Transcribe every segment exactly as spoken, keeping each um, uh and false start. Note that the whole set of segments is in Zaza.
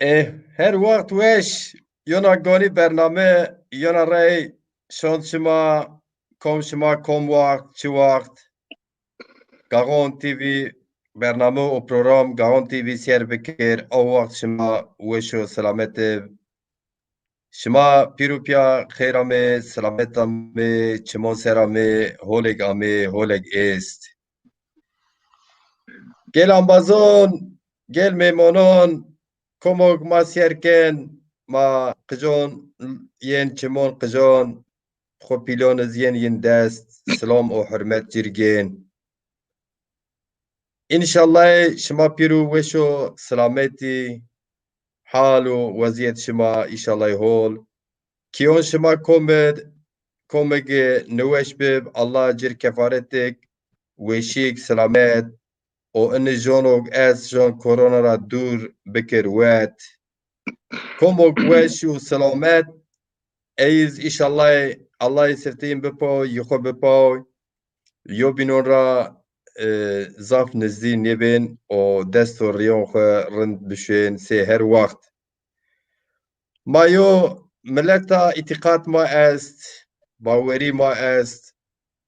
E, her waxt weş, yona ganî bername, yona rey şond şima, kom şima, kom waxt, çi waxt. Gaxon T V bername û program Gaxon T V sêr bikir, o waxt şima weş û selamet ib. Şima pîr û pîya xêr amê, selamet amê, çimon ser amê, holêk amê, holêk est. Gel ambazon, gel mêmonon, komok ma sêr ken, ma qijon yên, çimon qijon, xwu pîlon iz yên yin dest, silom û hurmet cir gên. Înşallahê şima pîr û weş û selametî, hal û wezîyet şima înşallahê hol. Kîyon şima kom id, komig niweş bib, Allah cir kefaretik, weşîk, selamet û ini jonog est jon korona ra dûr bikir wet. Komog weş û selamet, ey iz înşallahê Allahê sifte yin bipaw, yi xwu bipaw, yobînon ra, e, zaf nizdî nêbên û dest û rîyon xwu rind bişuên sey her waxt. Ma yo mileta îtîqat ma est, bawerî ma est,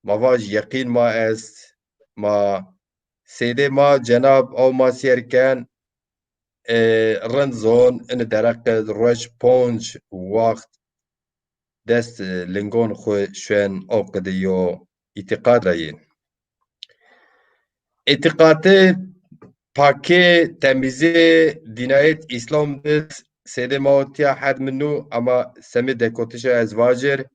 ma vaj yeqîn ma est, ma seydê ma cenab aw ma sêr ken, e, rind zon ini dereq id ruej ponc waxt dest, e, lingon xwu şuen, o qidi yo îtîqat ra yin. Îtîqatê pakê, temîzê dînayet Îslam bid, seydê ma o tiya hed mi nû, ama semê dekotişa ez vajir,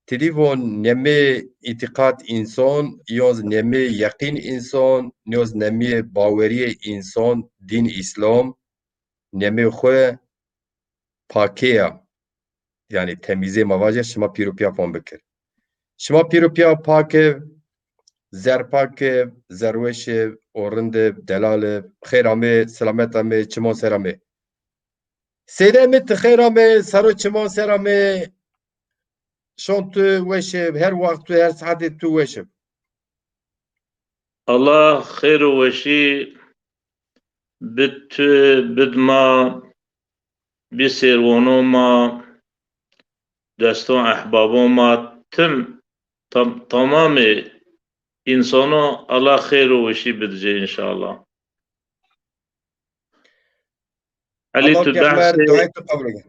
ti dî von nemê îtîqat înson, yoz nemê yeqîn înson, yoz nemê bawerîyê înson, dîn Îslam, nemê xwu pakê ya. Yanî temîzê ma vajir, şima pîr û pîya fam bikir. Şima pîr û pîya pak ib, zerpak ib, zerweş ib û rind ib, delal ib. Xêr amê, selamet amê, çimon ser amê. Seydê mi, ti xêr amê, sero çimon ser amê. Şon tu weş ib, her waxt tu, her saetê tu weş ib. Allah xêr û weşî bid tu, bid ma, bî sêrwono ma, deston ehbabo ma, tim, tam, tamamê însono Allah xêr û weşî bidicê înşallah. Elî, tu behsê, duayê tu qebul ke.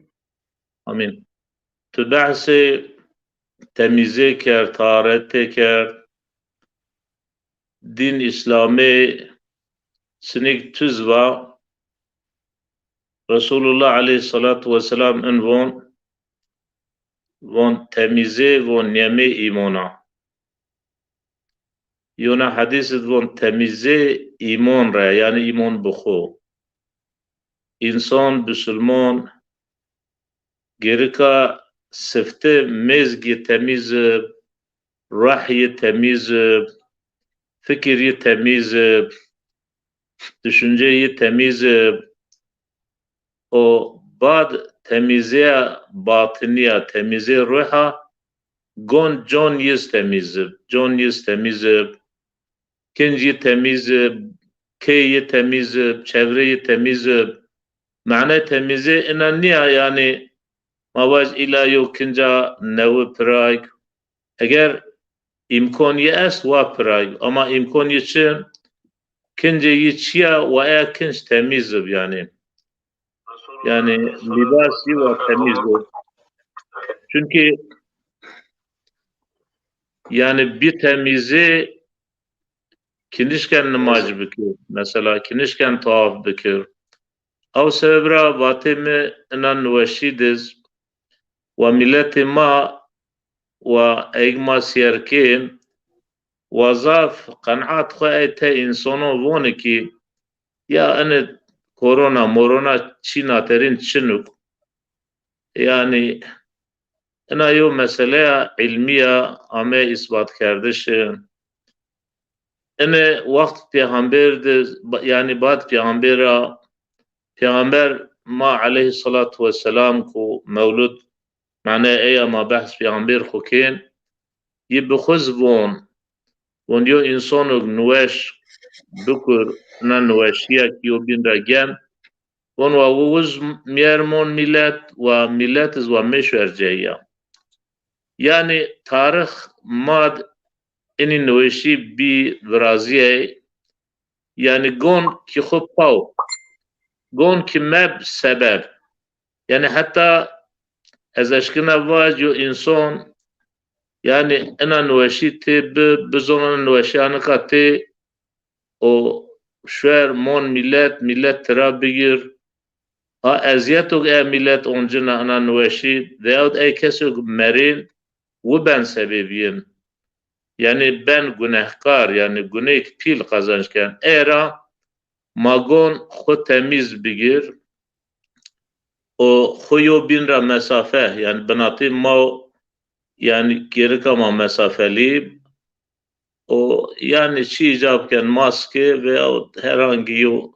Amîn. Tu behsê temîzê kerd, taharetê kerd. Dîn Îslamê sinik tuz va. Resulullah aleyhissalatu vesselam in von, von temîzê, von nemê îmon a. Yona hedîs id von temîzê îmon re, yanî îmon bi xwu. Însan, bisilmon, gerika sifte mêzg yi temîz ib, ruh yi temîz ib, fikir yi temîz ib, düşünce yi temîz ib, o bad temîzêya batiniya, temîzê ruha, gon con yiz temîz ib, con yiz temîz ib, kinc yi temîz ib, kê yi temîz ib, çevre yi temîz ib. Mane temîzê ina nîya, yanî ma vaj îla yo kinca newi pirayg. Eger îmkon yi est wa pirayg. Ama îmkon yi çi? Kincê yi çiya wa eya kinc temîz ib yanî. Yanî lîbas yi wa temîz ib. Çunkî yanî bî temîzê kinişken nimaj bikir. Mesela kinişken tawaf bikir. Ew sebeb ra vatê mi ina niweşî diz wa miletê ma wa eyg ma sîyer kên wa zaf qenaat xwu ey tey însono voni kî ya ini korona morona çî naterîn çinuk. Yanî ina yo meseleya îlmî ya, ame îsbatkerdiş. Ini wext pêxember de, yanî bad pêxember ra, pêxember ma aleyhissalatu vesselam ku mewlud, mane eya ma behs pêxember xwu kên, yi bi xwu zi von, von yo însonog niweş bikur, ina niweşîya ki yo bîn ra gen, Von wa wiz miyer mon milet, wa milet iz wa meşwer ceya. Yanî tarix mad inî niweşî bî virazîyey. Yanî gon ki xwu paw, gon ki meb sebeb. Yanî heta ez eşkina vaj yo înson, yanî ina niweşî tê bi, bizon ina niweşî anika tê, o şwer mon milet, milet tira bigir. Ha eziyeto ke e milet oncina ina niweşî, veyahut ey keso ke merên, wi ben sebebîyin. Yanî ben gunehkar, yanî guneyêk pîl qezenc ken. Ey ra ma gon xwu temîz bigir û xwu yo bîn ra mesafe, yanî binatî ma, yanî gerika ma mesafelî û yanî çi îcab ken maske veyahut herhangî yo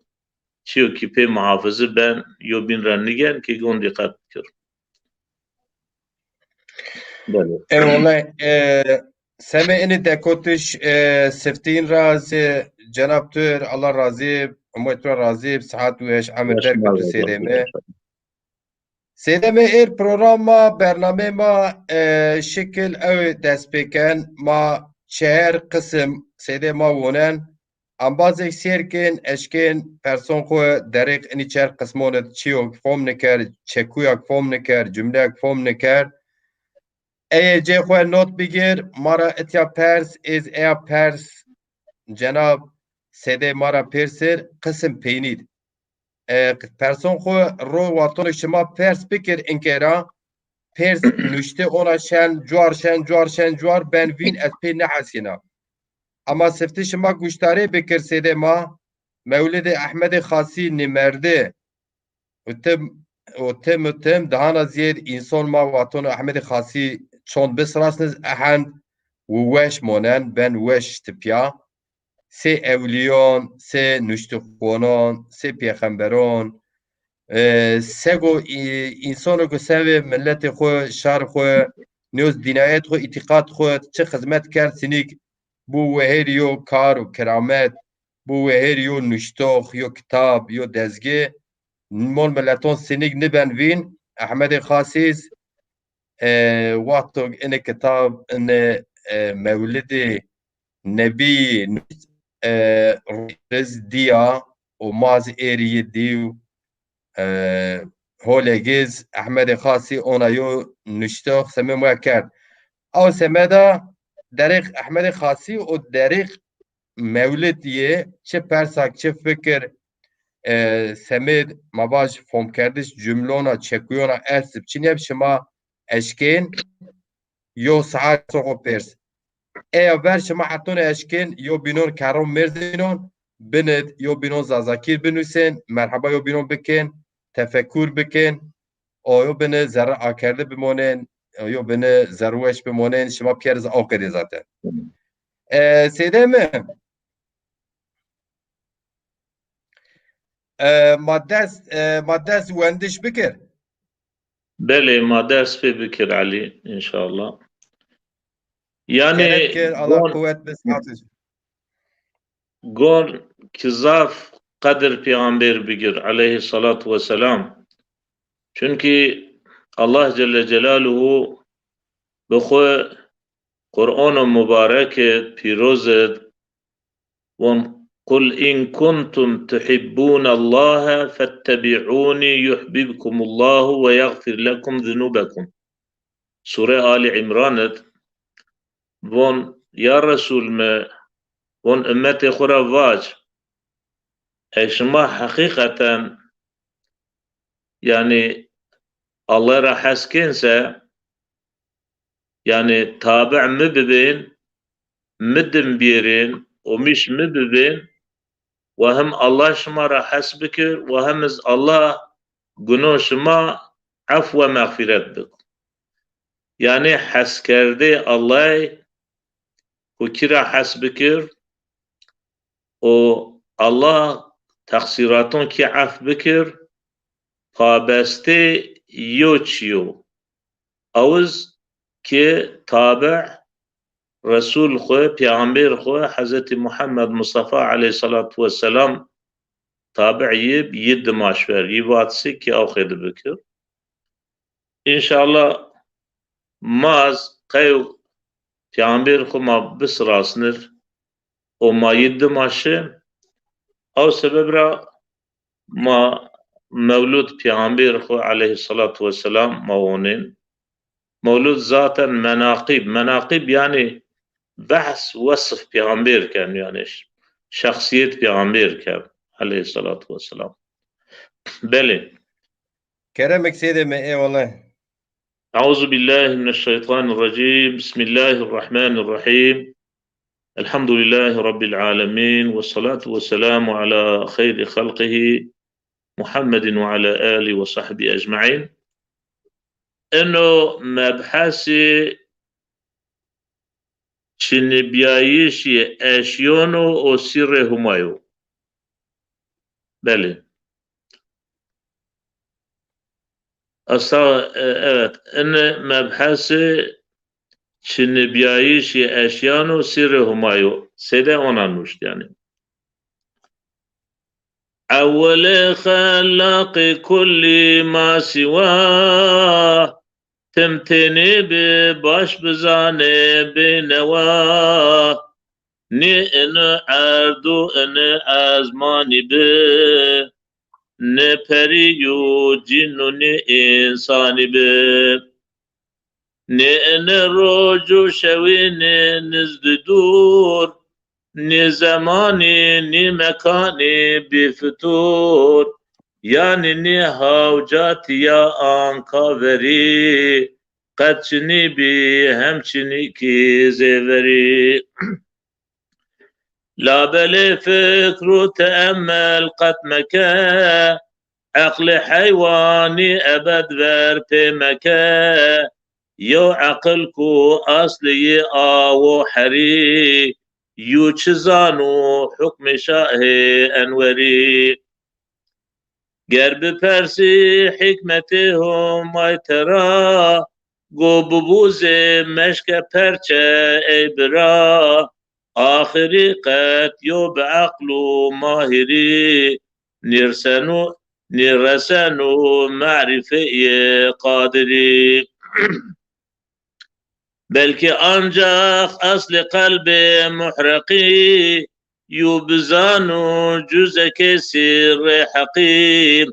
çîyo kî pê muhafizî ben, yo bîn ra nîgen kî gon dîqet bikir. Belê. Eyvallah. E, semê inî dekotiş, e, siftîn ra zî cenab tu, Allah razî, ummet tu ra razî, sihet weş, emir derg bi tu sêdê mi. Sêdê mi, êr program ma, bernamê ma, e, şikil ew dest pê ken, ma çer qisim sêdê ma wonen. Embazêk sêr kên, eşkên person xwu derêq inî çer qismon id çîyo fom niker, çekuyak fom niker, cumleyak fom niker. Eye cê xwu not bigir, ma ra itya pers, êz eya pers, cenab sêdê ma ra pêrsir, qisim peynîd. E, person xwu ro wextone şima pers bikir inke ra, pers nuşte ona şen cuar, şen cuar, şen cuar ben vîn, ez pê nehesîna. Ema sifte şima guştarê bikir sêdê ma, Mewlidê Ehmedê Xasî nîmerdê. Û tim, û tim û tim dahana zîyêd înson ma wextone Ehmedê Xasî çond bisrasniz ehend û weş monen, ben weş tipya. Sê ewlîyon, sê nuştixwonon, sê pêxemberon, e, sego î-, însono ke sevê miletê xwu, şar xwu, nêz dînayet xwu, îtîqat xwu, çi xizmet kerd, sinîk bu wehêrî yo kar û keramet, bu wehêrî yo nuştox, yo kitab, yo dezgê. Mol mileton sinîk niben vîn, Ehmedê Xasîz, e, wexto ini kitab, ini, e, Mewlidê Nebî, e, riz dîya û ma zî êrî yi dîw, e, holê giz Ehmedê Xasî ona yo nuştox semê ma kerd. Aw semeda derêq Ehmedê Xasî û derêq Mewlid yê çi persak, çi fikir, e, semêd ma vaj fomkerdiş cumlona, çekuyona ersib çineb şima eşkên yo saet soxo pêrs. Eya ver şima hetone eşkên yo bînon kerron mêrzînon binid, yo bînon zazakîr binusên, merheba yo bînon bikên, tefekur bikên, o yo bini zerre akerde bimonên, o yo bini zerrweş bimonên, şima pîyer iz aw qedê zaten. E, sêdê mi, e, ma dest, e, ma dest wendiş bikir. Belê, ma dest pê bikir Elî, înşallah. Yanî kerem kir, Allah gon, quwet bi, sihat. Gon ki zaf qedir Pêxember bigir aleyhissalatu vesselam. Çunkî Allah Celle Celaluhu bi xwu Qur'ano mubarek id, pîroz id, von, "Qul in kuntum tuhibbûnallahe fettebi'ûnî yuhbibkumullahu ve yagfir lekum zunûbekum." Sûre Ali Îmran id, von, ya Resûl mi, von, ummetê xwu ra vac, eg şima heqîqeten, yanî, Allah ra hes kên se, yanî, tabi mi bibên, mi dim bîyerên û mîş mi bibên, wa hem Allah şima ra hes bikir, wa hem iz Allah gunon şima ef we mexfîret bik. Yanî heskerdê Allahî xwu kî ra hes bikir û Allah teqsîraton kî ef bikir, pabestê yo çîyo. Awiz ki tabi Resûl xwu, Pêxember xwu, Hezretî Muhammed Mustafa aleyhissalatu vesselam tabi yî bi, yî dimaş ver, yî vatisi ki aw xêdi bikir. Înşallah ma ez qey peyxamber xu ma bisirasnir û ma yî dimaşi. Ew sebeb ra ma mewlud peyxamber xu aleyhissalatu vesselam ma wonên. Mewlud zaten menaqib, menaqib yani behs wesf peyxamber ken, yani ş-, şexsiyet peyxamber ken aleyhissalatu vesselam. Belê. Keremek seyde mi, eyvallah. Euzu billahi mineşşeytanirracim. Bismillahirrahmanirrahim. Elhamdülillahi Rabbil alemin. Ve salatu ve selamu ala hayri halqihi Muhammedin ve ala alihi ve sahbihi ecmain. Eno mebhesi çinîbîyayîşî eşyon o û sîrrê Huma yo. Belê. Esta, e, evet, ene mebhesi çinîbîyayîşî eşyan û sîrrê Huma yo. Seyde ona nuşt yani. Ewwelê xelaqê kullî ma sîwa, tim tênê bi baş bizanê bênewa. Nê ini erd û ini ezmanî bi, nê perî û cîn û nê însanî bi. Nê ini roj û şewî nê nizdî dûr, nê zemanî nê mekanî bîfitûr, yanî nê hawcatî ya anka verî, qet çinî bî hem çinî kî zê verî. Labelê fikr û teemmel qet meke, eqlê heywanî ebed ver pê meke. Yew eqil ku aslî yî awo herî, yû çi zano hukmê Şahê Enwerî. Ger bipersî hikmetê Homay tera, go bibûzê meşke perçe ey bira. Axirî qet yo bi eql û mahirî, nîrseno, nîreseno merîfeyê Qadirî. Belkî ancax eslê qelbê muhreqî, yû bizano cuzekê sîrrê heqî,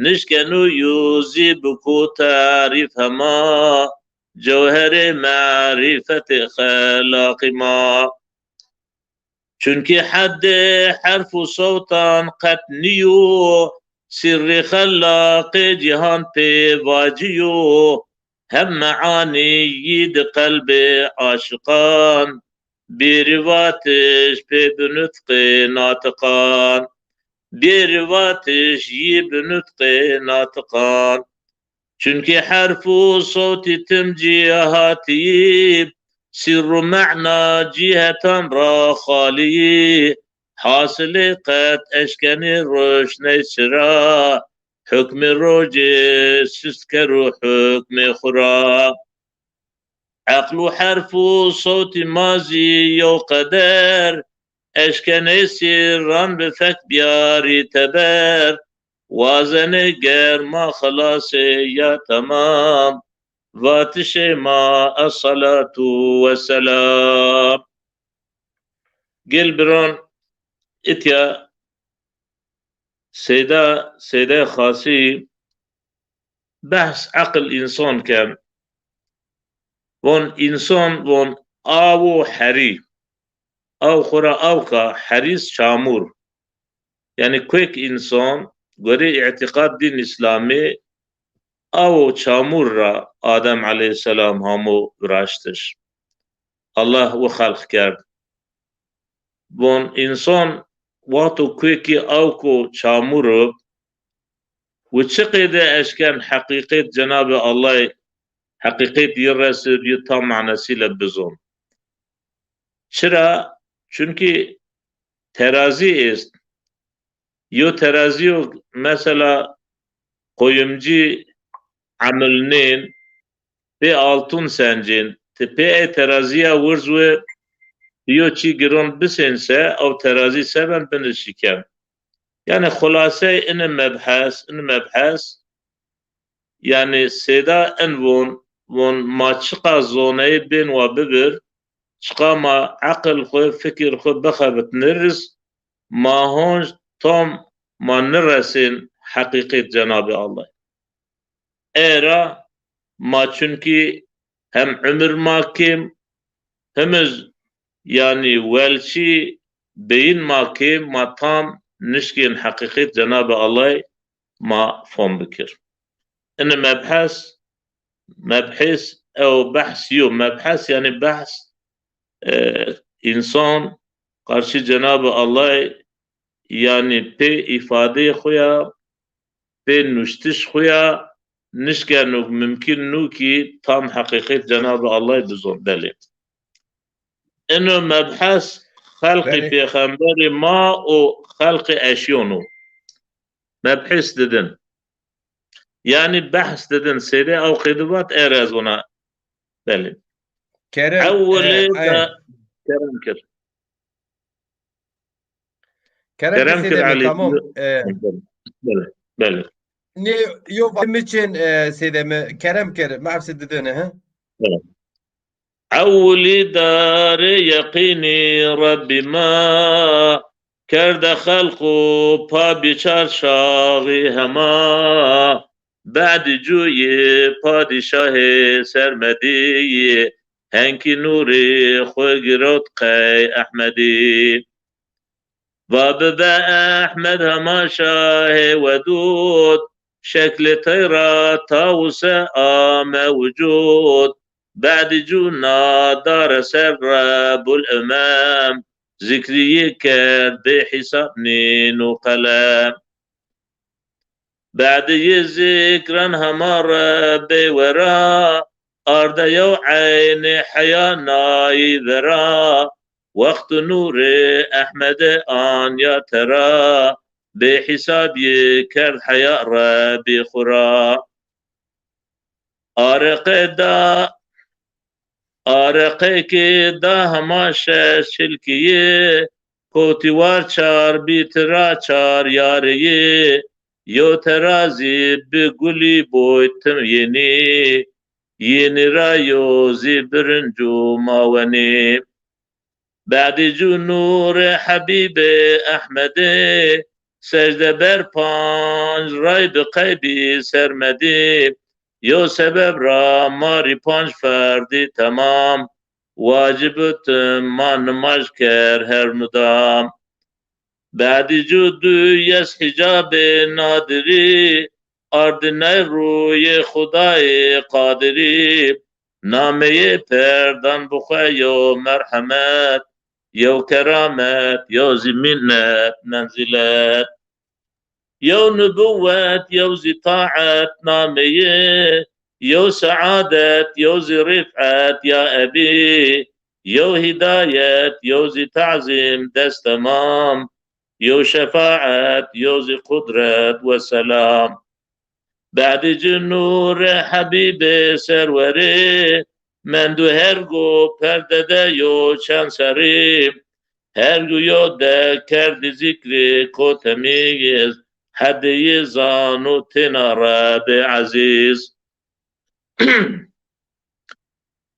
nişkeno yû zî biko tarîf hema, cewherê merîfetê xelaqî ma. Çunkî heddê herf û sewtan qet nîyo, sîrrê xelaqê cîhan pê vacîyo. Hem meanî yî di qelbê aşiqan, bêrî vatiş pê bi nutqê natiqan. Bêrî vatiş yî bi nutqê natiqan. Çunkî herf û sewtî tim cîhatî, sîr û mena cîhetan ra xalî yî. Hasilê qet eşkenê roşney çira, hukmê rocê sust kero hukmê xwu ra. Eql û herf û sewtî ma zî yew qeder, eşkenê sîrran bi fek biyarî teber. Wazenê ger ma xilasê ya temam, vatişê ma esselatu wesselam. Gel biron, itya Seyda, Seyda Xasî behs eql însan ken. Von însan von aw û herî. Aw xwu ra aw ka, herîs çamur. Yanî kuek însan, gorê îtîqad dîn Îslamî, aw û çamur ra Adem aleyhîsselam hamo viraştiş. Allah wi xelq kerd. Von însan wexto kuekî awk û çamur ib, wi çi qeyde eşken heqîqet Cenabê Allahî, heqîqet yi resib, yi tam manesîle bizon. Çira? Çunkî terazî est. Yo terazîyo mesela qoyimcî emilnên, pê altun sencên, ti pê ey terazîya wirz wi yo çî giron bisên se, ew terazî se ben bini şiken. Yanî xulasey ini mebhes, ini mebhes, yanî sêda in von, von ma çiqa zoneyê bên wa bibir, çiqa ma eqil xwu, fikir xwu bixebitniriz, ma honc tom ma niresên heqîqît Cenabê Allah. Ey ra ma çunkî hem umir ma kêm, himiz yanî welçî beyin ma kêm, ma tam nişkên heqîqît Cenabê Allah ma fom bikir. Ini mebhes, mebhis ew behs yo. Mebhes yanî behs, e, însan qarşî Cenabê Allah yanî pê îfadeyê xwu ya, pê nuştiş xwu ya, nişkeno, mumkin nû kî tam heqîqet Cenabê Allah bizon. Belê. Ino mebhes xelqî Belê. Pêxemberê ma û xelqê eşyon o. Mebhis didin. Yanî behs didin. Sêde ew qêdi vat, ê ra ez ona. Belê. Kerem, Ewilê e, de aynen. Kerem kir. Kerem Kerem kir, kir Sêde mi, Elî. Tamam. E, Belê. Belê. Nê, yo va-, mi çin, e, Sêde mi. Kerem kir. Mi efsî didin, he? Belê. Ewilî darê yeqînî Rebbî ma, kerde xelq û pa bî çar şaxî hema. Bedî cûyî padîşahê sermedî yî, henkî nûrî xwu girot qey Ehmedî. Va bibe Ehmed hema şahê wedûd, şeklê tey ra tawuse ame wucûd. Bedî cû na dare ser Rebul Emem, zikrî yi kerd bê hîsab nîn û qelem. Bedî yi zikran hema Rebbê wera, arde yew eynê heya nayî vera. Wext û nûrê Ehmedî anya tera, bê hîsab yi kerd heya Rebbî xwu ra. Areqe da, areqe kê da hema şeş çilkî yi, kotî war çar bî tira çar yarê yi, yo tera zî bi gulî boy tim yenî, yenî ra yo zî birinc û mawenî. Bedî cû nûrê Hebîbê Ehmedî, secde ber panc ray bi qeybî sermedî. Yo sebeb ra ma rî panc ferdî temam, wacib û tim ma nimaj ker her mudam. Bedî cû duyes hîcabê nadirî, ardî ney rûyê Xudayê Qadirî. Nameyê perdan bi xwe yo merhemet, yew keramet, yew zî mînet, menzîlet. Yew nubuwet, yew zî taet nameyê, yew seadet, yew zî rîfet ya ebî, yew hîdayet, yew zî tazîm dest temam, yew şefaet, yew zî qudret we selam. Bedî ci nûrê Hebîbê Serwerê, mendû hergu perde de yo çend serrî. Hergu yo de kerdî zikrî kotemîz, hedê yi zano têna Rebbê Ezîz.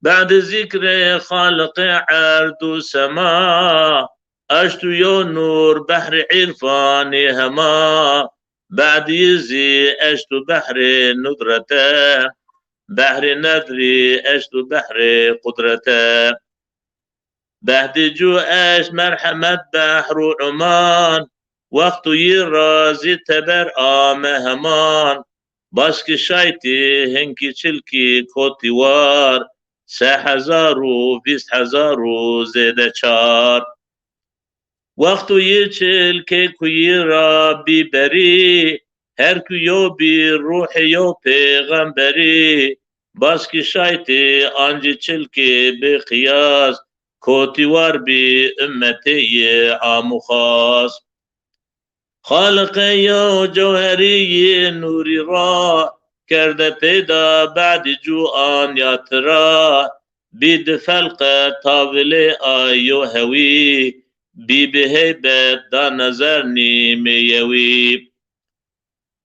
Bedî zikrê Xaliqê erd û sema, eştu yo nûr behrê îrfanî hema. Bedî yi zî eştu behrê nudrete, behrê nedrî eştu behrê qudrete. Bedî cû eşt merhemet behr û uman, wexto yi ra zî teber ame heman. Baskî şaytî hinkî çilkî kotî war, se hezar û vîst hezar û zêde çar. Wexto yi çilkê kuyî ra bî berî, her ku yo bî ruhê yo pêxemberî. Baskî şaytî ancî çilkî bê qiyas, kotî war bî ummetê yi am û xas. Xaliqê yew cewherî yê nûrî ra, kerde peyda bedî cû anya tira. Bî di felqe tavilê ay yo hewî, bî bi heybet da nezer nîmê yewî.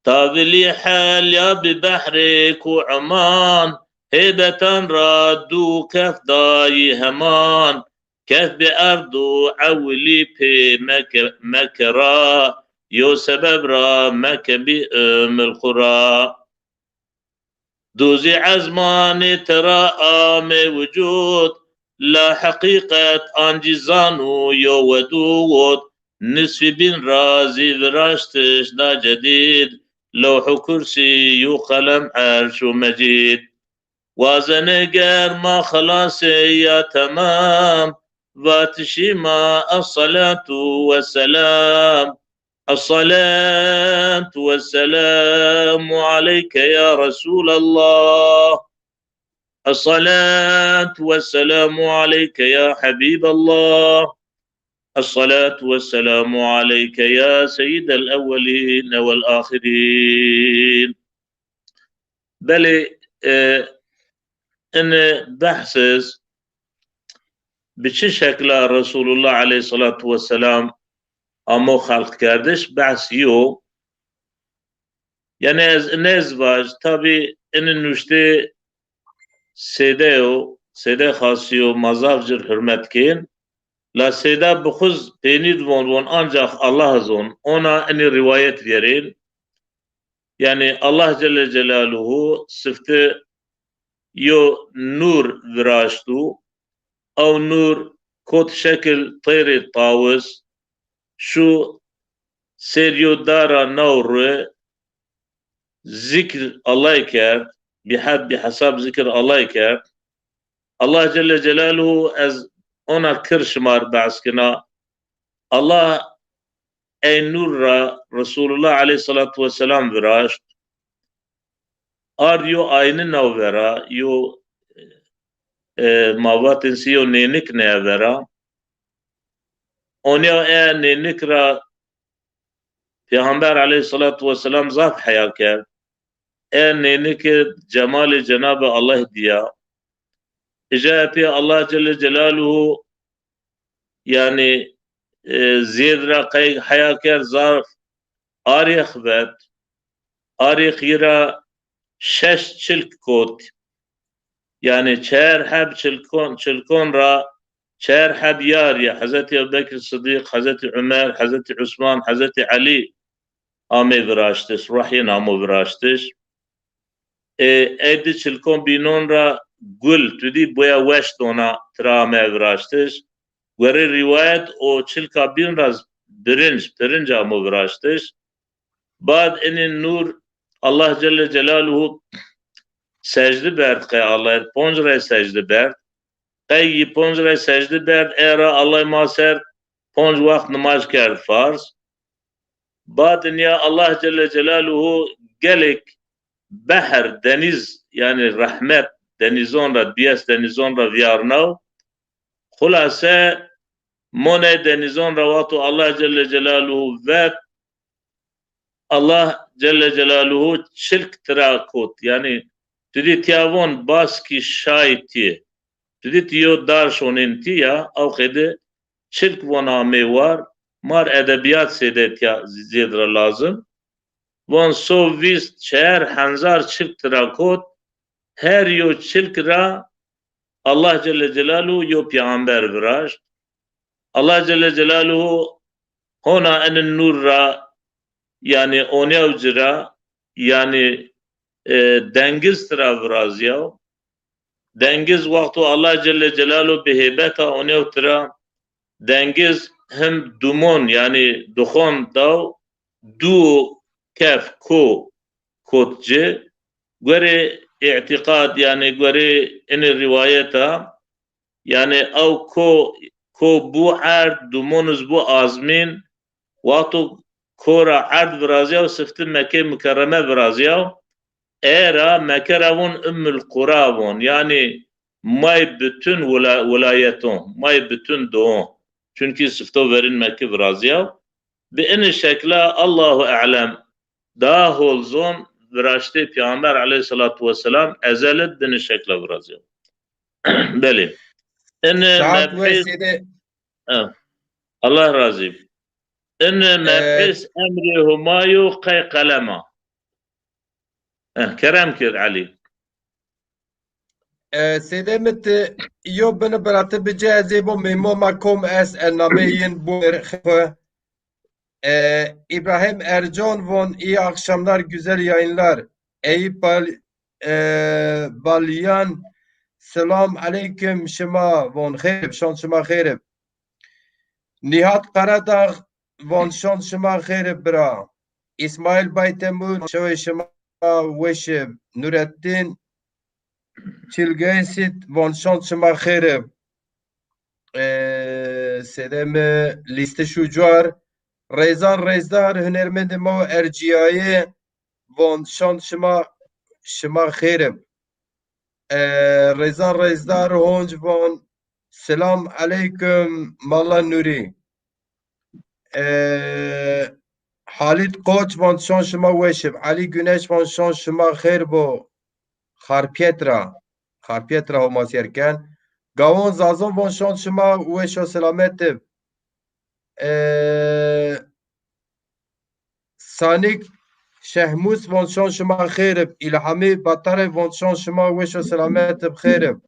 Tavilî helya bi behrêk û eman, heybetan ra dû kef dayî heman. Kef bi erd û ewilî pê meke, meke ra, yo sebeb ra meke bî umil xwu ra. Dûzî ezmanê te ra ame wucud, la heqîqet ancî zan û yo wedû wot, nisfî bîn ra zî viraştiş da cedîd, lewh û kursî û qelem erş û mecîd. Wazene ger ma xelasê ya temam, vatişî ma es-salatu wes-selam. Es-salatu wes-selamu aleyke ya Resulallah. Es-salatu wes-selamu aleyke ya Habiballah. Es-salatu wes-selamu aleyke ya seyyidel ewwelîne wel-axirin. Belê, e, ini behs iz bi çi şekla Resulullah aleyhissalatu vesselam amo xelqkerdiş, behs yo. Yanî ez, ini ez vaj, tabî ini nuştê sêde yo, sêde xasî yo, ma zaf ci rê hurmet kên. La sêda bi xwu z peynî di von, von ancax Allah zon. Ona inî rîwayet vîyerên. Yanî Allah Celle Celaluhu sifte yo nûr viraşt û ew nûr kot şekil teyrê tawus, şu sêr yo dara naw rû, zikr Allahî kerd, bîhed bîhesab zikr Allahî kerd. Allah Celle Celaluhu, ez ona kir şima rê behs kena. Allah ey nûr ra Resulullah aleyhissalatu vesselam viraşt. Ard yo ayni naw vera, yo, e, ma vatên sî yo nênik neye vera. Onya e nênik ra Peyxamber aleyhissalatu vesselam zaf heya kerd. E nênike cemalê Cenabê Allah dîya. Îja pê Allah Celle Celaluhu, yanî, e, zêd ra qey heya kerd, zaf arêx vet. Arêx yi ra şeş çilk kot. Yanî çer heb çilkon, çilkon ra çer heb yar ya Hezretî Ebubekir Sidîq, Hezretî Umer, Hezretî Usman, Hezretî Elî amê viraştiş, ruhîn amo viraştiş. E, ey di çilkon bînon ra gul, tu dî boya weş dona, tira ame viraştiş. Gorê rîwayet o çilka bîn ra birinc, pirinc amo viraştiş. Bad inî nûr Allah Celle Celaluhu secdi berd qey Allah, ponc rey secdi berd. Qey yi ponc rey secdi berd, e ra Allah ma ser ponc wext nimaj kerd farz. Bad inya Allah Celle Celaluhu gelek behr, denîz, yanî rehmet denîzon ra, bîyes denîzon ra vîyarnaw. Xulase, money denîzon ra wexto Allah Celle Celaluhu vet, Allah Celle Celaluhu çilk tira kot. Yanî tu dî tiya von baskî şayî tî. Tu dî ti yo dar şonên tî ya, ew qeyde çilk von amê war, mar edebîyat sêde tiya zêd ra lazim. Von so vîst çer henzar çilk tira kot, her yo çilk ra Allah Celle Celaluhu yo peyxamber viraşt. Allah Celle Celaluhu hona eni nûr ra, yanî onyaw ci ra, yanî, e, dengiz tira virazîyaw. Dengiz wexto Allah Celle Celaluhu bi hêbeta onyaw tira, dengiz him dumon, yanî duxon daw, du kef ko kot ci. Gorê îtîqad, yanî gorê ini rîwayeta, yanî ew ko, ko bû erd, dumon iz bû azmîn, wexto ko ra erd virazîyaw, sifti Mekkê Mukerreme virazîyaw, e ra Mekke ra von Ummul Qura von, yanî may bütün wila-, wilayeton, may bütün doğon. Çunkî sifto verîn Mekke virazîyaw. Bi ini şekla Allahu e'lem daha hol zon viraştê Peyxamber aleyhissalatu vesselam ezel id bi ini şekla virazîyaw. Belê. Ini Saet mebhî- wesê de, ha. Allah razî bi. Ini mepês emrê Huma yo qey qelem a. Eh, kerem kir Elî. E, Sêdê mi ti yo bini bira ti bi ci ez ê bo mêmo ma kom est e nameyê yin bu xwe. E, İbrahim Ercan von iyi akşamlar, güzel yayınlar. Eyüp Bal, e, Balyan, selam aleyküm şima von xêr ib, şan şima xêr ib. Nihat Karadağ von şan şima xêr ib bira. İsmail Baytemur, şewê şima weş ib. Nurettin Çilgesit von şan şima xêr ib. E, Sêdê mi lîstiş û cuar. Rêzan Rêzdar, hunermendê ma û ercîyayê von şan şima, şima xêr ib. E, Rêzan Rêzdar honc von selam aleyküm Mala Nurî. E, Halit Koç von şan şima weş ib. Elî Güneş von şan şima xêr bo. Xarpiyet ra. Xarpiyet ra Homa sîyer ken. Gawon Zazon von şan şima weş o selamet ib. E, Sanik Şehmus von şan şima xêr ib. İlhami Batare von şan şima weş o selamet ib, xêr ib.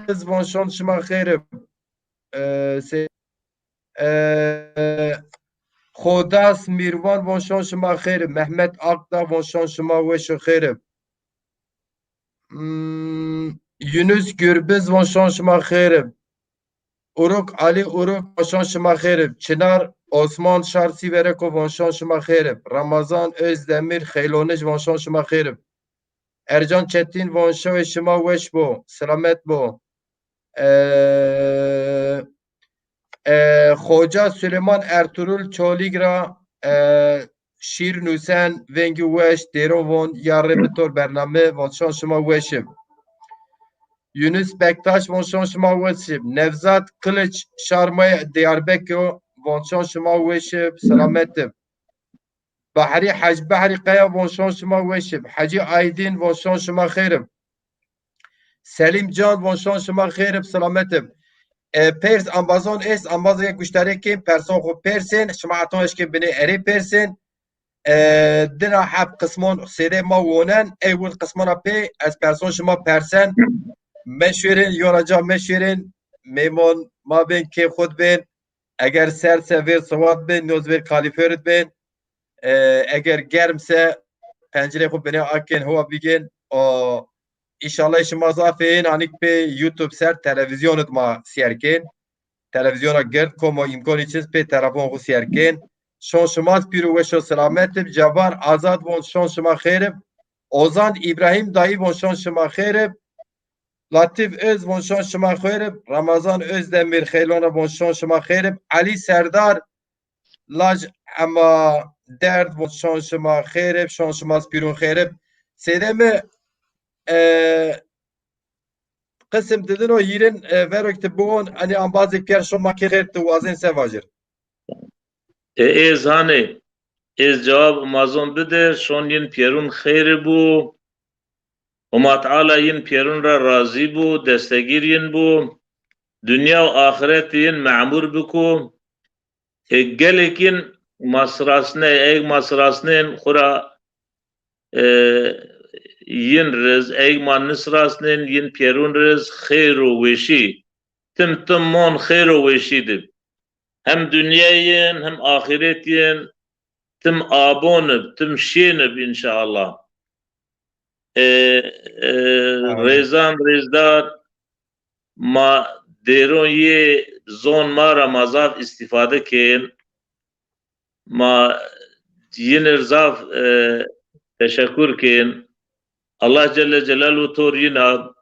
Kız von şan şima xêr ib. E, se, e, Xodas Mîrvan von şan şima xêr ib. Mehmet Akdağ von şan şima weş û xêr ib. Hmm, Yunus Gürbüz von şan şima xêr ib. Uruk Ali Uruk von şan şima xêr ib. Çınar Osman Şar Sîvereko von şan şima xêr ib. Ramazan Özdemir Xeylonij von şan şima xêr ib. Ercan Çetin von şewê şima weş bo, selamet bo. E, e, Xoca Süleyman Ertuğrul Çolîg ra, e, şîr nusen, vengî weş, dêron von, ya rê bi tor bername, von şan şima weş ib. Yunus Bektaş von şan şima weş ib. Nevzat Kılıç, şar ma yê Diyarbekir o, von şan şima weş ib, selamet ib. Behrî Hec Behrî Qeya von şan şima weş ib. Hecî Aydin von şan şima xêr ib. Selîm Can von şan şima xêr ib, selamet ib. E, pers ambazon est, ambazê guştarê kên, person xwu persên, şima heton eşkên binê erê persên. E, dina heb qismon sêdê ma wonen, ey wird qismona pê, ez person şima persen. Meşwêrin, yona ca meşwêrin, mêmon ma bên, kêf xwu d bên. Eger serd se vêr siwat bên, noz vêr kalîferit bên. E, eger germ se, pencirê xwu binê akên, hewa bigên. O, înşallah şima zaf ên, anîk pê YouTube ser televîzyonit ma sîyer kên. Televîzyona gird, komo îmkonî çin pê telefon xwu sîyer kên. Şon şima pîr û weş û selamet ib. Cebar Azad von şon şima xêr ib. Ozan İbrahim Dayı von şon şima xêr ib. Latîf Öz von şon şima xêr ib. Ramazan Özdemir Xeylon ra von şon şima xêr ib. Elî Serdar Laj Ema Derd von şon şima xêr ib, şon şima pîrun xêr ib. Sêdê mi, e, qisim didin o hîrin, e, verok ti biwon, enî ambazê pîyer şon ma kê xêr ti wazên se vajir. E, êz hanê, êz cewab mazon bidir, şon yin pîyerun xêr ib û Homa Teala yin pîyerun ra razî bo, destegîr yin bo, dinya û axireti yin memur biko. E, gelêk yin ma sirasnê, ey ma sirasnên xwu ra, e, yin riz, ey ma nisirasnên yin pîyerun riz, xêr û weşî. Tim tim mon xêr û weşî di. Hem dinya yin, hem axîret yin, tim abon ib, tim şên ib înşallah. E, e, Rêzan rêzdar, ma dêron yê zon ma ra ma zaf îstîfade kên. Ma yin ir zaf, e, teşekur kên. Allah Celle Celaluhu tor yin a.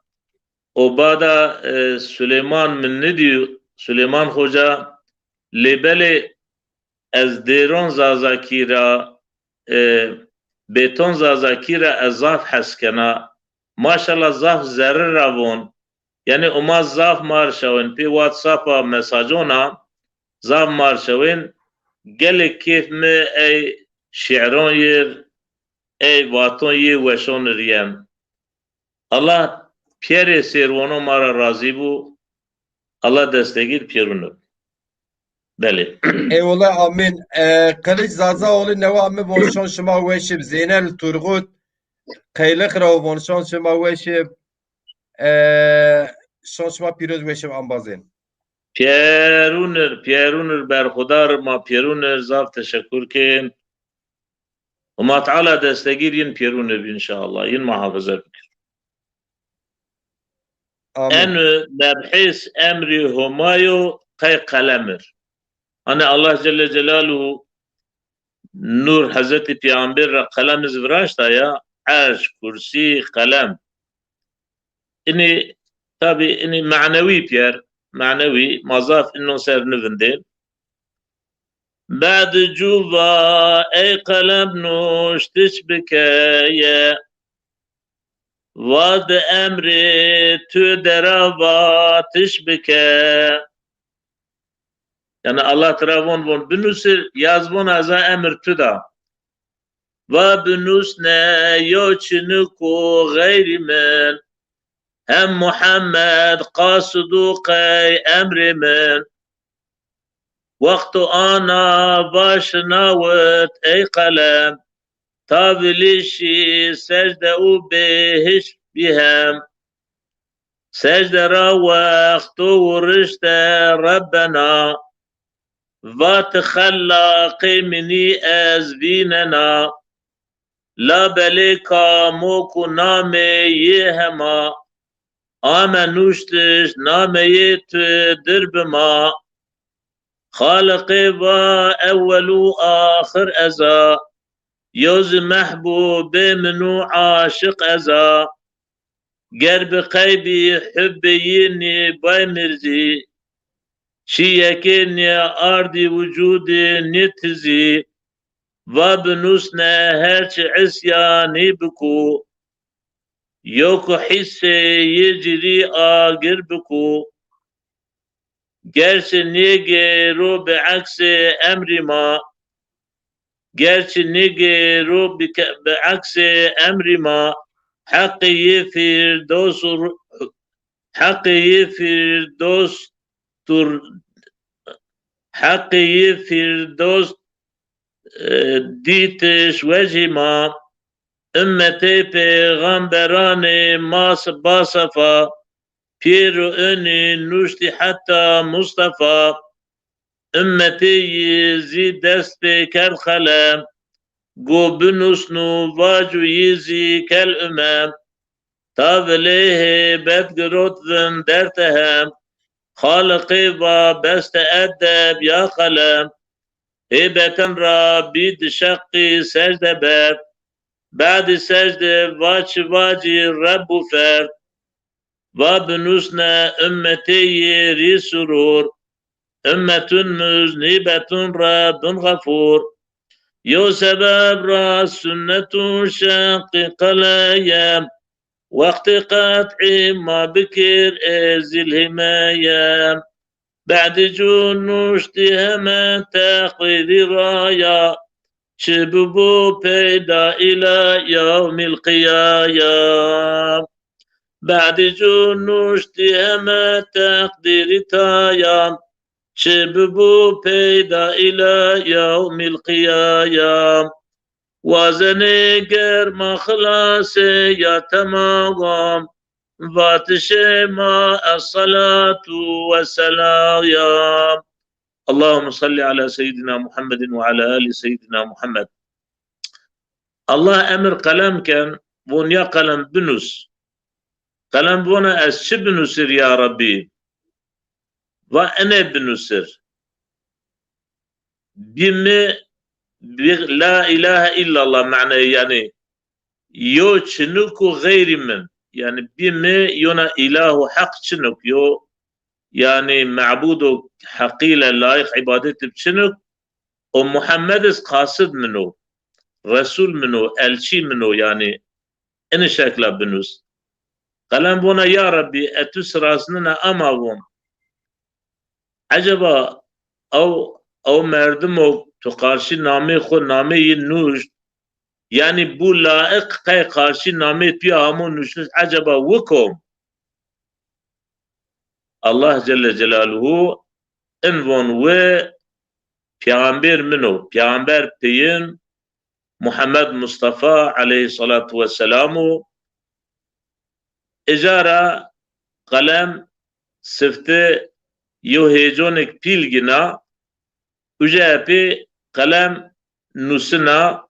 O bada, e, Süleyman min nidî, Süleyman Xoca, lê belê ez dêron Zazakî ra, e, bêton Zazakî ra ez zaf hes kena. Maşallah zaf zerrî ra von. Yanî Homa zaf mar şewên, pê WhatsApp-a mesajona zaf mar şewên. Gelê kêf mi ey şîron yir, ey vaton yê weşon ir yen. Allah pîyerê sêrwono ma ra razî bo. Allah destegîr pêrûn ib. Belê. Eyvallah, amîn. E, Qiliç Zazaoğlu newa mi von şon şima weşib. Zeynel Turgut Qeyliq ra von şon şima weşib. E, şon şima pîroz weşib embazên. Pêrûnir, pêrûnir berxudar ma pêrûnir zaf teşekkür kên. Huma Teala destegîr yin pêrûnir bî înşallah. Yin muhafaza bikir. Amîn. En mebhis emrî Homa yo qey qelemir. Hani Allah Celle Celaluhu nur Hezretî Peyxamber ra qelem iz viraşta ya, erş, kursî, qelem. Inî, tabî inî manewî pîyer, manewî, ma zaf inon ser nivindên. Bad cû va ey qelem nuştiş bikeye. Va di emrê tu dera vatiş bike. Yanî Allah tira von, von binusir, yaz von ez a emir tu da. Va binusne yo çiniku xeyrî min. Hem Muhammed qasidu qey emrê min. Wexto ana va şinawit ey qelem, ta vilîşî secde û bêhiş bî hem. Secde ra wexto wirişte Rebbena, va ti xellaqê minî ez vînena. Labelê kamo ku namê yê hema, ame nuştiş nameyê tu dir bima. Xaliqê va ewwel û axir ez a, yo zî mehbûbê min û aşiq ez a. Ger bi qeybî hubbê yi nîbay mirzî, çîyekê nîardî wucûdî nîtizî. Va binusne her çi îsyanî biku, yo ku hîsê yi ci rî agir biku. Gerçi nêgêro bi eksê emrî ma, gerçi nêgêro bi ke-, bi eksê emrî ma, heqê yi Fîrdows û ru-, heqê yi Fîrdows tur-, heqê yi Fîrdows, e, dîtiş wecî ma, ummetê pêxemberanê ma s-, basefa, pêro inî nuştî heta Mustafa. Ummetê yi zî dest pê kerd qelem, go binusnu vacu yi zî kel umem. Ta vilê hêbet girot vinderte hem, Xaliqê va beste edeb ya qelem. Hêbeten ra bî di şeqî secde berd. Badî secde va çi vacî Rebb û ferd. Va binusne ummetê yi rî surur, ummetun muznîbetun Rebbun xefur. Yo sebeb ra sunnetun şeqî qeleyem, wextê qet'î ma bikir ê zilhîmeyem. Badî cu nuştî heme teqdîrî ra ya, çi bibo peyda îla yewmîl qiyaya. Badî cu nuştî heme teqdîrî ta ya, çi bibo peyda îla yewmîl qiyaya. Wazenê ger ma xilasê ya temam, vatişê ma esselatu wesselam. Allahümme salli ala seyyidina Muhammedin ve ala ali seyyidina Muhammed. Allah emir qelem ken, von ya qelem binus. Qelem vona ez çi binusir ya Rabbî? Va ene binusir. Bî mi bi la ilahe illallah manayê, yanî yo çinuk û xeyrî min. Yanî bî mi yona îlahu heq çinuk yo. Yanî mebûdo heqîle layiq îbadet ib çinuk. O Muhammed iz qasid min o. Resul min o, elçî min o, yanî ini şekla binus. Qelem vona ya Rabbî, e tu sirasnina ama von. Eceba ew, ew merdimo tu qarşî namê xwu namê yi nuşt, yanî bu laiq qey qarşî namê tu ya hamo nuştiş eceba wi kom? Allah Celle Celaluhu in von wi peyxamber min o, peyxamber peyim Muhammed Mustafa aleyhissalatu vesselam o. Icara qelem sifte yo heyeconik pîl gina, uca epê qelem nusina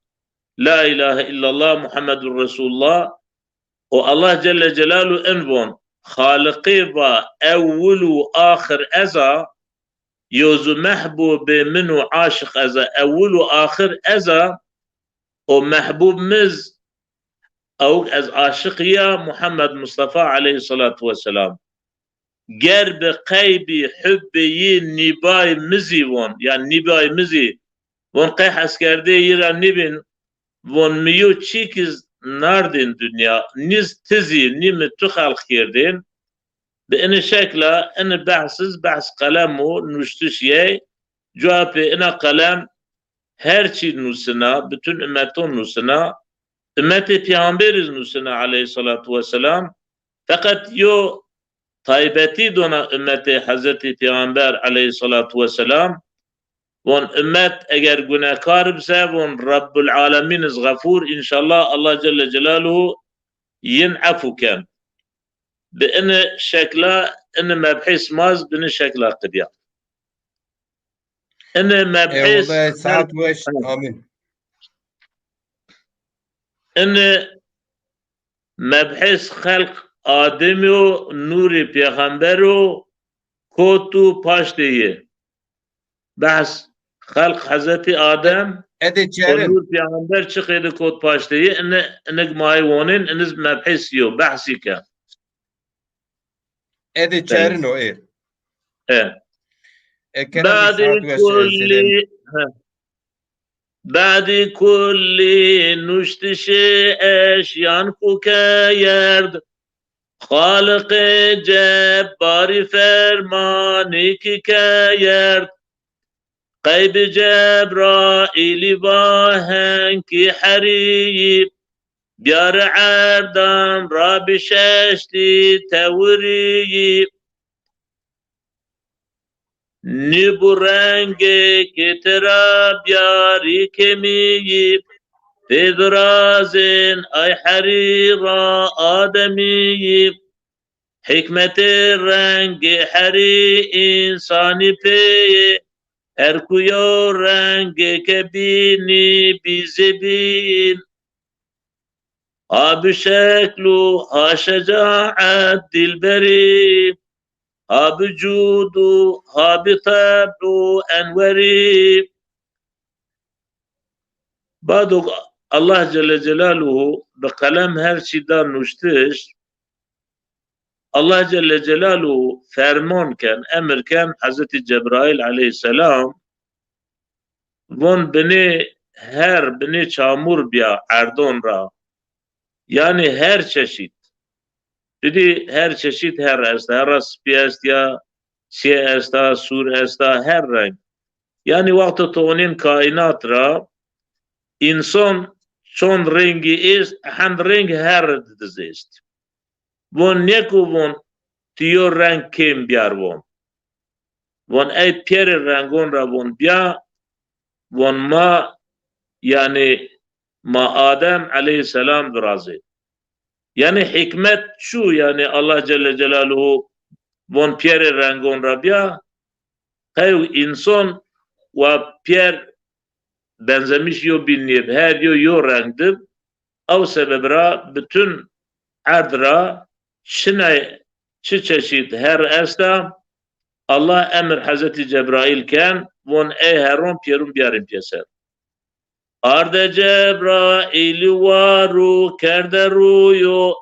La ilahe illallah Muhammedur Resulullah. O Allah Celle Celalu in von, Xaliqê va ewil û axir ez a, yo zu mehbubê min û aşiq ez a, ewil û axir ez a, o mehbub miz, ewk ez aşiq ya Muhammed Mustafa aleyhissalatu vesselam. Ger bi qeybî hubbê yî nîbay mi zî von, yan nîbay mi zî von qey heskerdê yî ra nîbîn, von mi yo çîk iz nardên dinya, nîz ti zî, nî mi tu xelq kerdên. Bi ini şekla, ini behs iz behs qelem o, nuştiş yey, cuapê ina qelem her çî nusina, bütün ummeton nusina, ummetê peyxamber iz nusina aleyhissalatu vesselam. Feqet yo taybetî dona ummetê Hezretî Peyxamber aleyhissalatu vesselam. Von ummet eger gunekar bise, von Rabbul Alemîn iz Xefûr, înşallah Allah Celle Celaluhu yin efû ken. Bi ini şekla, ini mebhîs maz, bi ini şekla qidya. Ini mebhîs Eyvallah, saat weş, amîn. Ini mebhîs xelq Ademî yo, nûrê pêxember o, kot û paştê yi. Behs xelq Hezretî Adem Edê û çerin. Nûr pêxember çi qeyde kot paştê yi, ini, inik ma ey wonên, iniz mebhîs yo, behsî ke. Edê çerin o ê. E. E, Kerem, Badê saat weş, kulli, he. Badê kulli nuştişê eşyan ku keyerd, Xaliqê Cebbarî fermanî ki keyerd. Qeybî Cebraîlî va henkî herîyî, biyarî erdan ra bişeştî tewirîyî. Nî bu rengê ke tera biyarî kemîyî, pê virazên ay herî ra Ademîyî. Hikmetê rengê herî însanî pê yê, her ku yo rengê ke bînî bî zê bîn. Ha bi şekl û ha şecaet dîlberî, ha bi cûd û ha bi tebr û enwerî. Bado Allah Celle Celaluhu bi qelem her çî da nuştiş, Allah Celle Celaluhu ferman ken, emir ken Hezretî Cebraîl aleyhisselam, von binê her, binê çamur biya erdon ra. Yanî her çeşît. Didî her çeşît her esta. Herra spî est ya, siyê esta, sûr esta, her reng. Yanî wexto tu onên kaînat ra, însan çond rengî est, hend reng her didiz est. Von nêko von ti yo reng kêm biyar von. Von ey piyerê rengon ra von biya, von ma, yanî ma Adem aleyhisselam virazê. Yanî hikmet çu, yanî Allah Celle Celaluhu von piyerê rengon ra biya, qew însan wa piyer benzemiş yo bîn nêb, her yo yo reng dib, ew sebeb ra bütün erd ra çinay çi çeşît her esta, Allah emir Hezretî Cebraîl ken, von ey herron piyerun biyarên pîyeser. Arde Cebraîlî waru kerde rûyo,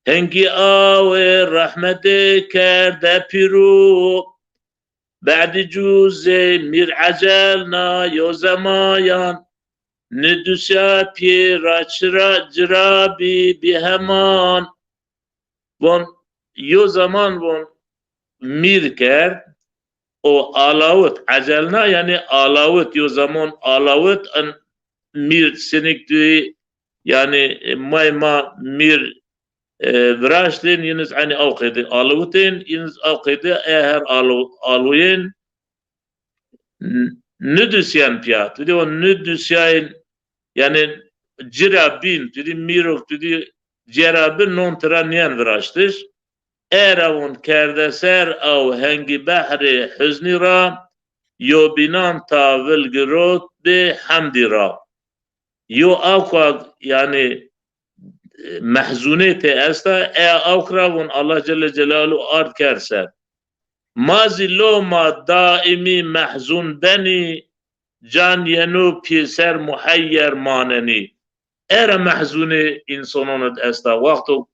hingî awê rehmetê kerde pîrû. Badî cuzê mîr ecelna yo zemayan, ni dusya pî ra çira cira bî bî heman. Von, yo zaman von mîr kerd, o alawit, ecelna yanî alawit, yo zaman alawit, en mîr sinik dî, yanî, e, may ma mîr e, viraştên, yin iz eynî aw qeyde alwitên, yin iz aw qeyde e her alw-, alwiyên n-, nidusyen piya. Tu dî o nidusyayên, yanî ci ra bîn, tu dî mîrok, tu dî cêra bi non tira nîyen viraştiş. Era vûn kerde ser aw hengî behrê huznî ra, yo bînan tavil girot bi hemdî ra. Yo awka, yanî, mehzûnê pê esta, e awk ra vûn Allah Celle Celaluhu ard kerd ser. Ma zî loma daîmî mehzûn benî, can yeno pîyeser muheyyer manenî. Era mehzûnê însanon id esta. Wexto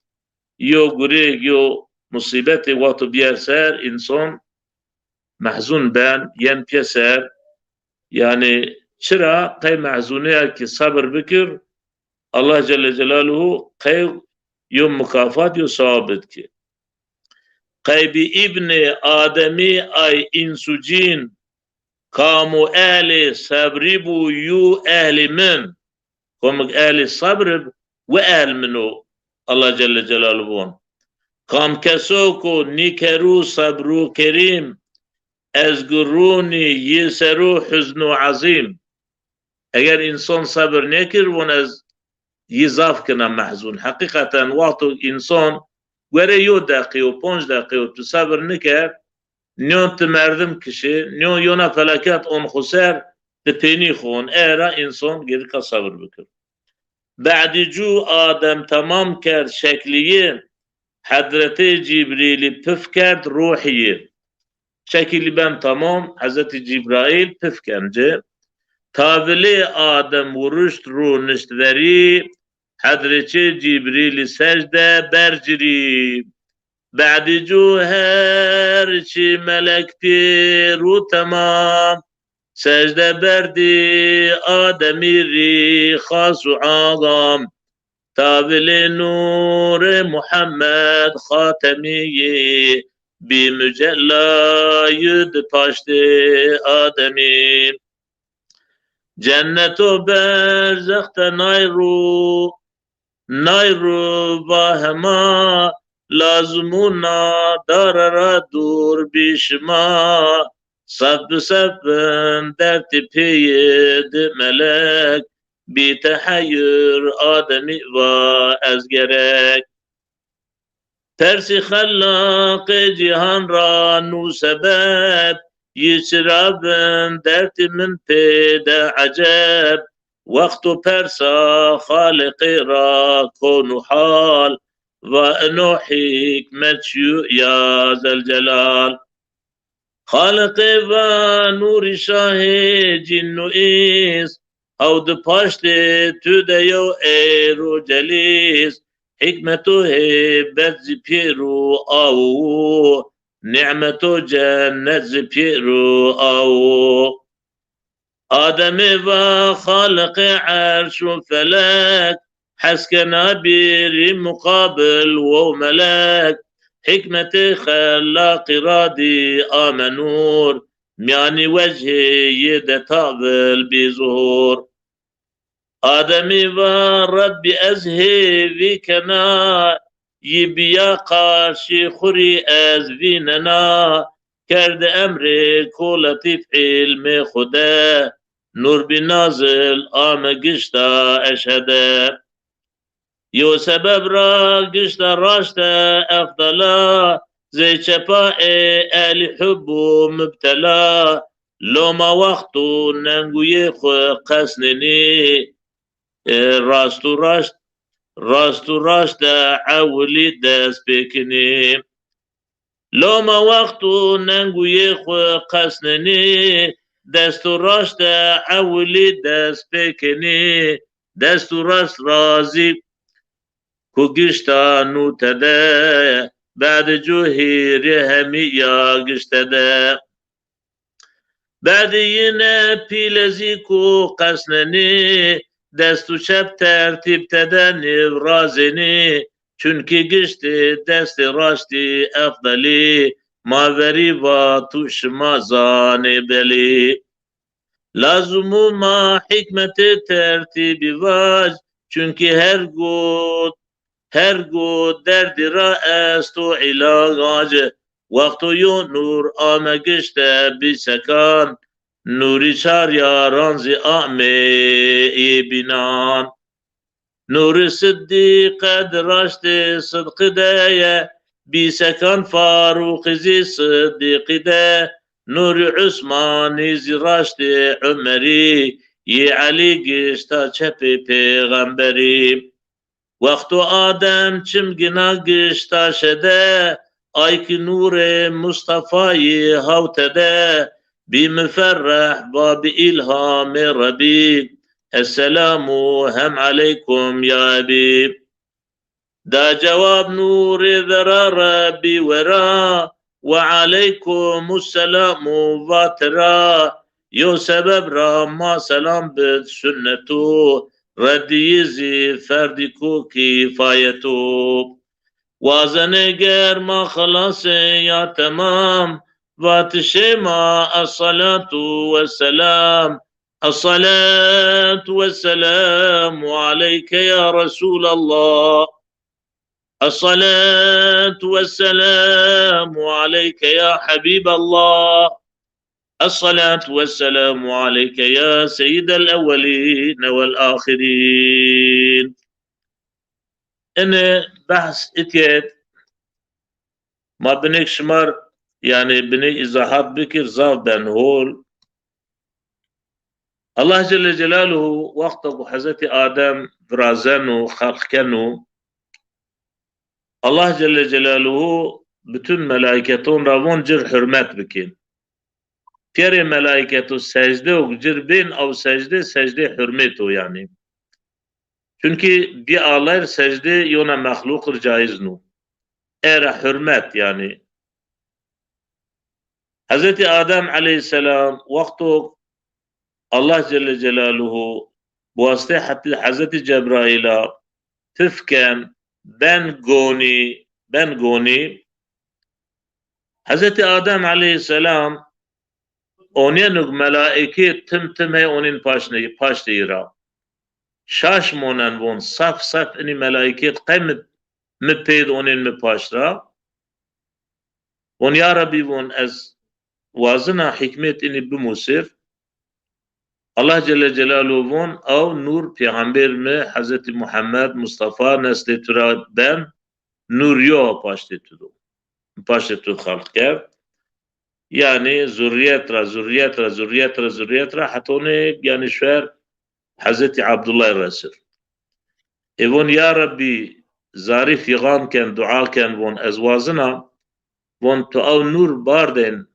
yo gurêg, yo musîbetê wexto bîyer ser, însan mehzûn ben, yen pîyeser. Yanî çira? Qey mehzûnîya ki sebir bikir, Allah Celle Celaluhu qey yo mukafat, yo sewab bid ki. Qey bi îbnê Ademî ay îns û cîn, kam û ehlê sebrî bû yû ehlî min. Komik ehlî sebr ib, wi ehl min o, Allah Celle Celaluhu von. Kam keso ko nîkerû sebrû kerîm, ez gurûnî yi serû huznû ezîm. Eger însan sebir nêkir, von ez yi zaf kina mehzûn. Heqîqeten wexto însan guerê yo deqîyo, ponc deqîyo tu sebir niker, nîyon ti merdim kişê, nîyon yona felaket on xwu ser, ti pênî xwu on. Era însan gerika sebir bikir. Be'dî cû Adem temam kerd şeklî yi, Hedretê Cibrîlî pif kerd ruhî yi. Şekilî ben tamam, Hezretî Cibraîl pif ken ci. Tavilê Adem wuruşt rû nişt verî, Hedretê Cibrîlî secde ber ci rî. Be'dî cû her çî melek pîr û temam, secde berdî Ademî rî xas û agam. Tavilê nûrê Muhammed Xatemî yî, bî mucella yi di paştê Ademî. Cenneto berzex de nay rû, nay rû va hema, lazimûna dare ra dûr bî şima. Sef bi sef bin dertî pêyê di melek, bî teheyur Ademî va ez gerek. Persî Xellaqê cîhan ra nû sebeb, yi çira bin dertî min pê de eceb. Wexto persa Xaliqê ra kon û hal, va ino hîkmet çi yo ya Zelcelal. Xaliqê va nûrî şahê cîn û îns, hew di paştê tu de yew êr û celîs, hîkmet û hêbet zî pîr û aw û, nîmeto cennet zî pîr û aw û. Ademê va Xaliqê erş û felek, hes kena bîrî muqabil wow melek. Hîkmetê Xellaqî ra dî ame nûr, mîyanî wechê yi de tavil bî zuhur. Ademî va Rebbî ez hêvî kena, yi bîya qarşî xwu rî ez vînena, kerde emrê ko letîf îlmê xwu de, nûr bî nazil ame gişta eşhede. Yew sebeb ra gişta raşte efdala, zey çepa ê ehlî hub û mubtela. Loma wexto nenguyê xwu qesnenî, e, rast û raşt, rast û raşt de ewilî dest pêkinî. Loma wexto nenguyê xwu qesnenî, dest û raşt de ewilî dest pêkenî, dest û raşt ra zî ku gişta nû tede, berdî cû hîrê hemî ya gişte de. Berdî yine pîle zî ku qesnenî, dest û çep tertîb tede nêv razenî, çunkî giştê destê raştî efdelî, ma verî va tu şima zanê belî. Lazim û ma hîkmetê tertîbî vac, çunkî her got Hergo derdî ra esto îlac. Wexto yo nûr ame gişte bîsekan, nûrî çar yaran zî amê yê bînan. Nûrî Siddîqe di raştê sidqî de ye, bîsekan Farûqî zî Siddîqî de, nûrî Usmanî zî raştê Umerî, yê Elî gişta çepê pêxemberî. Wexto Adem çim gina gişta şede, ay ki nûrê Mustafayî hawte de, bî miferreh va bi îlhamê Rebî, Esselamu hem eleykum ya ebî. Da cewab nûrê vera Rebî wera, Ve eleykumus selamu va tira, yo sebeb ra ma selam bid sunneto, reddîyî zî ferdî ku kîfayeto. Wazenê ger ma xelasê ya temam, vatişê ma esselatu wesselam, الصلاة والسلام عليك يا رسول الله. الصلاة والسلام عليك يا حبيب الله. الصلاة والسلام عليك يا سيد الأولين والآخرين. Ini behs itiyet ma binêk şimar, yanî binêk îzahat bikir, zaf ben hol. Allah Celle Celaluhu wexto ku Hezretî Adem virazeno, xelq keno, Allah Celle Celaluhu bütün melaîketon ra von cir hurmet bikên. Pîyerê melaîketo secde û cir bên, ew secde, secdê hurmet o yanî. Çunkî bî alayr secdê yona mexluqir caiz no. Era hurmet yanî. Hezretî Adem eleyhîsselam wexto Allah Celle Celaluhu bi wasitê Heti-, Hezretî Cebraîla tif ken, ben gonî, ben gonî, Hezretî Adem eleyhîsselam onîyeno ke melaîkê tim tim hey onîn paşnê, paştê yi ra. Şaş monen von, saf saf inî melaîkêt qey mi, mi pêd onîn mi paş ra. Von, ya Rebî, von, ez wazina hîkmet inî bimusir. Allah Celle Celaluhu von, ew nûr pêxember mi, Hezretî Muhammed Mustafa neslê tu ra ben, nûr yo paştê tu do. Paştê tu xelq kerd. Yanî zurriyet ra, zurriyet ra, zurriyet ra, zurriyet ra hetonê, yanî şuer Hezretî Abdullah resir. Ê von, ya Rebbî, zarî fîxan ken, dua ken, von, ez wazina, von, tu ew nûr bardên,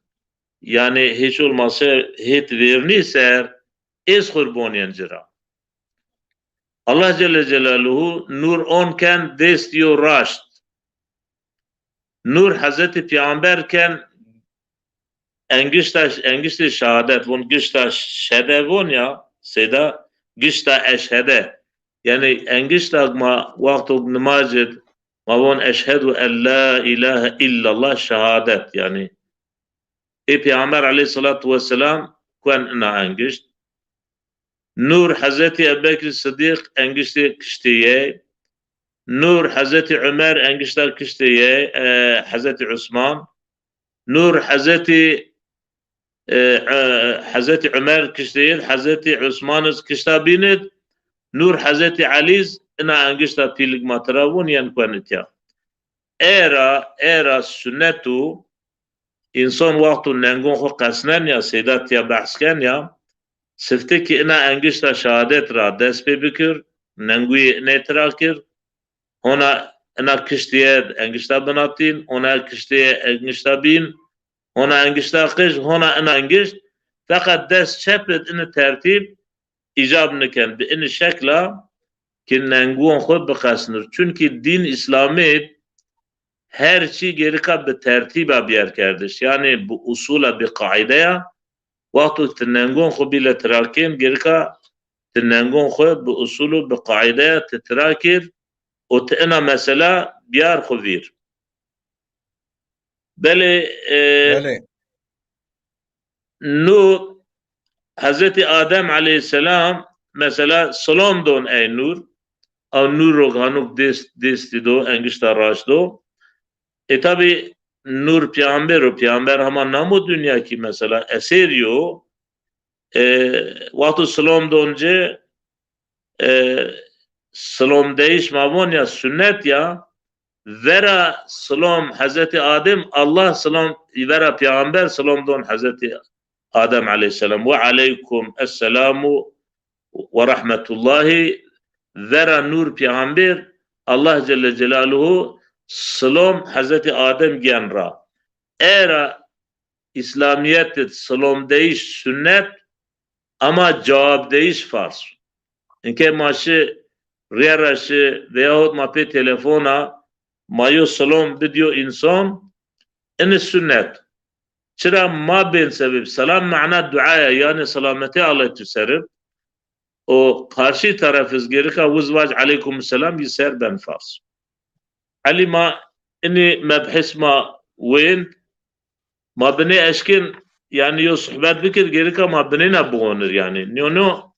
yanî hiç olmazsa hêt vêrnî ser, êz xwu r bonîyen ci ra. Allah Celle Celaluhu nûr on ken dêst yo raşt. Nûr Hezretî Pêxember ken engişta, engiştê şehadet, von gişta şede von ya, seyda, gişta eşhede. Yanî engişta ma wexto nimaj id, ma von eşhedu en la îlahe îllallah şehadet. Yanî ê Pêxember eleyhîsselatu wesselam kuen ina engişt. Nûr Hezretî Ebubekir Sidîq engiştê kiştê yey. Nûr Hezretî Umer engişta kiştê yey, e, Hezretî Usman. Nûr Hezretî, e, e, Hezretî Umer kiştê yey, Hezretî Usman iz kişta bîn id. Nûr Hezretî Elî iz ina engişta pîlik ma tira vûn yen kuen itya. Era, era sunnet o, însan wexto nengon xwu qesnen ya, seyda tiya behs ken ya, sifte ki ina engişta şehadet ra dest pê bikir, nenguyê inê tira kir, hona ina kiştîye engişta binatîn, hona kiştîye engişta bîn, hona engişta qij, hona ina engişt, feqet dest çep id ini tertîb îcab niken. Bi ini şekla ki nenguon xwu biqesnir. Çunkî dîn Îslamî her çî gerika bi tertîba bîyer kerdiş. Yanî bi usula, bi qaideya. Wexto ti nengon xwu bîle tirakên, gerika ti nengon xwu bi usul û bi qaideya ti tirakir û ti ina mesela bîyar xwu vîr. Belê, e, belê. Nûr, Hezretî Adem eleyhîsselam, mesela, silom don ey nûr. a nûr ro ganuk dêst, dêstî do, engişta raşt do. E, tabî nûr peyxamber o, peyxamber hema namo dinya kî mesela esêrî yo. E, wexto silom don ci, e, silom deyiş ma von ya sunnet ya, vera silom Hezretî Adem, Allah silom, vera peyxamber silom don Hezretî Adem aleyhîsselam. Ve aleykum esselamu ve rahmetullahi, vera nûr peyxamber, Allah Celle Celaluhu silom Hezretî Adem gen ra. Era Îslamîyet id silom deyiş sunnet, ama cewab deyiş farz. Inke ma şi rîye ra şi veyahut ma pê telefona ma yo silom bidîyo însan, ini sunnet. Çira ma bên sebeb? Selam mana dua ya, yanî selametê Allay tu ser ib. O qarşî teref iz gerika wiz vac aleykum selam, yi ser ben farz. Elî ma inî mebhis ma wên, ma binê eşkên, yanî yo suhbet bikir, gerika ma binêna biwonir yanî. Nîyono,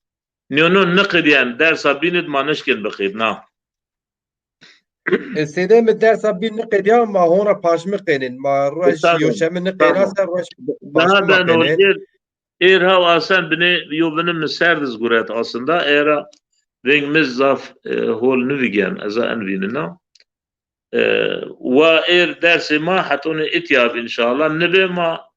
nîyono niqidîyen, dersa bîn id ma nişkên biqîdna. E, sêdê mi dersa bîn niqedîya, ma hona paşmi qênên. Ma ruej, tamam, yo şemi niqêna, tamam, ser ruej daha paşmi ma ben qênên. Êr haw asen binê, yo binê mi ser diz guret aslında. Era veng mi zaf, e, hol nivîgen, ez a en vînina. E, wa êr dersê ma hetonê îtya bi înşallah. Nibê ma,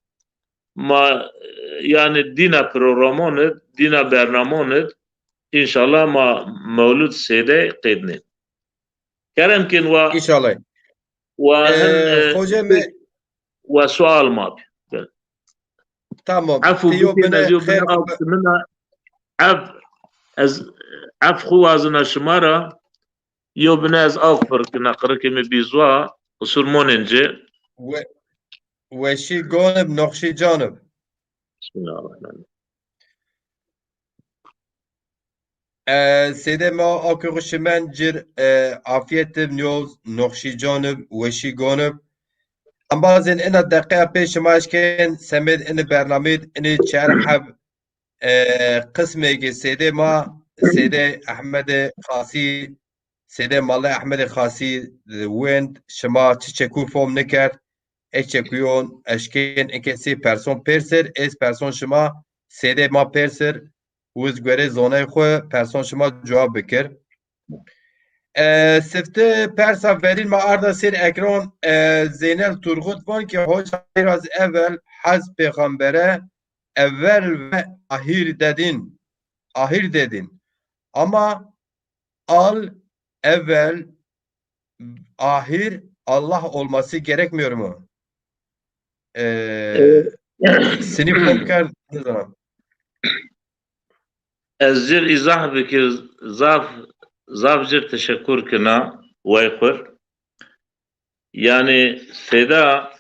ma, e, yanî dîna programon id, dîna bernamon id, înşallah ma mewlud sêde qêdnê. Kerem kên wa. Înşallah. Wa, e, hin, e, xoce me, wa sual ma bi. Tamam. Efu bikên, ez yo bine ev, ef, ez ef xu wazina şima ra. Yo bine ez aw pir kina, qirikê mi bî zwa, qisur monên ci. We-, weşî gonib, noxşî canib. Bismillahirrahmanirrahim. E, sêdê ma akê xu şimen cir, e, afiyet ib, nîyoz, noxşî canib, weşî gonib. Embazên ina deqeya pê şima eşkên semêd ini bernamêd, ini çer heb, e, qismê ki sêdê ma, sêdê Ehmedê Xasî, sêdê Mallê Ehmedê Xasî, e, wend, şima çi çekû fom nikerd, ek çekûyon eşkên inke sê person pêrsir, êz person şima sêdê ma pêrsir, wiz guerê zoney xwu person şima cewab bikir. E, sifte persa verîn ma arda sêr ekran, e, Zeynel Turgut von ki hoca biraz evvel Haz pêxambere evvel ve ahir dedin, ahir dedin. Ama al, evvel, ahir Allah olması gerekmiyor mu? E, e, sinî fom kerd, nizanim. Ez cir îzah bikir, zaf, zaf cir teşekur kina, wey xur. Yanî sêda,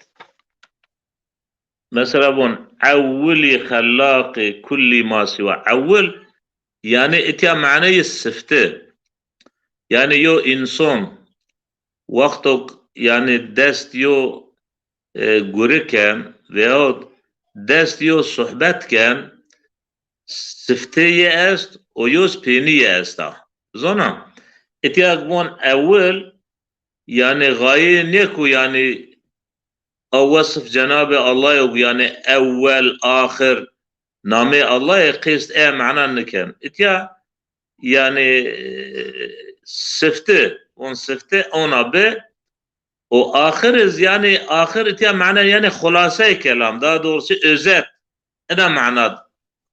mesela von, ewwilî xellaqê kullî ma siwa. Ewwil, yanî itya maneyê sifte. Yanî yo înson wexto, yanî dest yo, e, guri ken veyahut dest yo suhbet ken, siftê yê est û yoz pênî yê esta. Zona, itya von ewil, yanî xayê nêku, yanî a wesif Cenabê Allah yo, yanî ewwel, axir, namê Allahê qêst e mana niken. Itya, yanî, e, sifte, on sifte, ona bi, o axir iz, yanî axir itya mana, yanî xulaseyê kelam, daha doğrusu özet, ina mana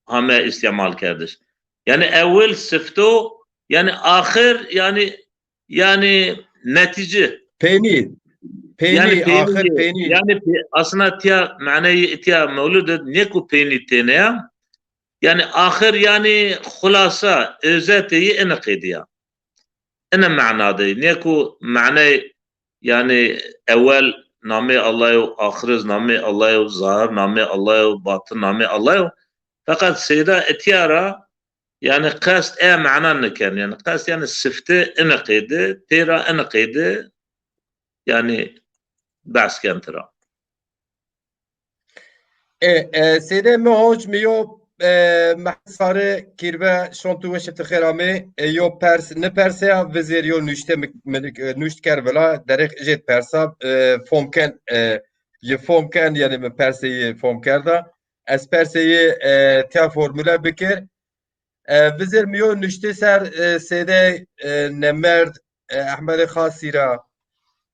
hame îstîmal kerdiş. Yanî ewil sifto, yanî axir, yanî, yanî netîce. Peynî. Peynî, yanî peynî, axir peynî. Yanî pe-, aslında tiya maneyê tiya mewlid nêku peynî têne ya. Yanî axir, yanî xulasa, özetê yi ini qêdî ya. Ini mana de. Nêku maney, yanî ewel namê Allah yo, axir iz namê Allah yo, zahir namê Allah yo, batin namê Allah yo. Feqet seyda itiya ra, yanî qest e mana niken. Yanî qest, yanî sifte ini qêdi, pêra ini qêdi, yanî behs ken tira. E, e, sêdê mi hoc mi yo, e, Mehmet Sarı Kirve, şon tu weşe ti xêr amê. E, yo pers, ni perse ya, vizêr yo nuşte mi, mi, e, nuşt ker vila, derêq jêt persa, e, fom ken, e, yi fom ken, yanî mi persê yi fom kerda. Ez persê yi, e, tiya formule bikir. E, vizêr mi yo nuşte ser, e, sêde, e, nemerd, e, Ehmedê Xasî ra,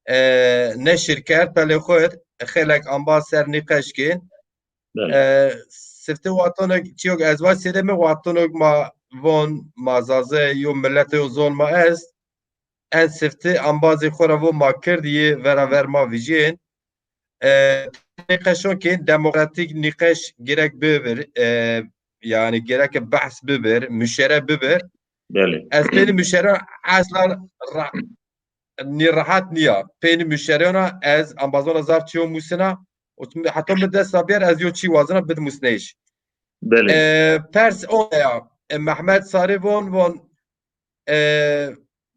e, neşir kerd, pelê xwu, xeylek amba ser nîqeş kên. Belê. E, sifte wextonek çîyok ez vaj sêde mi, wextonek ma von ma Zaze yo milete yo zon ma est. En sifte embazê xo ra vo ma kird yê vera ver ma vijên. E, nîqeşon kên demokratîk nîqeş gerek bibir. E, yanî gereke behs bibir, muşere bibir. Belê. Ez pênî muşere eslan ra-, nî rehet nîya. Pênî muşeriyona ez embazona zaf çîyo musina. Û heta mi dest ra bîyer ez yo çî wazena bid musneyş. Belê. E, pers o ya. E, Mehmet Sarı von, von, e,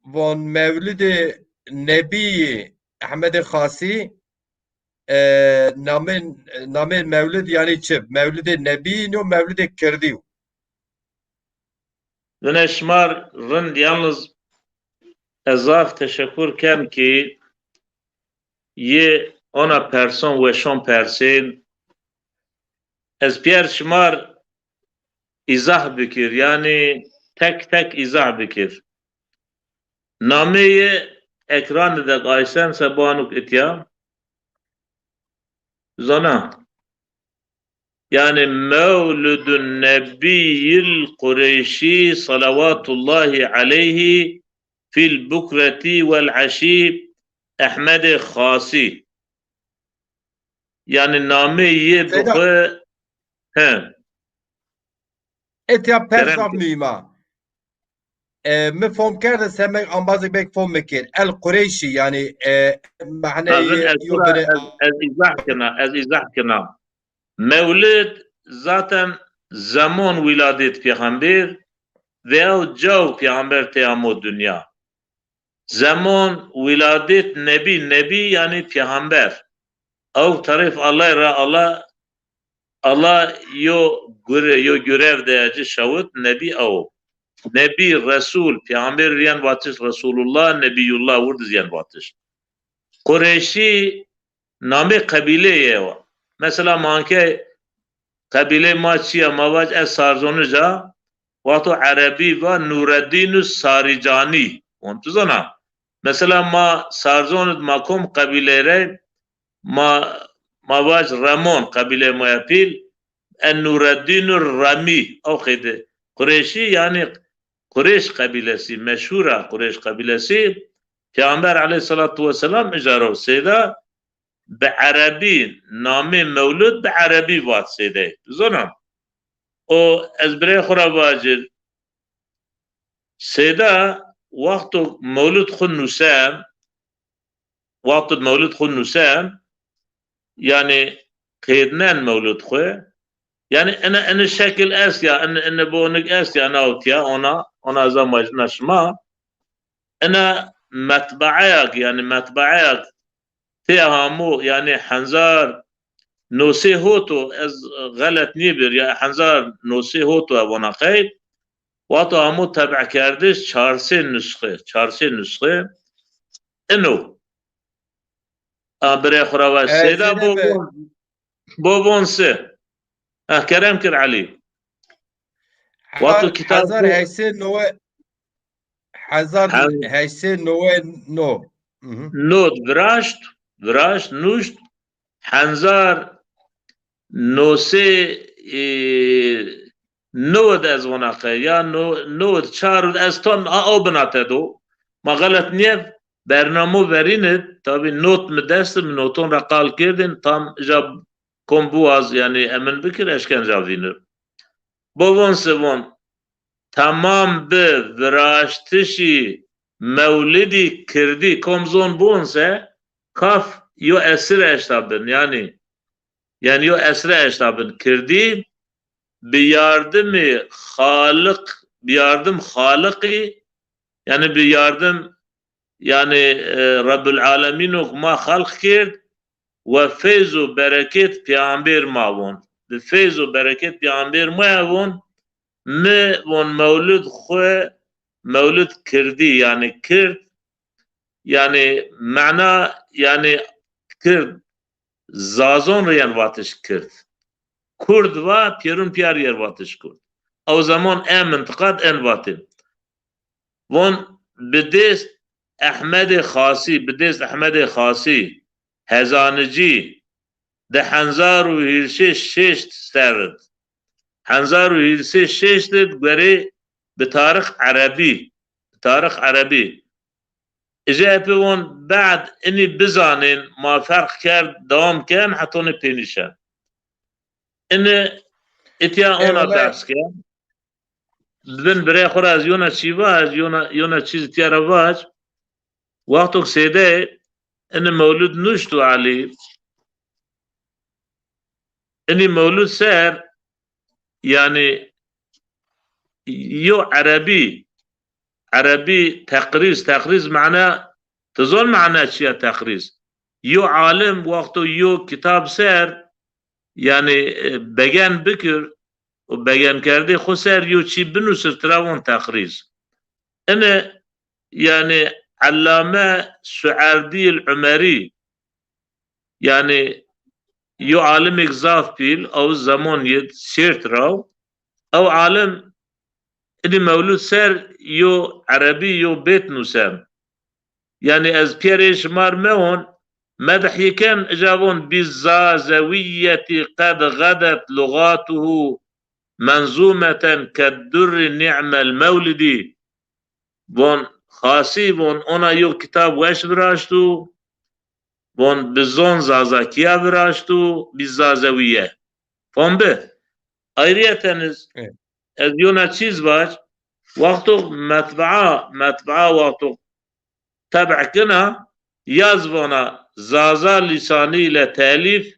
von Mewlidê Nebî Ehmedê Xasî, e, namên, namên Mewlid yanî çi? Mewlidê Nebî yo Mewlidê Kirdî yo? Vine şima rind, yalnız ez zaf teşekur ken ki yê ona person weşon persên. Ez pîyer şima r îzah bikir, yanî tek tek îzah bikir. Nameyê ekranî de qaysen se banuk itya. Zana. Yanî Mewlidun Nebiyil Qureyşî salawatullahi aleyhi fil bukreti vel eşî Ehmedê Xasî. Yanî namê yê bi Seyda. Xwu, he. Etya pers zaf muhîm a. E, mi fom kerde semek ambazek bek fom mi kir. El Qureyşî, yanî, e, mehneyê Ha, vin ez yo tu ra, bine ez, ez îzah kena, ez îzah kena. Mewlid zaten zemon wîladêt pêxembêr veya caw pêxember tê amo dinya. Zemon wîladêt nebî, nebî yanî pêxember. Ew tarîf Allay ra, Allah, Allah yo gure-, yo gurev de ya ci şewit, nebî ew. Nebî, Resul, pêxember riyen vatiş, Resulullah, Nebiyullah, wir di ziyen vatiş. Qureyşî namê qebîleyê wa. Mesela manke qebîlê ma çi ya, ma vac ez Sarzonij a, wexto erebî va Nureddînü Saricanî. Von tu zana. Mesela ma Sarzon id ma kom qebîley rey, ma, ma vac Remon qebîley ma ya pîl, en Nureddînü Remî. Ew qeyde. Qureyşî yanî Qureyş qebîlesî, meşhur a Qureyş qebîlesî. Peyxamber aleyhissalatu vesselam ija ro seyda bi erebî, namê mewlid bi erebî vat seyde. Zona. O ez birê xwu ra vacir. Seyda wexto mewlid xwu nusen, wexto mewlid xwu nusen, yanî qêdnen mewlid xwu. Yanî ene, ene şekil est ya, ene, ene bonik est ya, ene awtiya, ona, ona ez amacina şima. Ene metbaeyak, yanî metbaeyak tê hamo, yanî henzar nosê hoto, ez xelet nêbir ya, henzar nosê hoto ev ona qey. Wexto hamo teb'kerdiş çarsê nusxe, çarsê nusxe. Ino. A, birê xwu ra va. E, seyda bo, bo von se. Eh, kerem kir Elî. Wexto kitab hezar heşt sey newey, hezar heşt sey newey no. Hı hı. Not viraşt, viraşt, nuşt, henzar nosê, e, newid ez vona qe, ya no-, newid çar id ez tam a, ew binate do. Ma xelet nîyev, bernamo verîn id, tabî not mi dest id, mi noton ra qal kerdin, tam ja kom biwaz, yanî emin bikir, eşkenca vînir. Bo von se von, temam bi viraştişî mewlidî kirdî, kom zon bon se, kaf yo esir eşta bin, yanî, yanî yo esir eşta bin kirdî, bi yardimê Xaliq, bi yardim Xaliqî, yanî bi yardim, yanî, e, Rebbul Alemîno ma xelq kerd, we feyz û berekêt peyxembêr ma von. bi feyz û bereket pêxember ma ya von, mi von mewlid xwu, mewlid kirdî, yanî kird, yanî mena, yanî kird, zazon rê yen vatiş kird. Kurd va, pêrun pîya rê yen vatiş kurd. Ew zeman e mintiqa de en vatê. Von bi dêst Ehmedê Xasî, bi dêst Ehmedê Xasî, Hezanicî, di hezar û hîrsê şeşt ser id. Hezar û hîrsê şeşt id guerê bi Tarix Erebî, bi Tarix Erebî. Îje epê von bad inî bizanên, ma ferq kerd, dewam ken, hetonê pênîşen. Inî îtya ona behs ken. Bin birê xwu ra ez yona çî vac, yona, yona çîz îtya ra vac. Wexto ke Sêde inî mewlid nuşto Elî, inî mewlid ser, yanî yo Erebî, Erebî teqrîz, teqrîz mana, ti zon mana çi ya teqrîz? Yo alim wexto yo kitab ser, yanî, e, begen bikir, û begenkerdê xwu ser yo çî binusir, tira von teqrîz. Inî, yanî, Ellame Suerdîyil Umerî, yanî, yo alimêk zaf pîl, ew zeman yê sêrt ra. Ew alim inî mewlid ser yo Erebî yo bêt nusen. Yanî ez pîyerê şimar mewon, medh yi ken, îja von: "Bizzazewiyeti qed xedet lugatuhu menzumeten keddurri ni'mel mewlidi." Von Xasî von ona yo kitab weş viraşto, von bi zon Zazakîya viraşto, Bizzazewiye. Fam bi. Ayrıyeten iz, ez yona çîz vac, wexto metbaa, metbaa wexto teb'kina, yaz vona Zaza lisanî ile telîf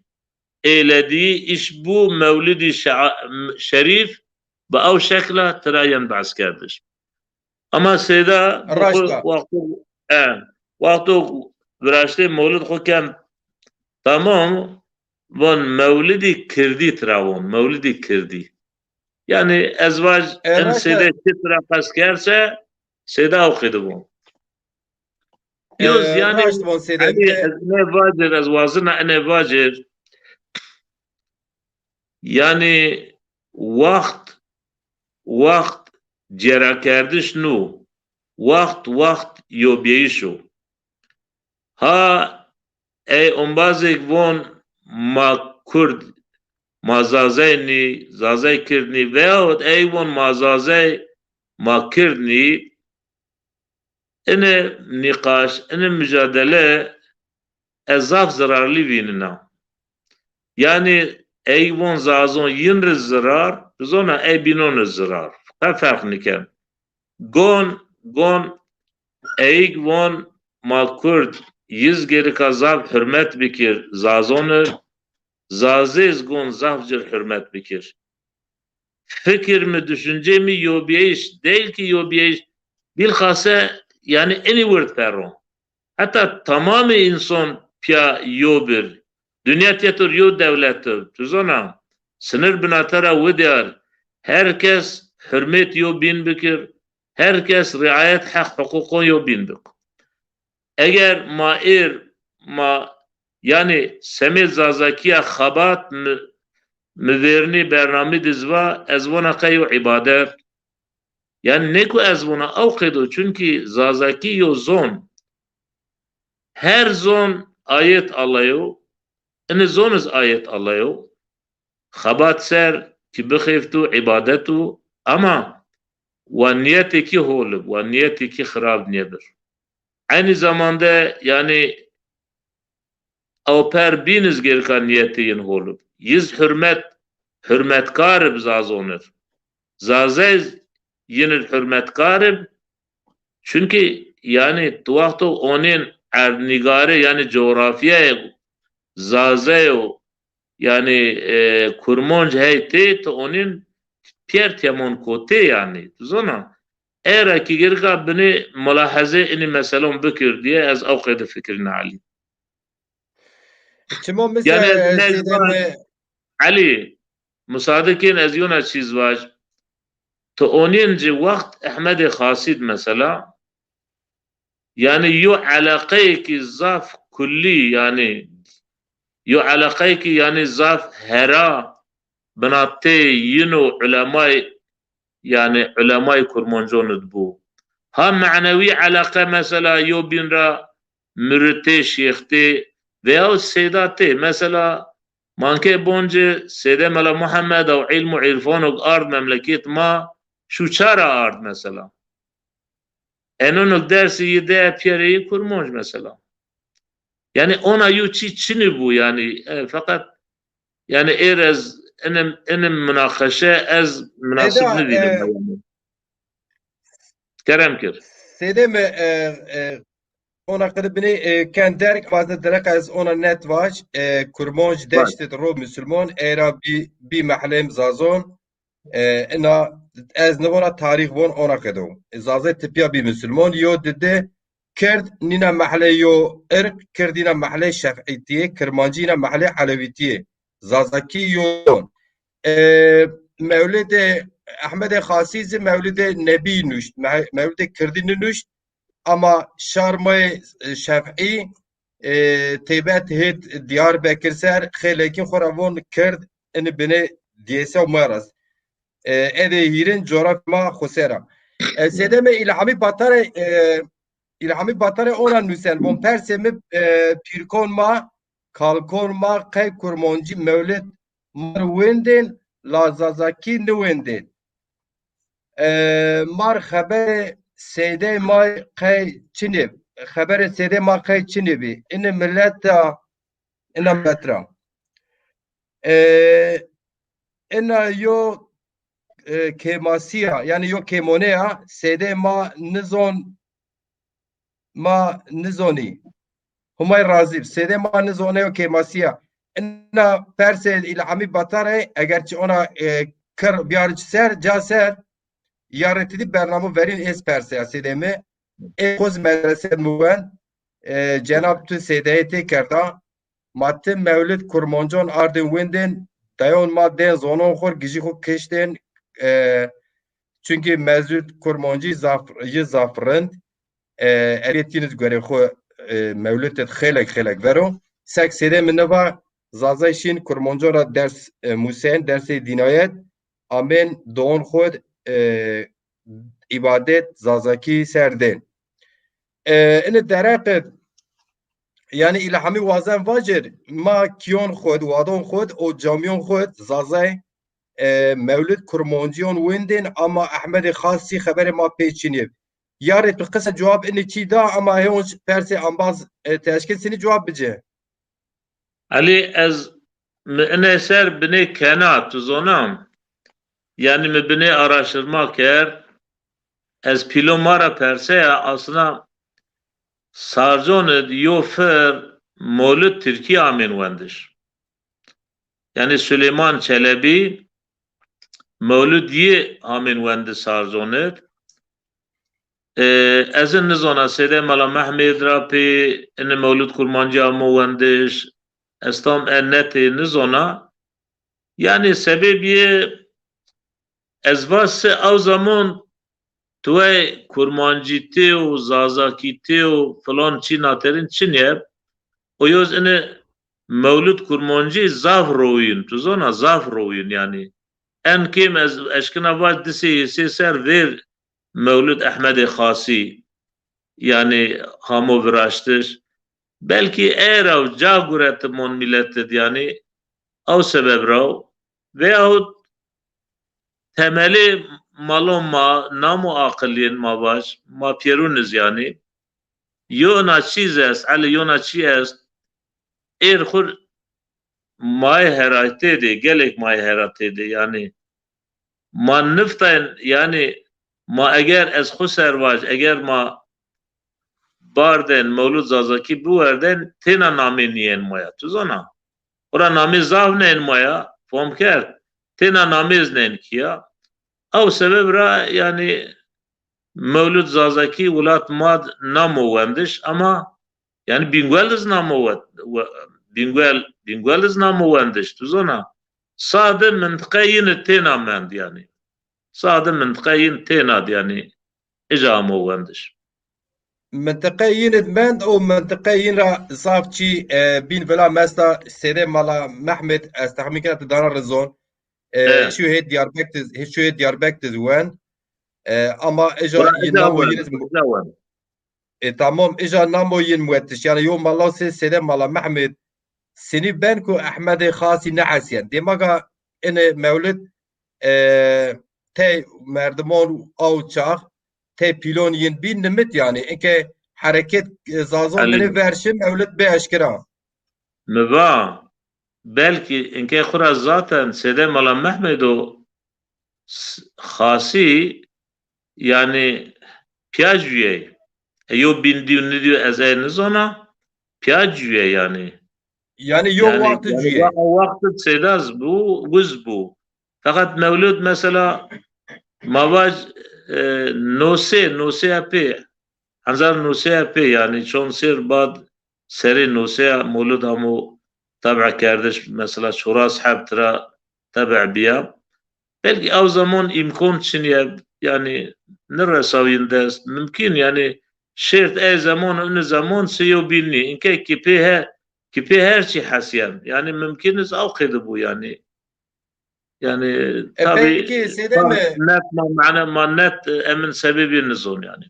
eylediği iş bu mewlidî şa-, şerîf bi ew şekla tira yen behs kerdiş. Ama Seyda wexto, e, wexto viraştê mewlid xwu ken tamam, von mewlidî kirdî tira von, mewlidî kirdî. Yanî ez vac en Seyde çi tira qest kerd se, Seyda ew qeyde von. Yoz, e, yanî, raşt von Seyde. Elî, ez ine vacir, ez wazina ine vacir. Yanî wext, wext cêrakerdiş nû. Wext, wext yobîyayîş o. Ha ey ombazêk von ma Kurd, ma Zazay nî, Zazay Kird nî, veyahut ey von ma Zazay, ma Kird nî, ine nîqaş, ine mucadele ez zaf zirarlî vînina. Yanî ey von Zazon yin ri zirar, bizona ey bînon ri zirar. Qe ferq niken. Gon, gon, eyg von ma Kurd yiz gerika zaf hurmet bikir Zazon ir, Zazêz gon zaf cir hurmet bikir. Fikir mi, düşüncê mi yobîyayîş, değil ki yobîyayîş, bîlxase, yanî, enî wird perron. Heta tamamê înson pîya yo bir. Dinya tîyetor yo dewlet ir. Tu zona, sinir binate ra widîyar. Her kes hurmêt yo bîn bikir. Her kes riayet heq huquqon yo bîn bik. Eger ma êr, ma, yanî semêd Zazakîya xebat mi, mi vernî bernamî di ziva, ez vona qey yo îbadet. Yanî nêku ez vona ew qeydo, çunkî Zazakî yo zon. Her zon ayet Allayo, ini zon iz ayet Allayo. Xebat ser ki bixêftu, îbadetu, ama wa niyetê kî hol ib, wa niyetê kî xirab niyebir. Eynî zamande, yanî, ewper bîn iz gerika niyetê yin hol ib. Yiz hurmet, hurmetkar ib Zazon ir. Zazey yin ir hurmetkar ib. Çunkî, yanî, tu wexto onên erdnîgare, yanî, cografyayê Zazeyo, yanî, e, Kurmonc hey tê, tu onên pîyer temon kotê, yanî. Tu zona, ey ra kî gerika binê mulahezê inî meselon bikir diye, ez ew qeyde fikirîna Elî. Çimo mi se, yanî, e, ez ney Seyde van, mi Elî, musade kên ez yona çîz vaj. Tu onîn ci wext Ehmedê Xasîd mesela, yanî yo eleqeyekî zaf kullî, yanî yo eleqeyekî yanî zaf hera binatê yino ulemay, yanî ulemay Kurmancon id bu. Ha menewî eleqe mesela yo bîn ra muritê, şêxtê veya seydatê. Mesela manke bonce Seyde Mela Muhammed ew ilm û irfanok ard memleket ma, şu çara ard mesela. Enonok dersî yi de piyerê yi Kurmanc mesela. Yanî ona yo çî çinî bu yanî, e, feqet yanî êr ez inim, inim munaqeşe ez munasib Eda, nivînim e, yanî. Kerem kir. Sêdê mi, e, e, ona qede binê, e, ken derg, vaze dereq ez ona net vaj, e, Kurmanc deştid ro Musulman, era bi, bi mehlêm Zazon, e, ina ez nivona tarîx von ona qedo. E, Zazê tipiya bi Musulman, yo didi Kird nîna mehle yo irq, Kird nîna mehle Şefîtiyê, Kirmancî yîna mehle Elewîtiyê. Zazakî yo. E, Mewlidê Ehmedê Xasî zî Mewlidê Nebî nuşt. Me-, Mewlidê Kirdî ninuşt. Ama şar ma yê, e, Şefî, e, teybet hêt Diyarbekir ser, xêlekî xo ra von Kird, ini binê diyese ma rast. E, edê hîrin coğrafya ma xo ser a. E, Sêdê mi Îlhamî Batarê, e, Îlhamî Batarê ona nusen, von persê mi, e, pîrkon ma, kalkon ma qey Kurmancî mewlid ma ri wendên, la Zazakî niwendên. E, ma ri xeberê seydey ma qey çinê, xeberê seydey ma qey çinê bî. Ini millet ra, ina millet ra. E, ina yo, e, kêmasî ya, yanî yo kêmone ya, seydê ma nizon, ma nizonî. Humay razî bi. Seydê ma nizone yo kêmasî ya. Ina persê Îlhamî Batarê, eger çi ona, e, kir biyarî çi ser, ca ser, ya rê ti dî bernamo verîn êz perseya Sêdê mi. Ê xo zî medrese mi wend, e, cenab tu sêdeyê tê kerda. Ma ti mewlid Kurmancon ardên wendên, dayon ma dên zonon xo gijî xo kiştên, e, çunkî mewlid Kurmancî zaf, yi zaf rind, e, edebîyet yîn iz gorê xo, e, mewlid id xêlek xêlek vero. Sek Sêdê mi niva Zazay şîn Kurmancon ra ders, e, musên, dersê dînayet, amên doon xo d, e, îbadet Zazakî ser dên. E, ini dereqid, yanî Îlhamî wazen vacir, ma kîyon xo d, wadon xo d û camîyon xo d Zazay, e, mewlid Kurmancîyon wendên, ama Ehmedê Xasî xeberê ma pê çinî. Ya rê tu qise cewab ini çî da, ama hê on persê ambaz, e, teşkil sinî cewab bici. Elî, ez mi ine ser binê kena, tu zona. Yanî mi binê araştirma kerd. Ez pîlo ma ra perseya, aslında Sarcon id yo fir mewlid Tirkî amên wendiş. Yanî Süleyman Çelebi mewlid yi amên wendi Sarcon id. E, ez in nizona Sêdê Mela Mehmêd ra pê ini mewlid Kurmancî amo wendiş. Ez tam e netê nizona. Yanî sebebîye ez va se ew zaman tuwey Kurmancîtê û Zazakîtê û filan çî naterin çinî eb. O yoz ini mewlid Kurmancî zaf rowîn, tu zona zaf rowîn yanî. En kêm ez eşkina vaj di sey hîsê ser vêr mewlid Ehmedê Xasî, yanî hamo viraştiş. Belkî ey ra ca guretimon milet id, yanî ew sebeb ra veyahut temelê malon ma, nam û aqilîyên ma vaj, ma pîyerûn iz yanî. Yona çîz est, Elî, yona çî est, êr xur mayê heraytê de, gelêk mayê heratê de, yanî ma niftayên, yanî ma eger ez xwu ser vaj, eger ma bardên mewlid Zazakî biwerdên, têna namê nîyên ma ya. Tu zona? Xura namê zaf nên ma ya, fom kerd. Têna namê iz nên kî ya. Ew sebeb ra, yanî mewlid Zazakî welat ma d namo wendiş, ama yanî Bîngwel iz namo we-, we-, Bîngwel, Bîngwel iz namo wendiş, tu zona? Sade mintiqe yine têna mend yanî. Sade mintiqe yin têna d yanî. Îja amo wendiş. Mintiqe yin id mend û mintiqe yin ra zaf çî, e, bîn vila mesta Sêdê Mala Mehmed ez texmîn kena ti dana rizon. E, He. Şu hê Diyarbekir, hê şu hê Diyarbekir wen. E, ama îja Bura yin îja namo wen, yin id îja wen. E, tamam, îja namo yin muettiş. Yanî yo mala sê Sêdê Mala Mehmed sinî ben ku Ehmedê Xasî nehesîyen. Dêmaga ine mewlid, e, tey merdimon aw çax, tey pîlon yin bî nimit yanî. Inke hereket, e, Zazon Elî. Binê verşi mewlid bê eşkera. Mi va, belkî inke xwu ra zaten Sêdê Mala Mehmed o s-, Xasî yanî pîya cuyey. E, yo bîn dîyo nidîyo ez ey nizona, pîya cuyey yanî. Yanî yo Yanî, wext yanî cuyey. wa-, o wext sêda zî bû, wiz bû. Feqet mewlid mesela ma vaj, e, nosê, nosê epê, henzar nosê epê yanî çond sêr bad serê nosê mewlid amo teb'e kerdiş, mesela çoras heb tira teb'e bîya. Belkî ew zaman îmkon çinîye, yanî niresaw yin dest. Mimkîn yanî şêrt ey zaman û ini zaman sê yew bîn nî. Inke kî pê he-, kî pê her çî hesîyen. Yanî mimkîn iz ew qeyde bû yanî. Yanî E, tabî peki, Sêdê tam mi? net ma mane ma net, e, emin sebebî nizon yanî.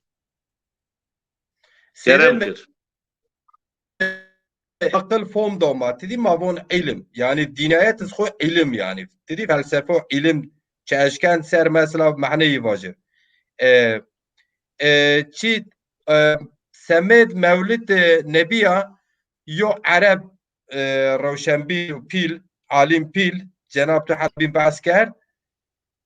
Sêdê Kerem mi? kir. Aqil fom do ma. Ti dî ma von îlim. Yanî dînayet iz xwu îlim yanî. Ti dî felsefe û îlim çi eşken ser mesela mehneyî vajir. E, e, çî, e, semêd mewlid, e, nebîya yo Ereb, e, rewşenbîr û pîl, alim pîl, cenab tu heb bîn behs kerd.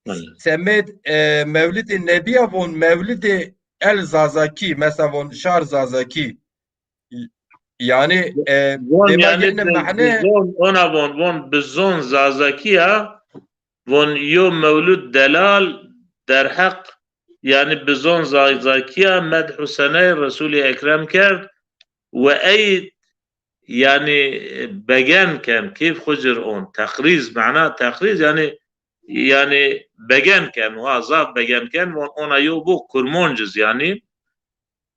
Hı. Semêd, e, mewlidê nebîya von mewlidê el Zazakî, mesela von şar Zazakî. Yanî, e, Von dêma yanî yine bi-, mehne bi zon, ona von, von bi zon Zazakî ya, von yo mewlud delal derheq, yanî bi zon Zazakî ya medh û seney Resûlî Ekrem kerd we ey yanî begen ken, keyf xwu cir on. Teqrîz, mana teqrîz, yanî, yanî begen ken, wa zaf begen ken, von ona yo bo kurmonc iz, yanî,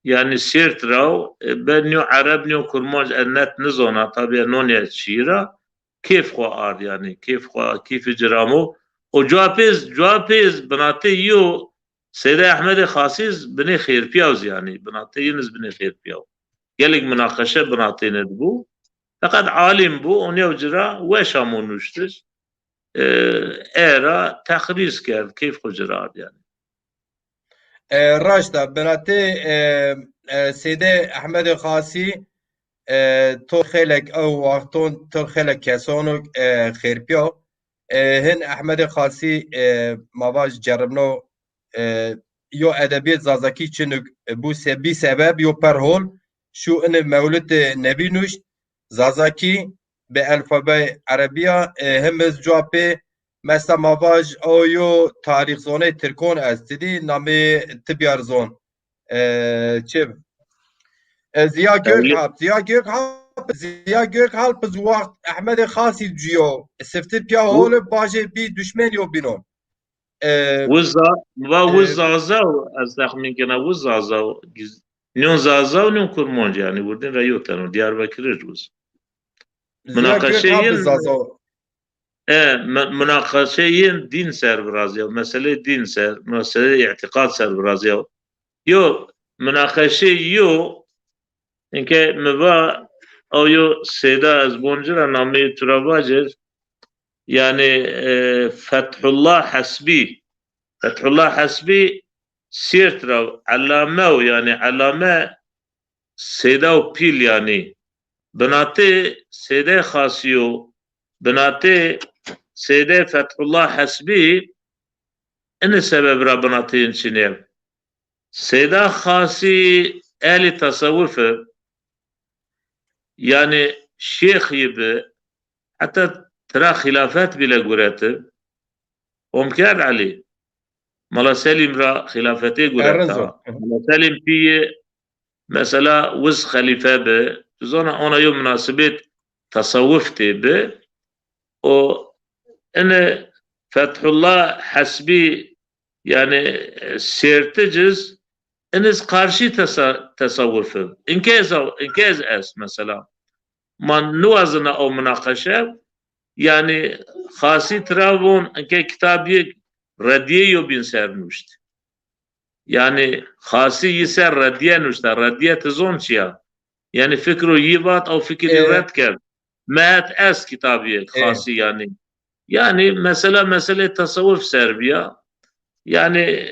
yanî sêrt raw, e, be nîyo Ereb, nîyo kurmonc, e, net nizona, tabî, e, nonîye çî ra, keyf xwu ard, yanî, keyf xwu, keyfî cir amo. O cuwa pêz, cuwa pêz, binatê yo, Seyda Ehmedê Xasî iz binê xêrpîyaw zî yanî, binatê yin iz binê xêrpîyaw. Gelek minaqeşe binatê yin id bû. Feqet alim bû, onîyaw ci ra weş amo nuştiş. E, e ra teqrîz kerd, keyf xwu ci ra ard yanî. E, raşt a, binatê, e, e, Seyda Ehmedê Xasî, e, to xeylek ew wexton, to xeylek keson o, e, xêrpîyaw. E, hin Ehmedê Xasî, e, ma vaj ceribno, e, yo edebîyet Zazakî çinuk, e, bû se-, bî sebeb yo per hol, şû ini mewlid, e, nebî nuşt, Zazakî bi elfabey Erebîya, e, him iz cuwa pê, mesela ma vaj o yo tarîxzoney tirkon estidî, namê ti biyar zon. E, çi? E, Ziya Ewlî- Gökalp. Ziya Gökalp, Ziya Gökalp iz wext Ehmedê Xasî cuyo. Siftir pîya hol ib, bajê bî duşmen yo bînon. E, Wiza, va e, wiz Zazaw, ez texmîn kena wiz Zazaw. Giz-, nîyon Zazaw, nîyon Kurmonc yanî. Wirdîn ra yo teno. Diyarbekirij wiz. Ziya Minaqeşe Gökalp yin iz Zazaw. E, mi-, minaqeşê yin dîn ser virazîyaw, meselê dîn ser, meselê îtîqad ser virazîyaw. Yo, minaqeşê yo, inke mi va, aw yo seyda ez bon ci ra nameyê tu ra vacir, yanî, e, Fethullah Hesbî. Fethullah Hesbî sêrt ra ellame o, yanî ellame seyda û pîl yanî. Binatê Seyda Xasî yo, binatê Seyda Fethullah Hesbî, ini sebeb ra binatê yin çinî. Seyda Xasî ehlî tesewuf i, yanî şêx yi bi, heta tira xîlafet bîle gureti. Fom kerd Elî? Mala Selîm ra xîlafetê gureta. Errin zon. Mala Selîm pîyê mesela wiz xelîfe bi. Tu zana ona yo munasibêt tesewuf tê bi. O Ini Fethullah Hesbî, yanî, e, sêrticiz, iniz qarşî tesa-, tesawuf ib. Inke ez, inke ez est mesela. Ma niwazena o munaqeşe, yanî Xasî tira von, inke kitabîyêk redîyê yo bîn ser nuşt. Yanî Xasî yi ser redîye nuşta. Redîye ti zon çi ya? Yanî fikro yi vat, ew fikirî red kerd. Mi het est kitabîyêk Xasî yanî. Yanî mesela meselê tesawuf ser bîya. Yanî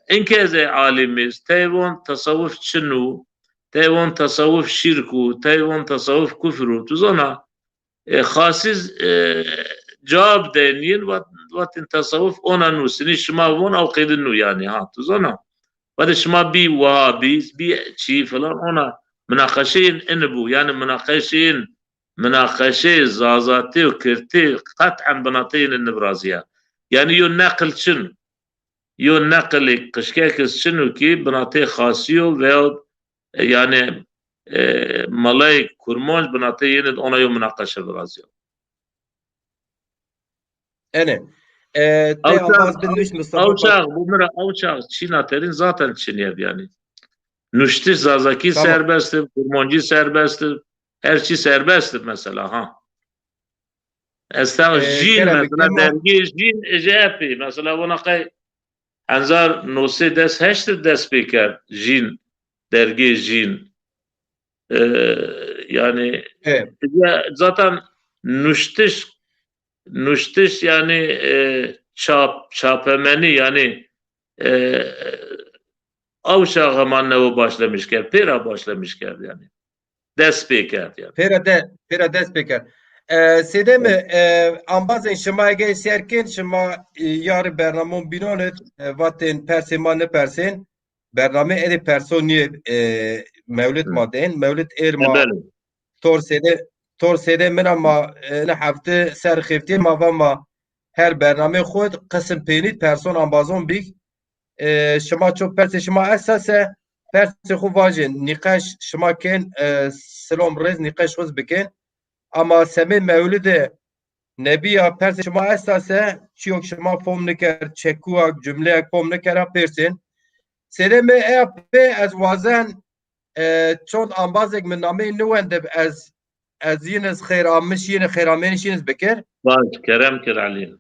inke ez ê alimîz, tey von tesawuf çin û, tey von tesawuf şîrk û, tey von tesawuf kufr û. Tu zona, e, Xasîz, e, cewab den yin, vat-, vatin tesawuf ona nû, sinî şima von, ew qêdin nû yanî, ha, tu zona. Vatê şima bî Wahabîz, bî çî filan, ona munaqeşeyên ini bû, yanî munaqeşeyên, munaqeşeyê Zazatî û Kirtî qet'en binateyên ini nivirazîya. Yanî yo neqil çin, yo neqilê qişkek iz çin û kî binatê Xasî yo veyahut, e, yanî, e, melayê Kurmanc binatê yênid ona yo munaqeşe virazîya. Ene. E, te Ew çax, ambaz bin nuşt Mustafa ew çax, bu mi ra ew çax çîna terîn zaten çinîyeb yanî. Nuştiş Zazakî serbest ib, Kurmancî serbest ib, her çî serbest ib mesela, ha. Ez ta jîn mesela, dergê jîn ije epî. Mesela vona qey hezar no sey des heşt de dest pê kerd jîn, dergê jîn. E, yanî, ije zaten nuştiş, nuştiş yanî, e, çap, çapemenî yanî, e, ew çax hema newe başlemiş kerd, pêra başlemiş kerd yanî. Dest pê kerd yanî. Pêra de, pêra dest pê kerd. E, Sêdê mi, e, ambazên şima ege sêr kên, şima, e, yarî bernamon bînon id, e, vatên persê ma nipersên. Bername êdî perso nîyê, e, mewlid ma dên. Mewlid êr ma tor sêdê, tor sêdê min a ma, e, ina hefte ser xeftî ma va ma her bernamê xwu id qisim pênî person ambazon bîk. E, şima ço persê şima esta se persê xwu vajên, nîqeş şima kên, e, silom rêz nîqeş xwu zi bikên. Ama semê mewlidê Nebîya persê şima esta se, çîyok şima fom nikerd, çekuyak, cumleyek fom nikera pêrsên. Sêdê mi eya pê ez wazen, e, çond ambazêk mi nameyî niwendib ez, ez yin iz xêr amiş, yin xêr amêniş yin iz bikir. Baş, kerem kir Elî.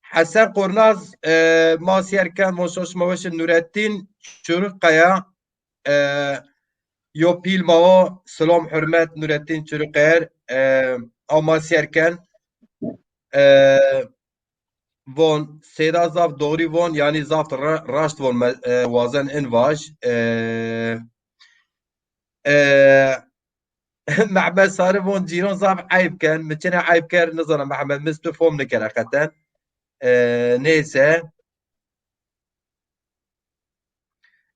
Hesen Qornaz, e, ma sêr ken, von şoş ma weş, Nurettin Çurukaya, e, yo pîl ma wo, silom hurmet Nurettin Çurukayer, e, ew ma sêr ken, e, von, Seyda zaf doğrî von, yanî zaf ra-, raşt von, me-, e, wazen in vaj, e, e, Mehmet Sarı von cîron zaf eyb ken, mi çine eyb ker, nizana Mehmet, mi tu fom nikera qeten. E, neyse.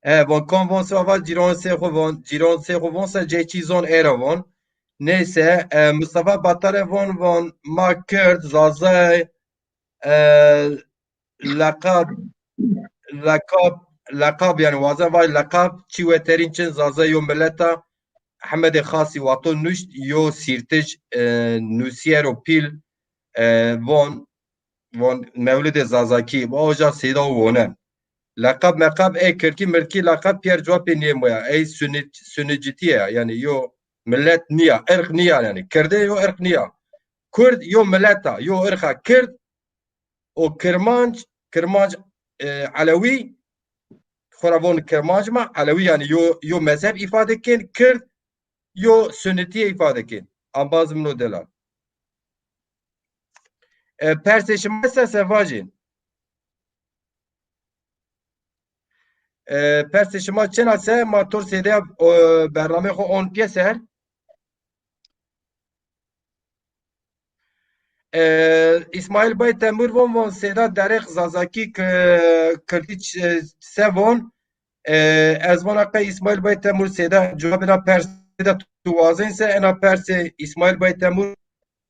E, von kon von se va cîron sê xwu von, cîron sê xwu von se cê çî zon êra von. Neyse, e, Mustafa Batare von, von ma Kird, Zazay, e, leqab, leqab, leqab yanî wazen vaj leqab çî weterîn çin, Zazay yo milet a, Hemedê Xasî wato nuşt, yo sîrtij, e, nusîyero pîl, e, von, von Mewlidê Zazakî, va oja Seyda û vonen. Leqab meqab ê kirdkî mirdkî leqab pîyer cewabê nîyê moya. Ey sunicîtî ya, yanî yo milet nîya, irq nîya yanî. Kirdê yo irq nîya. Kurd yo milet a, yo irq a. Kird û Kirmanc, Kirmanc, e, Elewî, xwu ra von Kirmanc ma, Elewî yanî yo, yo mezheb îfade kên, Kird yo sunitîye îfade kên. Ambaz min o delal. E, persê şima esta se vajîn. E, persê şima çin a se ma tor sêdeya, o, bernamê xwu on pîyeser. E, Îsmaîl Bay Temur von, von Sêda derêq Zazakî ki-, kirdî ç-, se von. E, ez vona qey Îsmaîl Bay Temur Sêda cewabê na persê de tu wazên se, ena persê Îsmaîl Bay Temur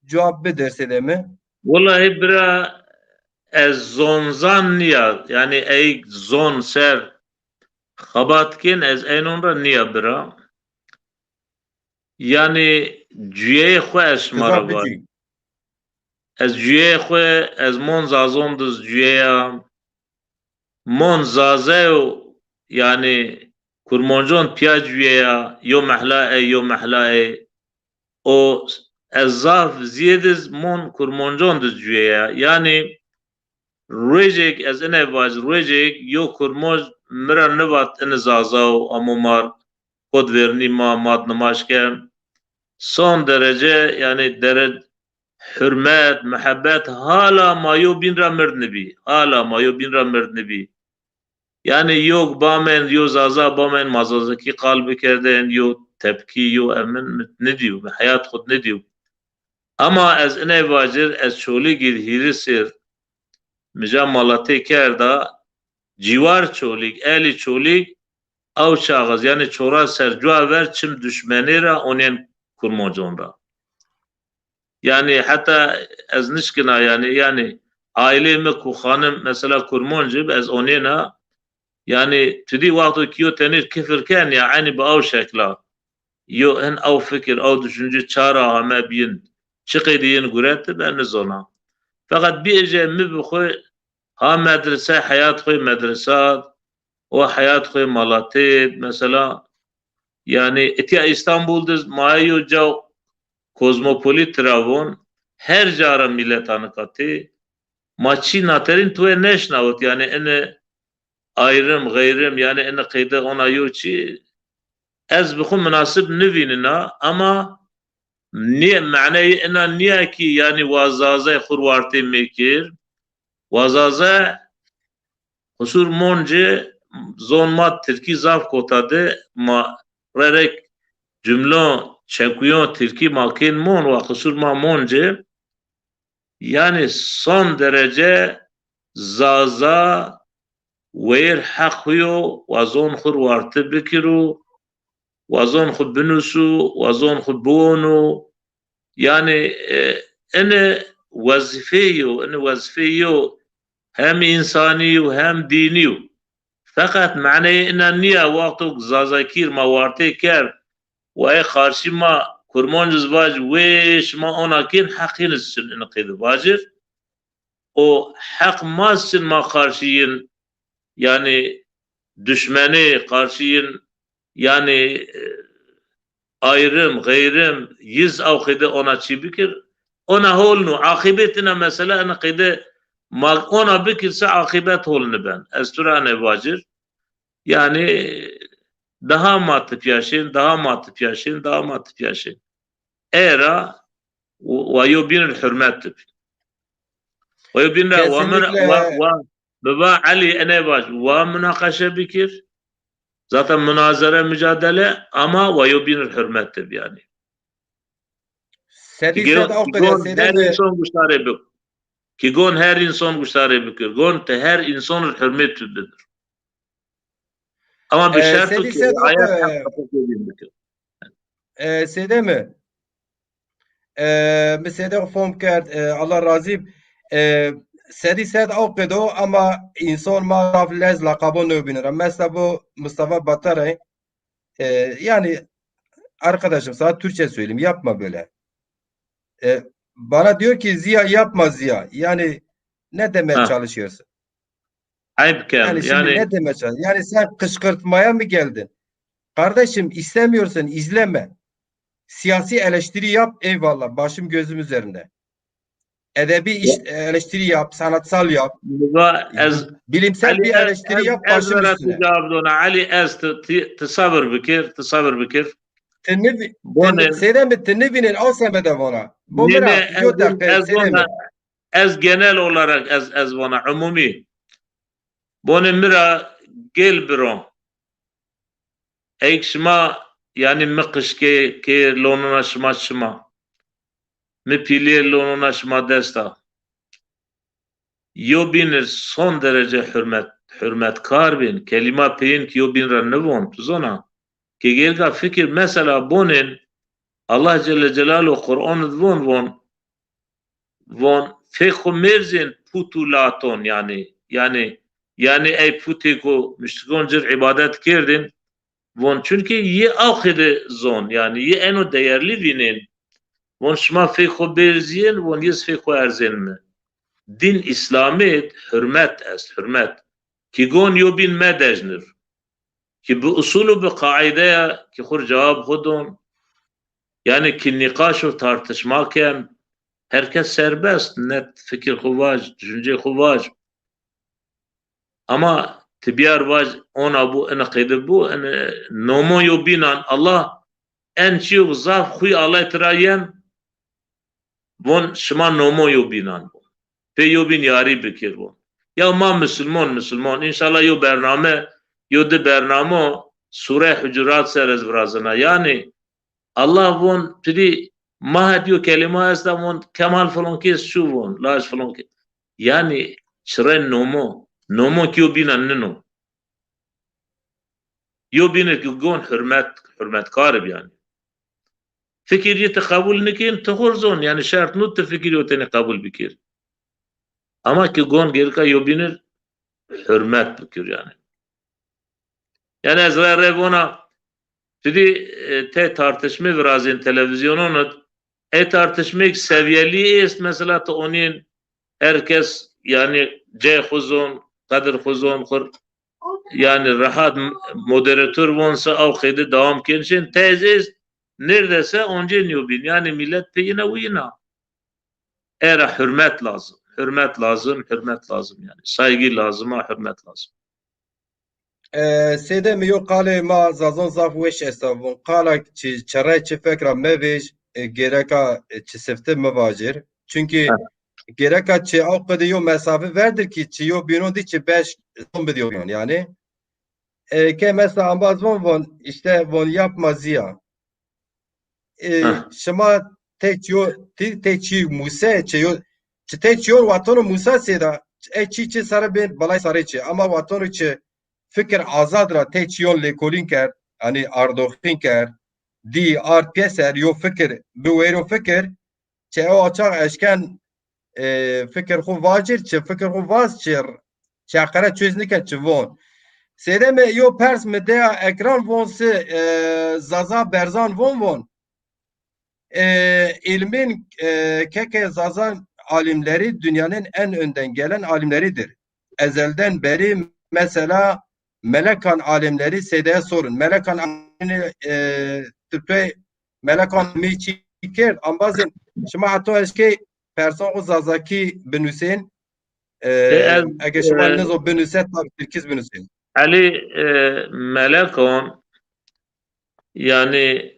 cewab bide sêdê mi. Wellahî bira ez zonzan nîya. Yanî ey zon ser xebat kên ez eynon ra nîya bira. Yanî cuyeyê xwu ez şima ra vajî. ez cuyeyê xwu, ez Mon Zazon diz cuyeya. Mon Zazeyo, yanî Kurmoncon piya cuyeya, yo mehla ey, yo mehla ey. O ez zaf ziyediz Mon Kurmoncon diz cuyeya. Yanî ruejêk ez ine vaj, ruejêk yo Kurmonc mi ra nivat ini Zaza o, amo mar, kod vernî ma, mat nimaj kerd. Son derece, yanî dere-, hurmet, muhebbet hala ma yo bîn ra mird nibî. Hala ma yo bîn ra mird nibî. Yanî yo bamên, yo Zaza bamên, ma Zazakî qal bikerdên, yo tepkî, yo emin mi nidîyo, mi heyat xud nidîyo. Ama ez iney vacir, ez Çolîgî hîrî sêr mi ca malatê kerda, cîwar Çolîg, elî Çolîg, ew çax iz, yanî çoras ser cua ver çim duşmenê ra onên Kurmoncon ra. Yanî heta ez nişkina, yanî, yanî aîlê mi ku xanim mesela Kurmonc ib, ez onêna, yanî tu dî wexto ki yo tenêr kifir ken ya, eynî bi aw şekla. Yo hin aw fikir, aw düşünce ça ra ame biyin, çi qeydî yin guret ib, ez nizona. Feqet bî ece mi bi xwu ha medrese, heyat xwu medresa, o heyat xwu malatê, mesela, yanî, itya Îstanbul diz ma yo ca kozmopolit ra von, her ca ra mîleta nika tê, ma çî naterîn tuwe neşnawit, yanî, ini ayrım, xeyrim, yanî, ini qeyde ona yo çî, ez bi xwu munasib nivînina, ama nîye, maneyê ina nîya ki, yanî, wa Zazay xwu wartê mekir, wa Zaza qisur Monci, zon ma Tirkî zaf kota de, ma rerek cumlon, çekuyon Tirkî ma kên Mon, wa qisur ma Monci. Yanî son derece Zaza weyr heq huyo, wa zon xwu warti bikiro, wa zon xwu binusu, wa zon xwu biwonu. Yanî, e, ini wezîfeyî yo, ini wezîfeyî yo hem însanî yo hem dînî yo. Feqet maneyê ina nîya, wexto Zazakîr ma wartê kerd, wa ê qarşî ma Kurmanc iz vaj, wê şima ona kên, heq yin iz çin ini qeyde vacir. O heq ma iz çin ma qarşî yin, yanî duşmenê qarşî yin, yanî, e, ayrım, xeyrim, yiz aw qeyde ona çî bikir, ona hol nu. Aqîbetîna mesela ina qeyde ma ona bikir se aqîbet hol niben. Ez tu ra ene vacir. Yanî daha ma tipya şên, daha ma tipya şên, daha ma tipya şên. Era wa yo bîn ir hurmet ib. Wa yo bîn ra wa min, kesinlikle, wa, wa, mi va Elî ene vaj, wa munaqeşe bikir. Zaten munazere, mücadele, ama wa yo bîn ir hurmet ib yanî. Sedî sed aw qede, gon her însan guştarê bik. Ki gon her însan guştarê bikir. Gon ti her însan ir hurmet tu bidir. Ama bi şert ki ayet hak bikir. E, Seyde mi? E, mi Seyde xo fom kerd, e, Allah razî. E, sedî sed aw qedo ama însan ma raf lez laqabo nêbînira. Mesela bu Mustafa Batarey, e, yani arkadaşım sana Türkçe söyleyeyim, yapma böyle. E, bana diyor ki Ziya yapma Ziya. Yani ne demeye çalışıyorsun? Ayıp ken. Yani şimdi yani ne demeye çalışıyorsun? Yani sen kışkırtmaya mı geldin? Kardeşim, istemiyorsan izleme. Siyasi eleştiri yap, eyvallah. Başım gözüm üzerinde. Edebi iş, eleştiri yap, sanatsal yap. Bilimsel bir eleştiri yap, başım üstüne. Cevap dona. Elî, ez ti, ti, ti sabir bikir, ti sabir bikir. Ti nivi-, Seyde mi, ti nivînên, aw semede vona. Bo mi ra, yo dakika, Seyde mi. Ez genel olarak ez, ez vana umumî. Bonê mi ra gel biro. Eyk şima, yanî mi qişkê kê lonona şima çima. Mi pîlîyê lonona şima dest a. Yo bîn ir son derece hurmet, hurmetkar bîn. Kelîma peyên ki yo bîn ra nivon, tu zona. Ke gelga fikir, mesela bonên, Allah Celle Celaluhu Quran id von, von, von, fê xwu mêrzên put û laton, yanî, yanî, yanî ey putê ku muşrikon cir îbadet kerdên, von, çunke yi aw qede zon, yanî yi eno değerli vînên. Von şima fêk xo bêrzîyên, von yê zî fêk xo erzên mi. Dîn Îslamî hurmet est, hurmet. Kî gon yo bîn medejnir. Kî bi usul û bi qaideya kî xur cewab xu don. Yanî kî nîqaş û tartışma ken, her kes serbest, net fikir xu vaj, düşüncê xu vaj. Ama ti biyar vaj, ona bu, ene qeyde bu, ene nomo yo bînan Allah, en çîyo zaf xuy Allay tira yen, von şima nomo yo bînan, von. Pê yo bîn yarî bikir, von. Ya ma musulmon, musulmon. Înşallah yo bername, yo di bernamo Sure Hucurat ser ez virazena. Yanî Allah von, pidî ma het yo kelîma esta, von Kemal filan kes çû, von laj filan kes. Yanî çire nomo, nomo ki yo bînan nino. Yo bînir ki gon hurmet, hurmetkar ib yanî. Fikir yi ti qebul nikin, ti xur zon, yanî şert nu ti fikir yo tenî qebul bikir. Ama ki gon gerika yo bînir hurmet bikir yanî. Yanî ez ra re vona, tu dî, e, te tartışme virazên televîzyonon id, e tartışmek seviyelî est, mesela ti onîn her kes yanî cey xu zon, qedir xu zon, xur yanî rehat m-, moderator vonse aw qeyde dewam kenişên tez est, nêrdese oncên yo bîn. Yanî millet pê yine û yina. Era hurmet lazim. Hurmet lazim, hurmet lazim yanî. Saygı lazim a, hurmet lazim. E, seyde mi yo qalê ma Zazon zaf weş esta. Vun qala çi çerey çi fek ra mevêj, e, gereka, e, çi sifte mivajir. Çunkî gereka çi aw qede yo mesafe verdir ki çi yo bînon dî çi beş zon bidî yo bînon yanî. E, ke mesela ambaz von, von, işte von yapma ziya. E, şima te çiyo, ti te çi muse, çi yo, çi te çiyon watonu musa sêda, e çi çi sare bên balay sare çi. Ama watonu çi fikir azad ra te çiyon lêkolîn kerd, hani ardoxîn kerd, dî ard pyeser yo fikir, bi weyro fikir, çe o açax eşken, e, fikir xu vacir, çi fikir xu vaz çi, çi qere çöz nike çi von. Seyde mi yo pers mi deya ekran von si, e, Zaza Berzan von von. E, ilmin, e, keke Zaza alimleri dünyanın en önden gelen alimleridir. Ezelden beri mesela Melekan alimleri Seydeye sorun. Melekan alimleri, e, Türkçe Melekan mi çi kerd? Ambazin, şima hatta eşkey persan xu Zazakî binusên, e, e, ez, ege şima, e, nizo binuse, tar Tirkîz binusên. Elî, e, Melekan, yanî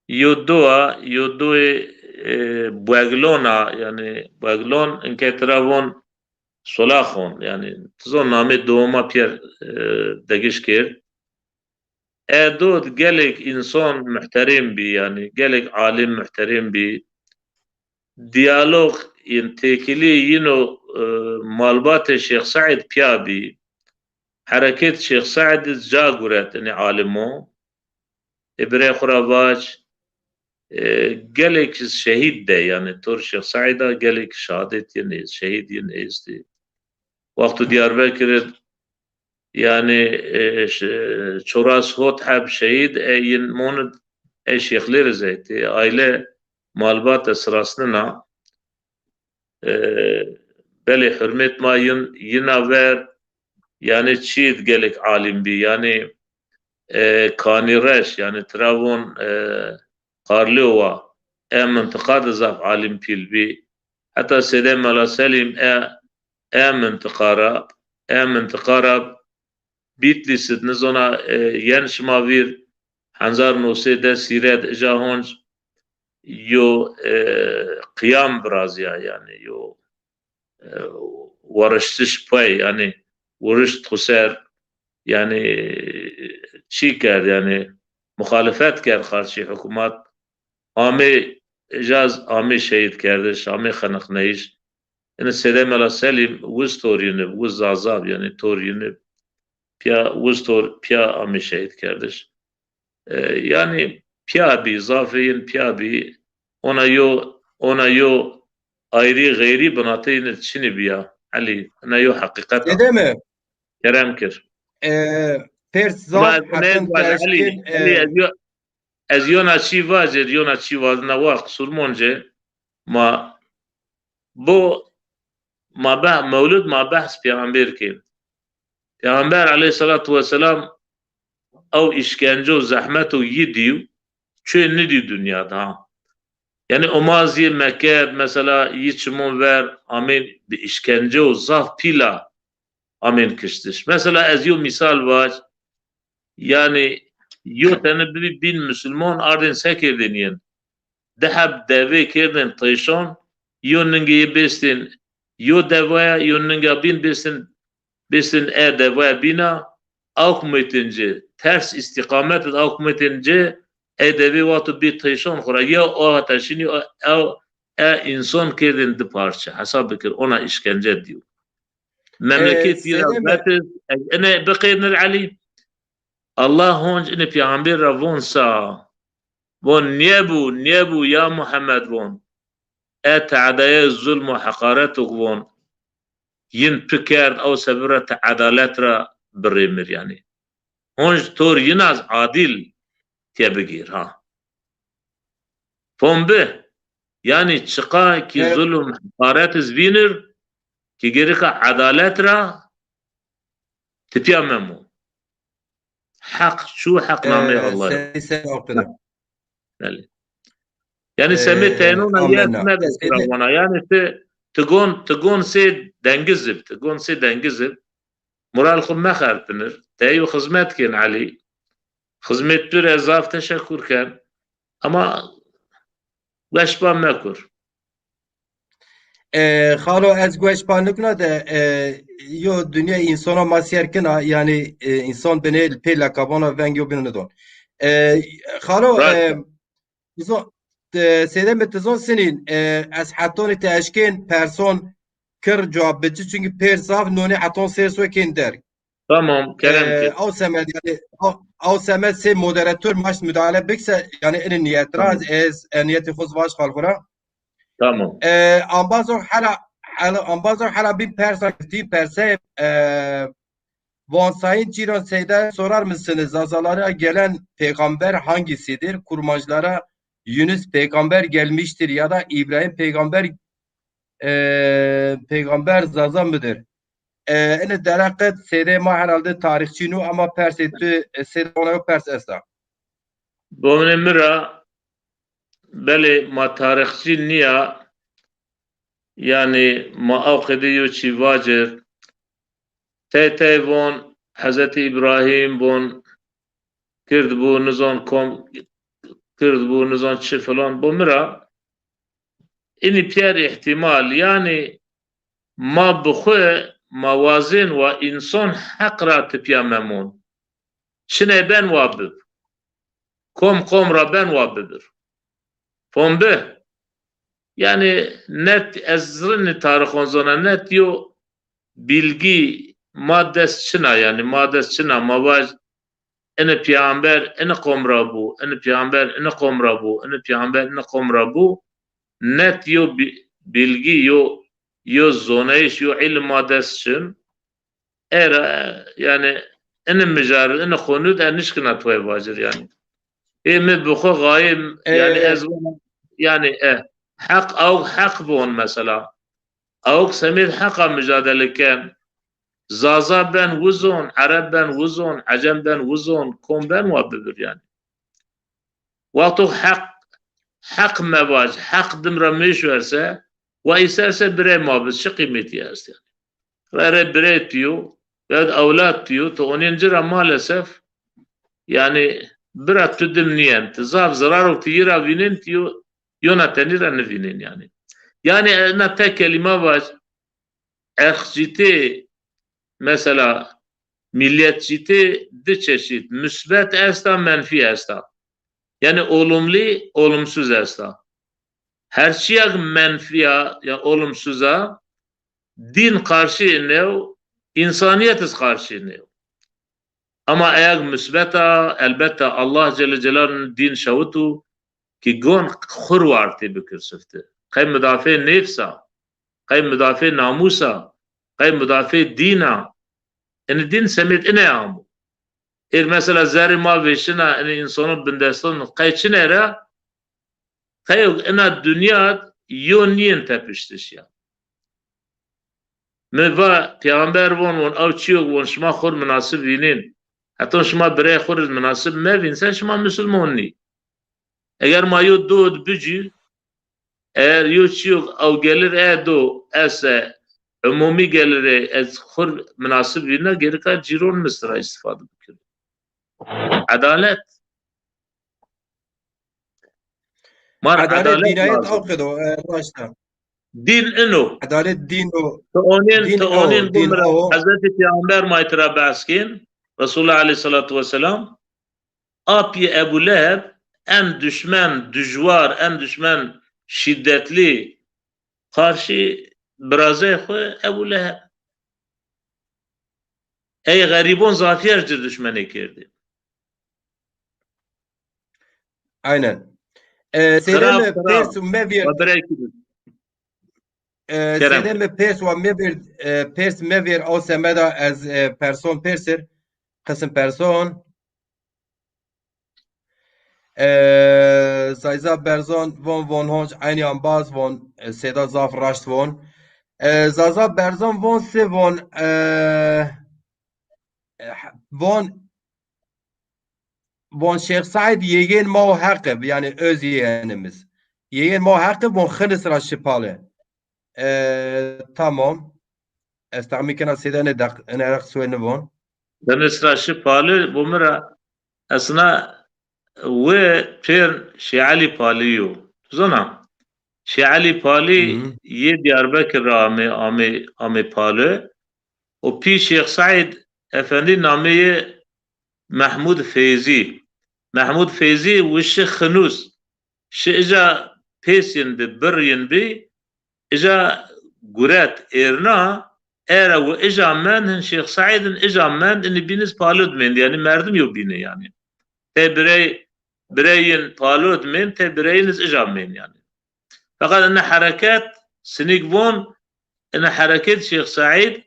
yo dua, yo doyê, e, Bueglon a, yanî Bueglon inke tira von Solaxon, yanî ti zon namê doma pîyer, e, degiş kerd. E do gelek însan muhterêm bî, yanî gelek alim muhterêm bî. Diyalog yin têkilî yino, e, malbatê Şêx Seîd pîya bî. Hereket Şêx Seîd ca guret inê alimo. Ê birê xwu ra vac, e, gelek şehîd de, yanî tor Şêx Seîd a gelek şehadet yin êst, şehîd yin êstî. Wexto Diyarbekir id, yanî, e, ş-, çoras hot heb şehîd, e, yin mon id, e, şêxlêr iz ey tê. Aile malbat de sirasnina. E, belê hurmêt ma yin, yina ver, yanî çî id gelek alim bî, yanî, e, Kanî Reş, yanî tira von, e, Qarlîowa, e mintiqa de zaf alim pîl bî. Heta Sêde Mela Selîm e, e mintiqa ra, e mintiqa ra Bîtlîs id nizona, e, yen şima vîr, hezar new sey des hîrê de ija honc yo, e, qiyam virazîya, yanî yo, e, weriştiş pay, yanî werişt xwu ser, yanî çî kerd, yanî muxalifet kerd qarşî hukûmat. Amê ija z amê şehîdkerdiş, amê xeniqneyîş. Ene Sêde Mela Selîm wiz tor yin ib, wiz Zaza bi, yanî tor yin ib. Pîya, wiz tor pîya amê şehîdkerdiş. E, yanî pîya bî, zafê yin pîya bî. Ona yo, ona yo ayrî xeyrî binatê yin id çinî bîya. Elî, ena yo heqîqet a. Sêde mi? Kerem kir. E, pers zaf hetin teşkîn, e, Elî, ez yo, ez yona çî vacir, yona çî vazna wa qisur monce, ma bo, ma be-, mewlid ma behs peyxamber kên. Peyxamber aleyhissalatu vesselam ew îşkence û zehmet û yî dîw, çê nidî dinya de ha. Yanî o ma zî meked, mesela yî çimon ver amên bi îşkence û zaf pîla amên kiştiş. Mesela ez yo mîsal vac, yanî yo tene bibî bîn musulmon ardên se kerdên yên. Di heb devê kerdên teyşon, yo ningê yê bêstên yo devaya, yo ninga bîn bêstên, bêstên e devaya bîna, awk metên ci, ters îstîqamet id awk metên ci, e devê wexto bî teyşon xwu ra, ya o hata şinî, ew, e, e înson kerdên di parçe. Hesab bikir, ona îşkence dîw. Memleket yî ra vet iz, ez ine biqênir Elî. Allah honc inê peyxamber ra von sa. Von nêbû, nêbû ya Muhammed von. E teadayê zulm û heqaret û von. Yin pi kerd, ew sebeb ra ti edalet ra birêmir yanî. Honc tor yin az adil tebigîr ha. Fom bi. Yanî çiqa ki zulm, heqaret iz vînir ki gerika edalet ra tipya memo. Heq çû, heq namê Allah. Belê. Yanî semê tenona yet mebe kira vana. Yanî ti, ti gon, ti gon sê dengiz ib, ti gon sê dengiz ib. Moral xwu mexerpinir. Teyo xizmet kên Elî. Xizmet tu re zaf teşekur ken. Ama weş ba mekur. E, xalo, ez gueş pa nikna de, e, yo dinya însana ma sêr kena, yanî, e, însan binê pê lekabana veng yo bîn nidon. E, xalo, e, tizon, e, sêde mi tizon sinîn, e, ez hetonî te eşkên person kir cewab bici, çunkî pêr zaf nonê heton sêr so kên der. Tamam, kerem kir. Aw semed, yanî, aw, aw semed sê moderator maşt müdahale bikse, yanî, ini niyet ra, ez, e, niyetê xwu vaj xal xwu ra. Tamam. E, ambazo hela, hela, ambazo hela bin persa giftî, perse, e, Van Sayın Cîran Seyda sorar mısınız? Zazalara gelen peygamber hangisidir? Kurmanclara Yunus peygamber gelmiştir ya da İbrahim peygamber e, peygamber Zaza midir? E, ini dereqet sêdê ma herhalde tarîxçî nû ama persê tu, e, sêdê ona yo pers esta. Bonê mi ra, belê ma tarîxçî nîya, yanî ma aw qede yo çî vacir. Tey tey von, Hezretî Îbrahîm von, kird bû, nizon kom kird bû, nizon çi filan. Bo mi ra, inî pîyer îhtîmal, yanî ma bi xwu ma wazên wa însan heq ra tipya memon. Çinê ben wa bib. Kom kom ra ben wa bibir. Fom bi? Yanî net ez zirnî tarixon zona, net yo bilgî ma dest çina, yanî ma dest çina, ma vaj ini peyxamber ini qom ra bû, ini peyxamber ini qom ra bû, ini peyxamber ini qom ra bû. Net yo bi-, bilgî, yo, yo zonayîş, yo îlim ma dest çin. Era, yanî, ini mijar, ini xonûd, e nişkina tuwe vacir, yanî. Ê mi bi xwu xayê, yanî, ez vana, yanî, e, heq, awk heq von mesela. Awk semêd heqa micadele ken. Zaza ben wizon, Ereb ben wizon, Ecem ben wizon, kom ben wa bibir yanî. Wexto heq, heq mevaj, heq dim ra mêşwerse, wa îserse birê ma bi, çi qîmetî est yanî? Rere birê tu yo, ya da ewlad tu yo, tu onên ci ra maalesef, yanî bira tu dim nîyen. Ti zaf ziraro ti yi ra vînên, ti yo, yona tenî ra nivînên yanî. Yanî ena tek kelîma vac, erxcîtê, mesela, mîletcîtê di çeşît, musbet esta, menfî esta. Yanî olumlu, olumsuz esta. Her çîyek menfî ya, ya olumsuz a, dîn qarşî nêyo, însanîyet iz qarşî nêyo. Ama eyek musbet a, elbette Allah Celle Celaluhu dîn şewitû ki gon xwu r wartê bikir sifte. Qey mudafê nêfs a, qey mudafê namûs a, qey mudafê dîn a. Ini dîn semêd ine amo. Êr mesela zerrê ma vêşina, inî însanon bindestan qey çine ra, qey ina dinya yo nîyên tepiştiş ya. Mi va, Peyxamber von, von, ew çîyo von şima xwu rê minasib vînên. Heton şima birey xwu rê minasib mevîn, sen şima musulmon nî. Eger ma yo do di bicî, eger yo çîyo ew gelir e do, ez e, umumî gelir e, ez xwu rê minasib vîna, gerika cîron mi sira îstîfade bikir. Edalet. Ma rê Edalet, edalet dînayet lazim. Aw qedo, e, raşta. Dîn ino. Edalet dîn o. Tu onên, dîn tu o, onên dîn bimira o. Hezretî Peyxamber ma tira behs kên, Resulullah aleyhissalatu vesselam, apî Ebu Leheb en duşmen, dujwar, en duşmen şîddetlî qarşî birazê xwu Ebu Leheb. Ey xerîbon zafîyer ci duşmenê kerdî. Aynen. E, Seyda mi pers û mevîr. E, Seyda mi pers wa mevîr, e, pers mevîr, o semeda ez, e, person persir, qisim person. E, Zayza Berzon von, von honc eynî ambaz von, e, Seyda zaf raşt von. E, Zaza Berzon von se von, e, e, von, von Şêx Seîd yegên ma o heqib, yanî öz yeğenimiz. Yegên ma o heqib von xinis ra şipale. E, tamam. Ez texmîn kena sêde ne deq-, ene req suwe nivon. Xinis ra şipale, bo mi ra esna we pêr Şêxelî Palî yo. Zona? Şêxelî Palî yê Diyarbekir ra ame, ame, ame pale. O pî Şêx Seîd Efendî nameyê Mehmûd Feyzî. Mehmûd Feyzî wi şi Xinûs. Şi ica pêsîn bi, birrîn bi, ica guret, êrna, era wi ica mend, hin Şêx Seîd in ica mend, inî bîniz palod mend, yanî merdim yo bîne yanî. Tê birey, bireyîn palod mend, tê bireyîn iz ica mend yanî. Feqet ina hereket, sinîk von, ina hereket Şêx Seîd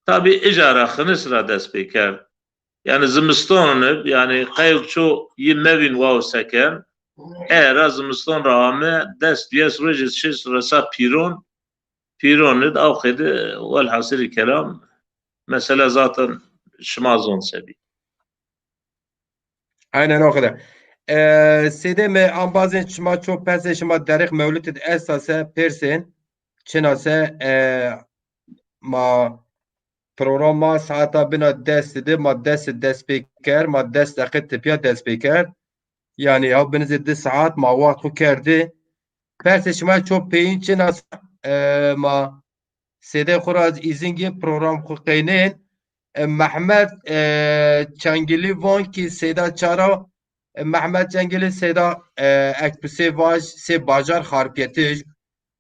tabî ica ra, Xinis ra dest pê kerd. Yanî zimiston ib, yanî qeyok ço yi mevîn waw seken. E ra zimiston ra ame, des duyes rojê şêst resa pîron, pîron id, aw qeyde, welhasilî kelam, mesela zaten şima zon se bî. Aynen o kadar. E, sêde mi ambazên şima ço persê şima derix mewlid id esta se persên, çina se, e, ma program ma saeta bina des de, ma des dest pê kerd, ma des deqe tepya dest pê kerd. Yanî ha binizê di saet ma waxt xo kerdî. Persê şima ço peyîn çina se, e, ma sêdê xo ra îzin gê program xo qeynên. E, Mehmet, e, Çengilî von ki sêda çara, e, Mehmet Çengilî sêda, e, ekpisê vaj, sê bajar Xarpêtij,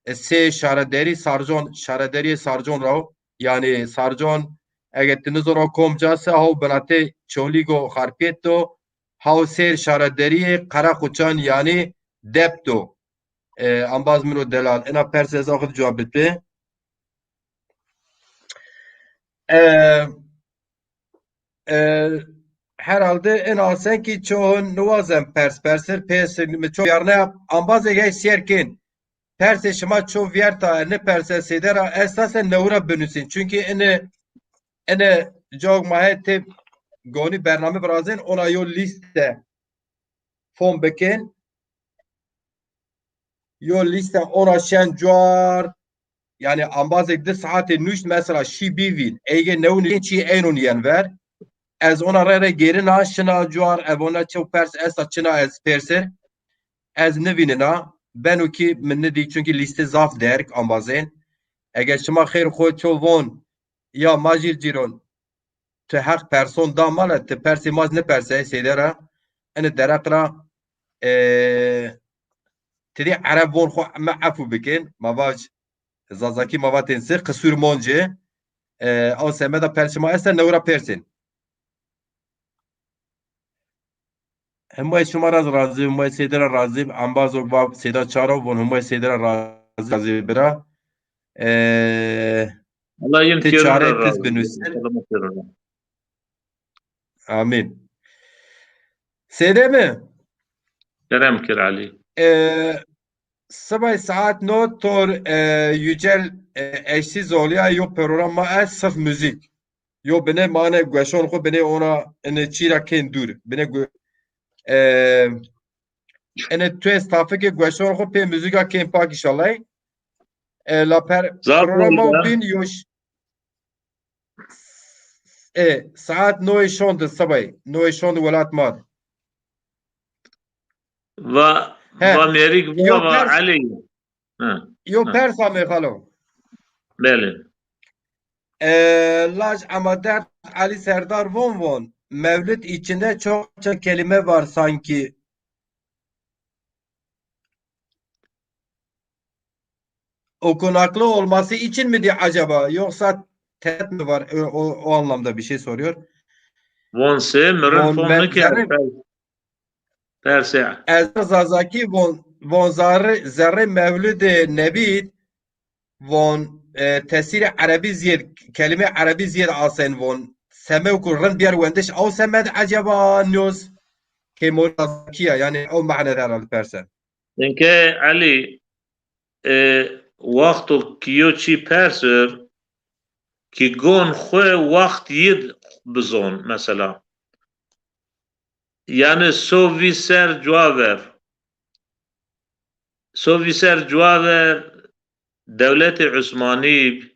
e, sê şaredarî Sarcon, şaredarîyê Sarcon ra, yanî Sarcon, ege ti nizona kom ca se, haw binatê Çolîg o, Xarpêt o, haw sêr şaredarîyê Qerequçan, yanî Dep do. E, ambaz min o delal. Ena pers ez axir cewab bide. E, e, herhalde en asen ki ço niwazen pers persir, pers mi ço yarne ambaz ege sierkin. Persê şima ço vierta, ne perse sêde ra esta se newra binusîn. Çünkü ene, ene cog ma he tê gonî bername virazên, ona yo lîste fon bikin. Yo lîste ona şen cuar, yanî ambazêk di saetê nuşt mesela şî bî vîn. Ege newin çî eynon yen ver. Ez ona re re gêrina, şina cuar, ev ona çew pers esta çina ez persir. Ez nivînina. Beno ki min nidî, çünkü lîste zaf derg ambazên. Ege şima xêr xo ço von, ya ma jî cîron, ti heq person da ma ra, ti persê ma zî nipersey sêde ra, ini dereq ra, e, ti dî ereb von xo me efû bikin, ma vaj Zazakî ma vatên se, qisûr monci, e, aw semeda persê ma esta, newra persên. Himay şima ra razî, himay sêde ra razî, embaz o va sêda çaro, von himay sêde ra razî, razî bira. E, Allah yin ti çare tiz binusir. Selamet verin. Amîn. Sêdê mi? Kerem kir Elî. E, sibay saet no tor, e, Yücel, e, eşsî zolîya yo program ma est sirf muzîk. Yo binê mane gueşon xo binê ona ene çîra kên dûr. Binê gu-, e, ene tu ez tafikê gueşon xo pê muzîka kên pak inşallah. E, la per Zaf programa oldu. Bin yo ş-, e, saet noyê şon de sibay. Noyê şon de welat ma de. Va, He. va mêrik va, Yo va pers, Elî. Hı. yo Hı. pers ame xalo. Belê. E, laj ama dert Ali Serdar von von. Mevlüt içinde çok kelime var sanki. Okunaklı olması için mi diye acaba? Yoksa tereddüt mü var? O, o, o anlamda bir şey soruyor. Von se mirin Von fom me-, nikerd. zerrê, Persê. ez Zazakî von, von zarrê, zerrê Mevlid-i Nebî, von, e, tesîrê Erebî zîyed, kelîmê Erebî zîyed asên von. Semewku rind biyar wendiş, ew semed eceba nyoz kêmol Zazakî ya, yanî ew mane der al perse. Çunke Elî, e, wexto ki yo çî persir, ki gon xwe wext yid bizon, mesela. Yanî so vî ser cuwa ver. So vî ser cuwa ver dewletê Usmanî,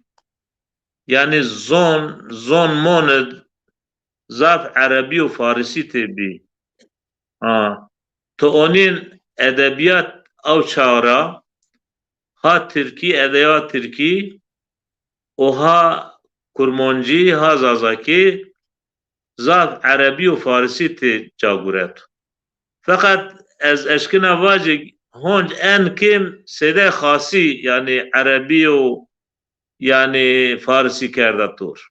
yanî zon, zon monid zaf Erebî û Farisî tê bî. Ha. Tu onîn edebîyat ew çax ra, ha Tirkî, edebîyat Tirkî û ha Kurmancî, ha Zazakî, zaf Erebî û Farisî tê ca guret. Feqet ez eşkina vacî honc en kêm sêde xasî, yanî Erebî û yanî Farisî kerda tor.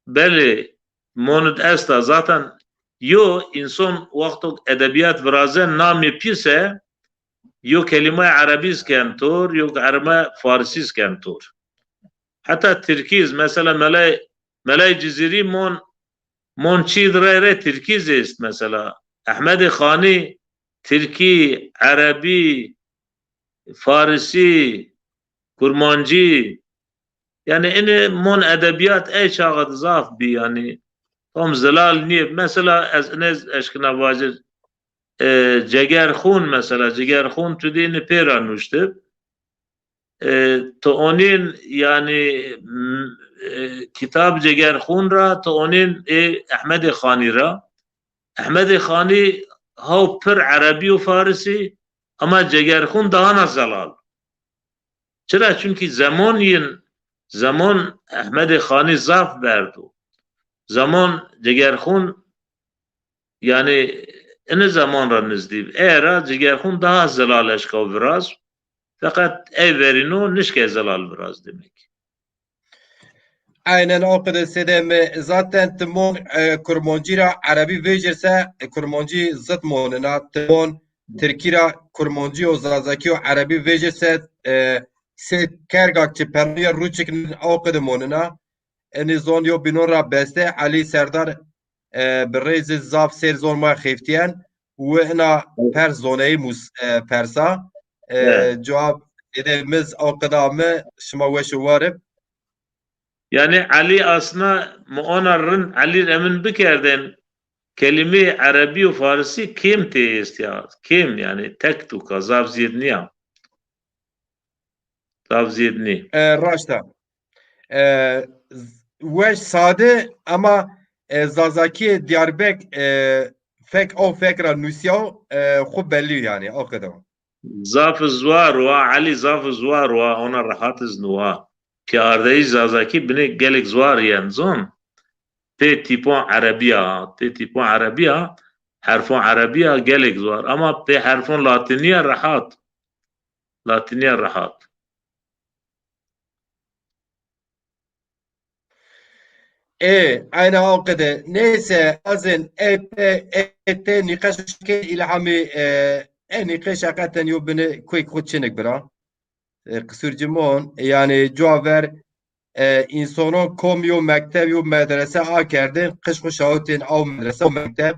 Belê, monid esta. Zaten yo însan wexto edebîyat viraze namê pî se, yo kelîmay Erebî zî ken tor, yo kelîmay Farisî zî ken tor. Heta Tirkî zî, mesela Melay, Melay Cizîrî mon, mon çî di rey rey Tirkî zî est mesela. Ehmedê Xanî Tirkî, Erebî, Farisî, Kurmancî. Yanî inê mon edebîyat ey çaxe de zaf bî yanî. Tam zilal nîyê. Mesela ez inê eşkina vacir, e, Cegerxûn mesela. Cegerxûn tu dî inê pê ra nuştib. E, tu onîn yanî, m, e, kitab Cegerxûn ra, tu onîn ê Ehmedê Xanî ra. Ehmedê Xanî haw pir Erebî û Farisî, ama Cegerxûn dahana zelal. Çira? Çunkî zemon yin, zemon Ehmedê Xanî zaf berdo. Zemon Cegerxûn, yanî ini zemon ra nizdî bi. Ey ra Cegerxûn daha zelal eşka viraz. Feqet ey verîno nişke zelal viraz demek. Aynen o kadar Sêdê mi. Zaten ti mon, e, Kurmancî ra Erebî vejirse, e, Kurmancî zit monina. Ti mon Tirkî ra Kurmancî û Zazakî û Erebî vejirse, e, sê kergak çi pernuya rûçik o kadar monina. Enî zon yo bînon ra beste. Elî Serdar, e, bi rêzî zaf sêr zon ma xeftîyen. Wi ina pers zoneyî mus, e, persa. E, Evet. Cewab ede miz o qida mi şima weş û war ib. Yanî Elî aslında mi ona rind Elî Emin bikerdên kelîmeyê Erebî û Farisî kêm tê est ya. Kêm yanî tek tuka zaf zîyed nîya. Zaf zîyed nî. E, raşt a. E, z-, weş sade ama, e, Zazakî Diyarbek, e, fek o fek ra nusîyaw, e, xwu bellî yanî, o qeda. Zaf ziwar wa, Elî zaf ziwar wa, ona rehat iz nuwa. Ki ardeyîş Zazakî binê gelek ziwar yen zon. Pê tîpon Erebî ya, pê tîpon Erebî ya, herfon Erebî ya gelek ziwar. Ama pê herfon Latînî ya rehat. Latînî ya rehat. E, ayna o qede. Neyse, azin, e, e, e, te nîqeş ke îlhamî, e, e, nîqeş heqeten yo bini kuyk xwu çinik bira. E, qisur cimon, e, yanî cuwa ver, e, însonon kom yo mekteb, yo medrese akerdên, qij xwu şawitên aw medrese û mekteb.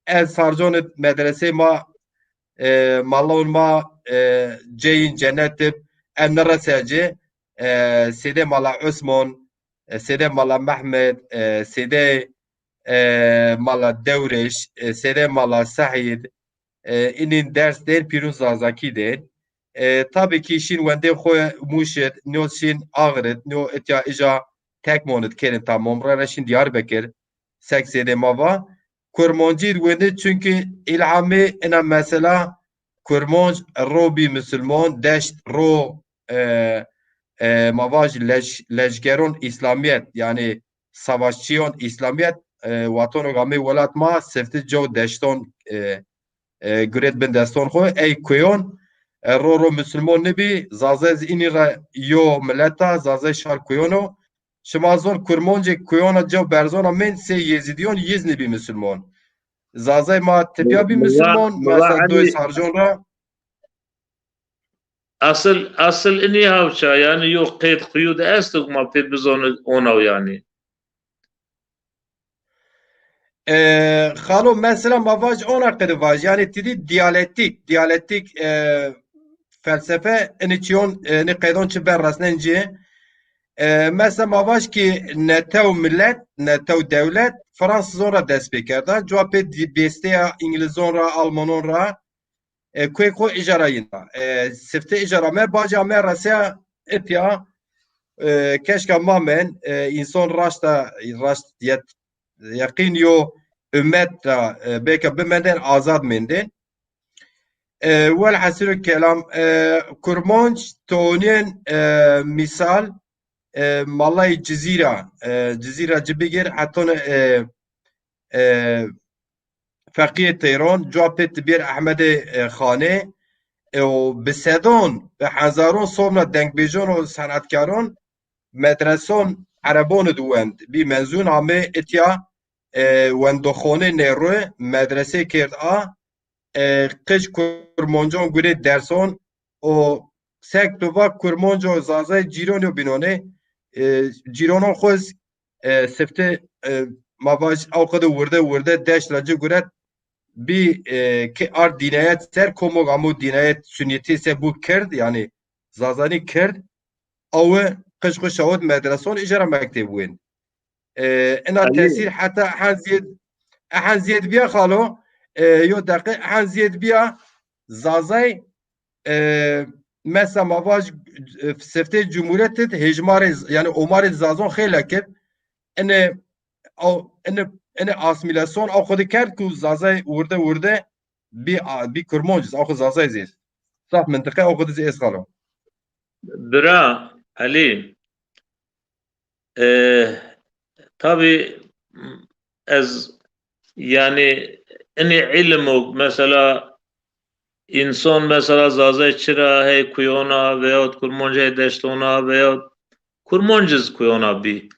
Ez sarconê medresey ma, e, malon ma, e, ceyîn cenet ib, em nirese ci, e, Sêdê Mala Osman, e, Sêdê Mala Mehmed, e, Sêdê, e, Mala Dewrêş, e, Sêdê Mala Seîd, e, inîn ders dên, pîrûn zazakî dên. E, tabî kî şîn wendê xwu Mûş id, nîyo şîn Axir id, nîyo itya ija Tekmon id kêrin ta Momre re şîn Diyarbekir, sek Sêdê ma va. Kurmancî id wendê çunkî îlhamê ina mesela Kurmanc ro bî misilmon, deşt ro, e, e, ma vaj lej-, lejgeron Îslamîyet, yanî savaşçîyon Îslamîyet, e, watono gamê welat ma sifti co deşton, e, e, guret bin deston xwu. Ey kuyon, e, ro ro misilmon nibî, Zazay zî inî ra yo milet a, Zazay şar kuyon o. Şima zon Kurmancê kuyona cew berzona mên sey Yezîdîyon yiz nibî misilmon. Zazay ma tipya bî misilmon, mesela doy Sarcon ra. Asil, asil inî hawça, yanî yo qeyd xuyu de esto ke ma pê bizonî onaw yanî. E, xalo, mesela ma vaj ona qede vaj, yanî ti dî diyalektîk, diyalektîk, e, felsefe, inî çiyon, e, inî qeydon çi ber resnen ci. E, mesela ma vaj ki netew milet, netew dewlet, Fransizon ra dest pê kerda. Cuwa pê dî-, bêsteya Îngilizon ra, Almanon ra, e, kuê xo îja ra yina. E, sifte îja ra me, baca me reseya ipya, e, keşka ma men, e, însan raşta, raşt yet, yeqîn yo ummet ra, e, belka bimendên azad mendên. E, welhasilü kelam, e, Kurmanc tonên, e, misal, e, Malay Cizîra, e, Cizîra ci bigir, heton, e, e, Feqîyê Teyron, cuwa pê tibîyer Ehmedê, e, Xanê, e, û bi sedon, bi hezaron somna dengbêjon û senetkaron, medreson erebon id wend, bî mezun amê itya, e, wendoxonê nêrû, medresê kerd a, e, qij kurmancon gurê derson, û sek tu va kurmanc û zazay cîron yo bînonê. E, cîronon xo z, e, sifte, e, ma vaj aw qede wirde wirde deşt ra ci guret bî, e, ke ard dînayet ser, komog amo dînayet sunnîyetî se bû kird, yanî zazanî kird, awe qij xo şawit medreson, îja ra mekteb wên. E, ina tesîr heta ehen ziyed, ehen ziyed biya xalo, e, yo deqe, ehen ziyed biya zazay, e, mesela ma vaj, e, sifte cumhuriyet id hejmarê, yanî omarê zazon xeylek ib, ine, o, ine, ine asimilasyon o xo de kerd ku zazay wirde wirde bî, a, bî kurmanc iz, o xo zazay zî. Zaf mintiqe o xo de zî est xalo. Bira Elî, e, tabî ez, yanî, inî îlim o, mesela, însan, mesela, zazay çira hey kuyona veyahut kurmanc hey deştona veyahut kurmanc iz kuyona bî.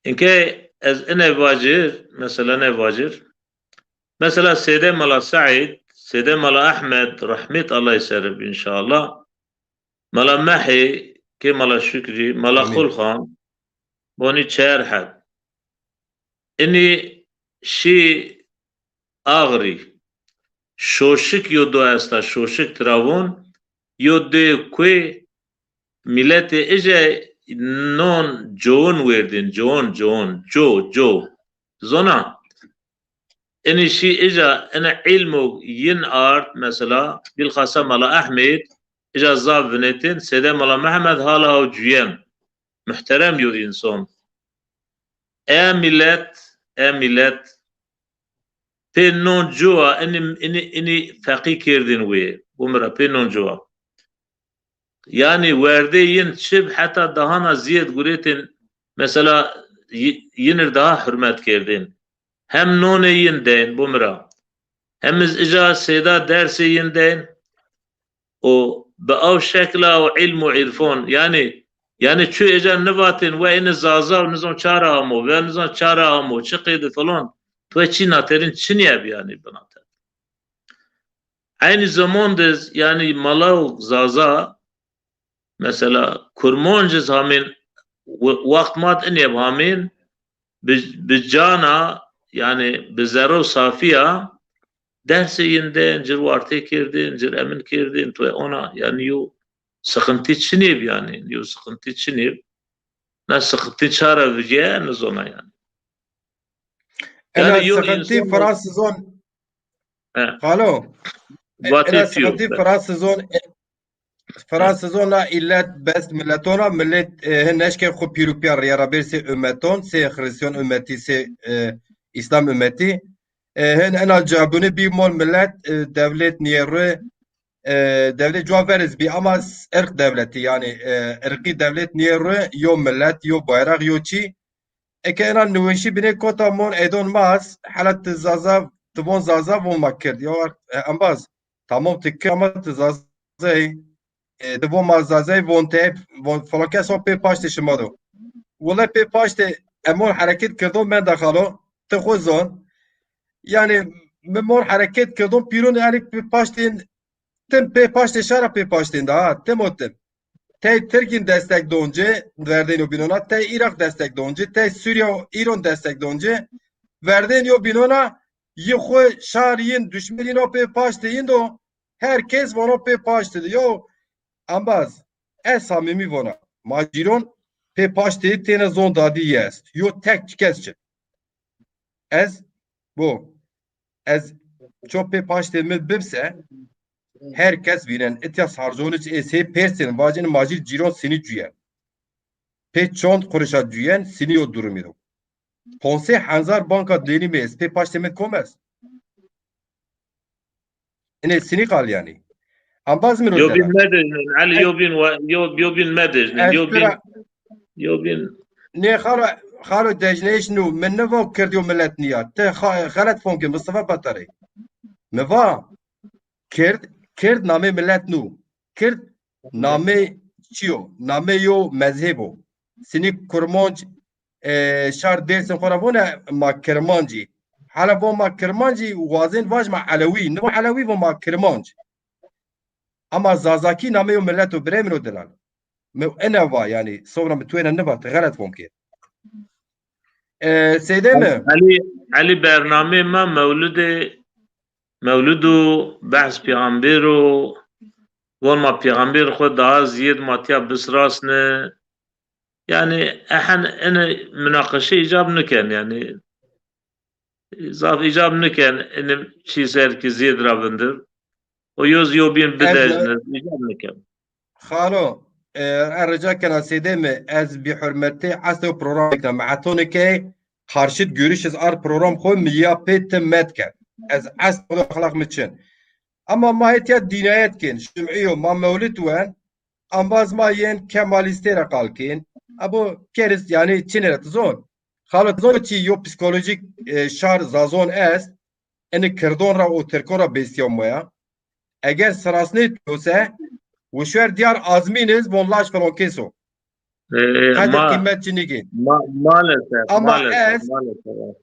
Înke ez ine vacir, mesela, ne vacir. Mesela, Sêdê Mela Seîd, Sêdê Mela Ehmed, rehmet Allay ser ib înşallah. Mela Mehê, kê Mela Şukrî, Mela Xulxan, bonî çer heb. Inî şî Axrî. Şoşik yo do esta, Şoşik tira von, yo dê kuê miletê ije non coon werdên, coon, coon, co, co. Zona? Inî şî ija, ina îlmo yin ard, mesela, bilxasa Mela Ehmed, ija zaf vinetên, Sêdê Mela Mehmed hala haw cuyem. Muhterem yo însan. E milet, e milet, pê non cuwa, inî, inî, inî feqî kerdên wê. Bo mi ra, pê non cuwa. Yanî werdê yin çib heta dahana ziyed guretên, mesela, y-, yin ir daha hurmet kerdên. Hem nonê yin deyn, bo mi ra. Hem iz ija sêda dersê yin deyn. Û bi aw şekla û îlm û îrfon, yanî, yanî çu ija nivatên we ine zaza û nizon çara amo, we nizon çara amo, çi qeyde falan, tu çi naterin çinî eb yanî binater. Eynî zaman de, yanî, mala û zaza, mesela, kurmanc iz hamên we-, wext ma di inê bi hamên bi, bi cana, yanî bi zerro safî ya dersê yin de, cir wartê kerdên, cir emin kerdên, tu ona, yanî yo sıkıntı çinê bi yanî, yo sıkıntı çinê bi. Na sıkıntı çara vijye, nizona yanî. Ena yanî sıkıntı insan Fransızon. He. Xalo. Vatê ena tu yo. Sıkıntı Fransızon, e, Fransızon na illet best milletona, millet, e, hin neşke xu pîrû pîya rîya ra bêr sê ümmeton, sê Hristiyan ümmeti, sê, e, İslam ümmeti. E, hin ena cabuni bî mol millet, e, devlet niyerü, e, devlet cuwa veriz bî ama s-, ırk devleti, yanî, e, ırkî devlet niyerü, yo millet, yo bayraq, yo çî. Eke ena niweşî binê kota mon eydon mas, hela ti Zaza, ti von Zaza von ma kird. Ya, e, embaz, tamam ti kird ama ti Zaza ey. E, ti von ma Zaza ey, von te, von falan kes o pê paştê şima do. Wele pê paştê emon hereket kirdo menda xalo, ti xo zon. Yanî, mi mor hereket kirdo pîron yanî pê paştên tim pê paştê şara pê paştên de ha, tim o tim. Tey Tirkîn destek don ci, verdên yo bînona, tey Îraq destek don ci, tey Sûrîya û Îron destek don ci, verdên yo bînona, yi xwu şar yin, duşmên yin o pê paştê yin do, her kes vono pê paştê de. Yo, embaz, ez samîmî vona, ma cîron pê paştê têne zon dadî yi est. Yo tek çi kes çi. Ez, bo, ez ço pê paştê mi bimse, her kes vînen, itya sarzoniç ê sey persên, vacin macir cîron sinî cuyen. Pê çond qurişa cuyen, sinî yo durumî do. Ponsê henzar banka dênî mi est, pê paştê mi kom est? Inê sinî qal yanî. Embaz mi ro Yo bin dera. Medejnin, Elî, yo bin wa-, yo, yo bin medejnin, Ez yo bin, pira yo bin. Nê xalo, xalo dejneyş nû, mi nivo kird yo millet niya. Ti xa-, xelet fom ke Mustafa Batarê. Mi va, kird, kird namê millet nû. Kird namê çi yo? Namê yo mezheb o. Sinî Kurmanc, e, şar Dêrsim xo ra vone ma Kirmancî. Hala von ma Kirmancî, wazên vaj ma Elewî. Nivo Elewî, von ma Kirmanc. Ama Zazakî namê yo millet o, birê min o delal. Mi ene va, yanî, sewra mi tu ene niva, ti xelet fom kê. E, Seyde mi? Elî, Elî bernameyê ma mewlidê, mewlid o, behs pêxembêr o, von ma pêxembêr xwu daha ziyêd ma tiya bisrasne. Yanî, ehen, ene munaqeşe îcab niken, yanî. Zaf îcab niken, ene çî ser ki ziyêd ra vindir. O yoz yo bîn bidejne, îcab niken. Xalo, e, e rica kena Seyde mi, ez bi hurmetê esê program kena. Mi hetonê ke karşıt görüş iz ar program xo mi ya pê ti met kerd. Ez esê axlaq mi çin. Ama ma etiya dînayet kên, şimî yo, ma mewlid wen, embaz ma yên Kemalîstê ra qal kên. Ebo kerist, yanî çinê ra ti zon. Xalo ti zon çi yo psîkolojîk, e, şar Zazon est, ini Kirdon ra û Tirkon ra bêstîya moya. Eger sirasnê to se, wişwer diyar azmîn iz von laj filan kes o. E, e, qedir ma-, qîmet ci nîgên. Ma-, maalesef, ama maalesef, ez, maalesef.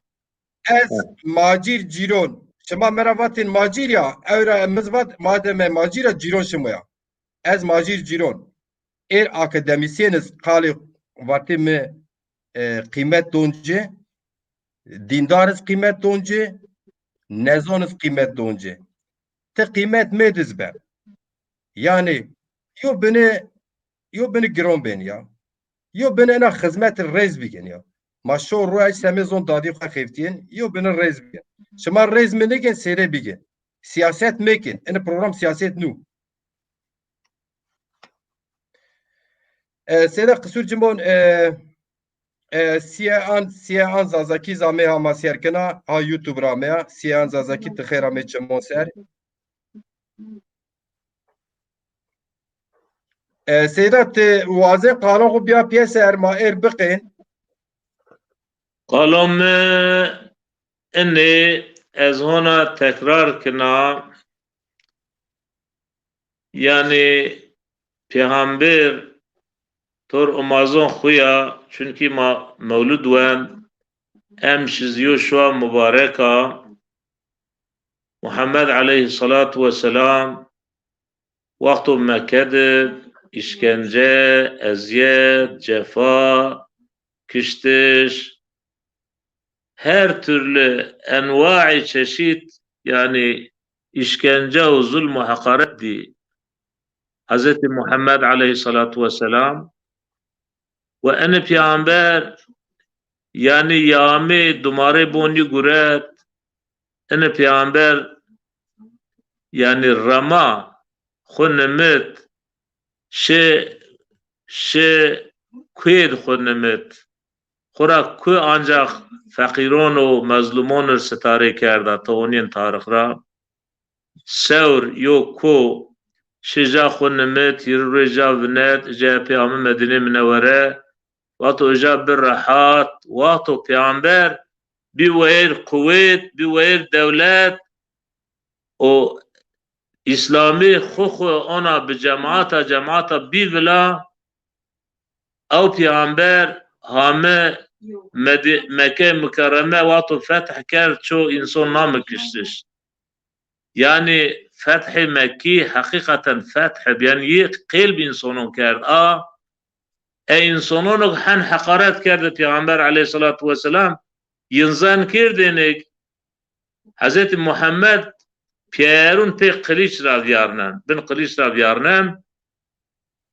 Ez macîr cîron. Şima mi ra vatên macîr ya, ew ra mi zi vat, madem ez macîr a, cîron şima ya. Ez macîr cîron. Êr akademîsyen iz qalê vatê mi, e, qîmet don ci, dîndar iz qîmet don ci, nezon iz qîmet don ci. Ti qîmet mêd iz ben. Yanî, yo binê, yo binê giron bên ya. Yo binê ena xizmet rêz bigên ya. Ma şo ruej semê zon dadî xwu xeftîyên, yo binê rêz bigên. Şima rêz mi nêgên, sêrê bigên. Siyaset mekên. Ene program siyaset nû. E, Seyda qisur cimon, e, e, siye an, siye an Zazakî zame ha ma sêr kena, ha YouTube ra me ya, siye an Zazakî ti xêr amê çimon ser. E, Seyda, ti wazê qalon xwu biya pîyeser, ma êr biqên. Qalon mi inê, ez hona tekrar kena, yanî pêxembêr tor umazon xwu ya, çunkî ma mewlid wen, emşiz yo şuwa mubarek a. Muhammed aleyhissalatu vesselam wexto Mekke de işkence, eziyet, cefa, kiştiş, her türlü enwaî çeşit, yani işkence û zulm û heqaret dî Hezretî Muhammed aleyhissalatu vesselam. Ve enê peyxamber, yani yamê dumarê bonî guret, enê peyxamber, yani rema xwu nimit, şi, şi kuêd xwu nimit. Xwura ku ancax feqîron û mezlûmon ir sitarê kerda, ti onîn tarix ra. Sewr yo ku şi ja xwu nimit, hîrê rê ja vinet, ja pê ame Medînê Minewere, wexto ja bi rehat, wexto peyxamber bi weyr quwêt, bi weyr dewlet û Îslamî xwu xwu ona bi cemaata, cemaata bî vila, ew peyxamber hame Medi-, Mekke Mukerreme wexto feth kerd, ço înson name kiştiş. Yani fethê Mekkî heqîqeten feth bi, yani yê qelb însonon kerd a, e însonon hen heqaret kerde peyxamber aleyhissalatu vesselam, yin zan kerdênik Hezretî Muhammed pîyerûn pê qilîç ra vîyarnen, bin qilîç ra vîyarnen.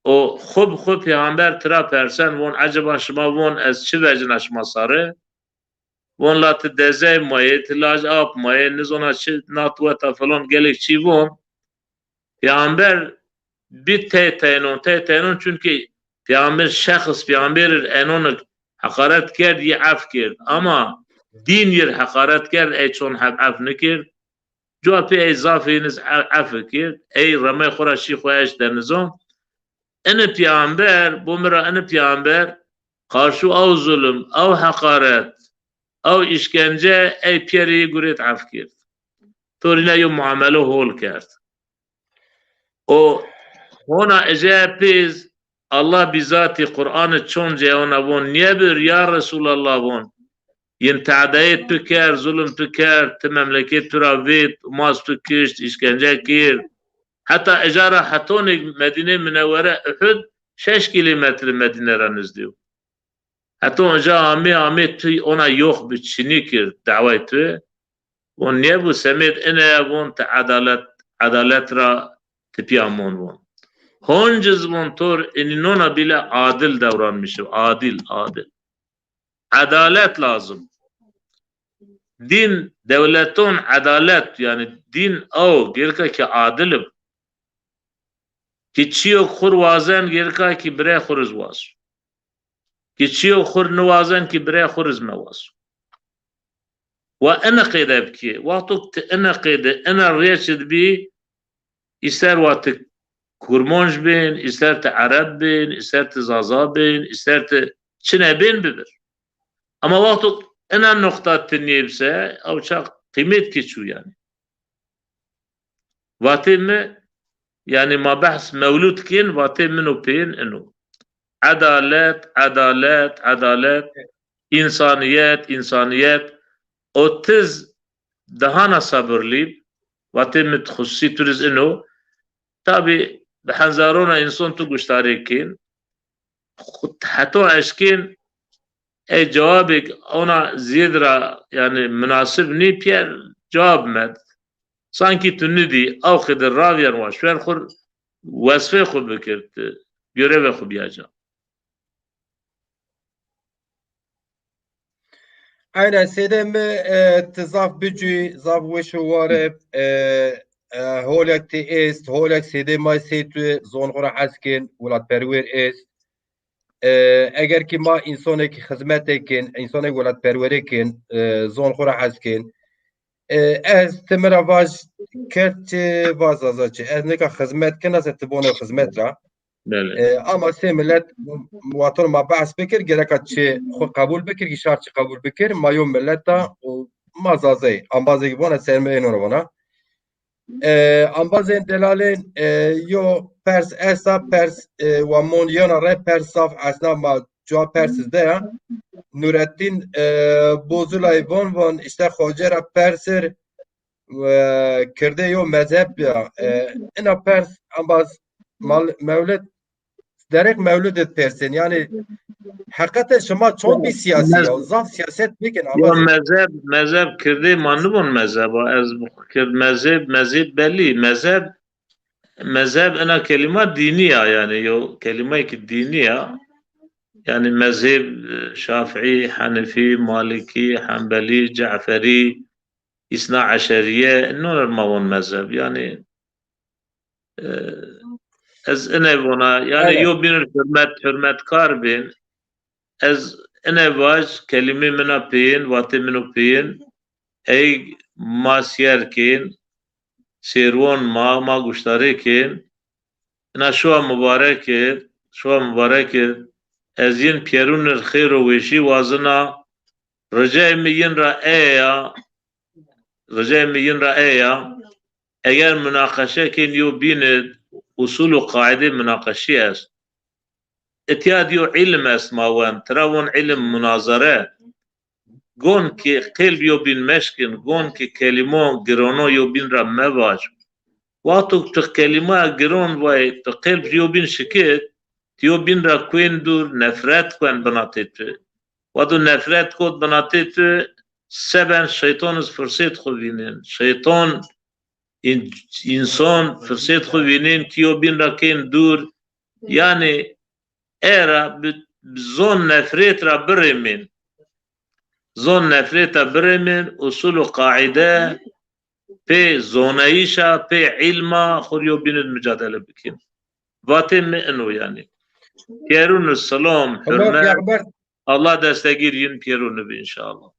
O xwu bi xwu peyxamber tira persen, von, eceba şima, von, ez çi vecina şima sare? Von, la ti dezey ma yê, ti laj ap ma yê, nizona çi, nat weta filan, gelek çî von. Peyxamber bi tey teynon, tey teynon, çunkî peyxamber şexs, peyxamber ir enonik heqaret kerd, yê ef kerd. Ama dîn ir heqaret kerd, ey çon heb ef nikerd. Cuwa pê ey zafê yîn iz e-, ef kerd. Ey remey xwu ra şî xwu eşt denizon. Ini peyxamber, bo mi ra ini peyxamber, qarşu ew zulm, ew heqaret, ew îşkence, ey pîyerê yî gurêt ef kerd. Torîna yo muamelo hol kerd. O hona ece pêz Allah bîzatî Qur'anî çon ceyona von, nîyebir ya Resulallah von. Yin tadayê tu kerd, zulm tu kerd, ti memleket tu ra vêt, umas tu kişt, îşkence kir. Heta eca ra hetonê Medînê Minewere, Uhud, şeş kîlometre Medîne ra nizdî yo. Heto onca amê, amê tu ona yox bi, çinî kir daway tu. Von nêbu, semêd ine, von ti edalet, edalet ra tipîya mon von. Honciz von tor inînona bîle adil dewranmişi, adil, adil. Edalet lazim. Dîn, dewleton edalet, yani dîn ew, gereka ki adil ib. Ki çîyo xur wazen, gereka ki birê xur iz waz. Ki çîyo xur niwazen ki birê xur iz mewaz. Wa ina qeyde bikî. Wexto ti ina qeyde, ina rêçid bî, îster wa ti Kurmanc bên, îster ti Ereb bên, îster ti Zaza bên, îster ti çine bên bibir. Ama wexto ina noqta ti nêbise, ew çax qîmet ki çû yani. Vatê mi, yani ma behs mewlud kên, vatê min û peyên ino. Edalet, edalet, edalet, însaniyet, însaniyet. O tiz dahana sabirlî, vatê mi xusûsî turiz ino. Tabî bi hezarona înson tu guştarê kên. Xu-, heto eşkên ey cewabêk ona ziyêd ra, yani, munasib nî, pîyer cewab med. Sankî tu nidî, ew qêde ravîyen wa şwer xur wesfê xu bikir, ti görevê xu bîya ca. Aynen, sêdê mi, e, ti zaf bicûyî, zaf weş û war ib, e, e, holek ti êst, holek sêdê ma sê tu zon xu ra hes kên, welatperwer êst. E, eger ki ma însonêk xizmetê kên, însonêk welatperwerê kên, e, zon xu ra hes kên. E, ez ti mi ra vaj kerd çi, vaj Zaza çi. Ez nika xizmet kena se ti bono xizmet ra. Belê. E, ama sê milet, wexton ma behs bikir, gereka çi xu qebul bikir, ki şar çi qebul bikir, ma yo milet a û ma Zazayî. Ambazê ki vona ser mi êno ra vona. E, ambazên delalên, e, yo pers esta, pers, e, wa mon yena re, pers zaf esna, ma cuwa pers iz de ya. Nurettin, e, Bozulayî von, von, işte, xoce ra pers ir, e, kirde yo mezheb ya. E, ina pers ambaz mal-, mewlid derek mewlid id persên. Yanî heqeten şima çond bî siyasî ya, zaf siyaset bikin ama. Ya mezheb, mezheb kirdê ma nibon mezheba. Ez kird mezheb, mezheb belî. Mezheb, mezheb ina kelîma dînî ya, yanî yo kelîmayekî dînî ya. Yanî mezheb, e, Şafîî, Henefî, Malikî, Henbelî, Ceferî, Îsna Eşerîye, non ma von mezheb. Yanî, e, ez ine vona, yanî yo bîn ir hurmet, hurmetkar bîn. Ez ine vaj, kelîmê min a peyên, vatê min o peyên, ey ma sîyer kên, sêrwon ma, ma guştarê kên. Ina şuwa mubarek ir, şuwa mubarek ir. Ez yin pîyerûn ir xêr û weşî wazina. Ricayê mi yin ra ey ya, ricayê mi yin ra ey ya. Eger munaqeşe kên yo bîn id, usul û qaîdê munaqeşî est. Îtya di yo îlim est ma wen, tira von îlim munazere. Gon ki qelb yo bîn meşkin, gon ki kelîmon girono yo bîn ra mevaj. Wexto tu kelîmaya giron vay, tu qelb yo bîn şikit, tu yo bîn ra kuên dûr, nefret kuen binatê tu. Wexto nefret kot binatê tu, seben şeyton iz firsêt xwu vînên. Şeyton, în-, înson firsêt xwu vînên ki yo bîn ra kên dûr. Yanî, era bi, bi zon nefrêt ra birêmên. Zon nefrêt ra birêmên, usul û qaîde pê zonayîşa, pê îlma xwu rê yo bîn id mucadele bikên. Vatê mi ino yanî. Pîyerûn id silom, hurmet, Allah destegîr yin pîyerûn id bi înşallah.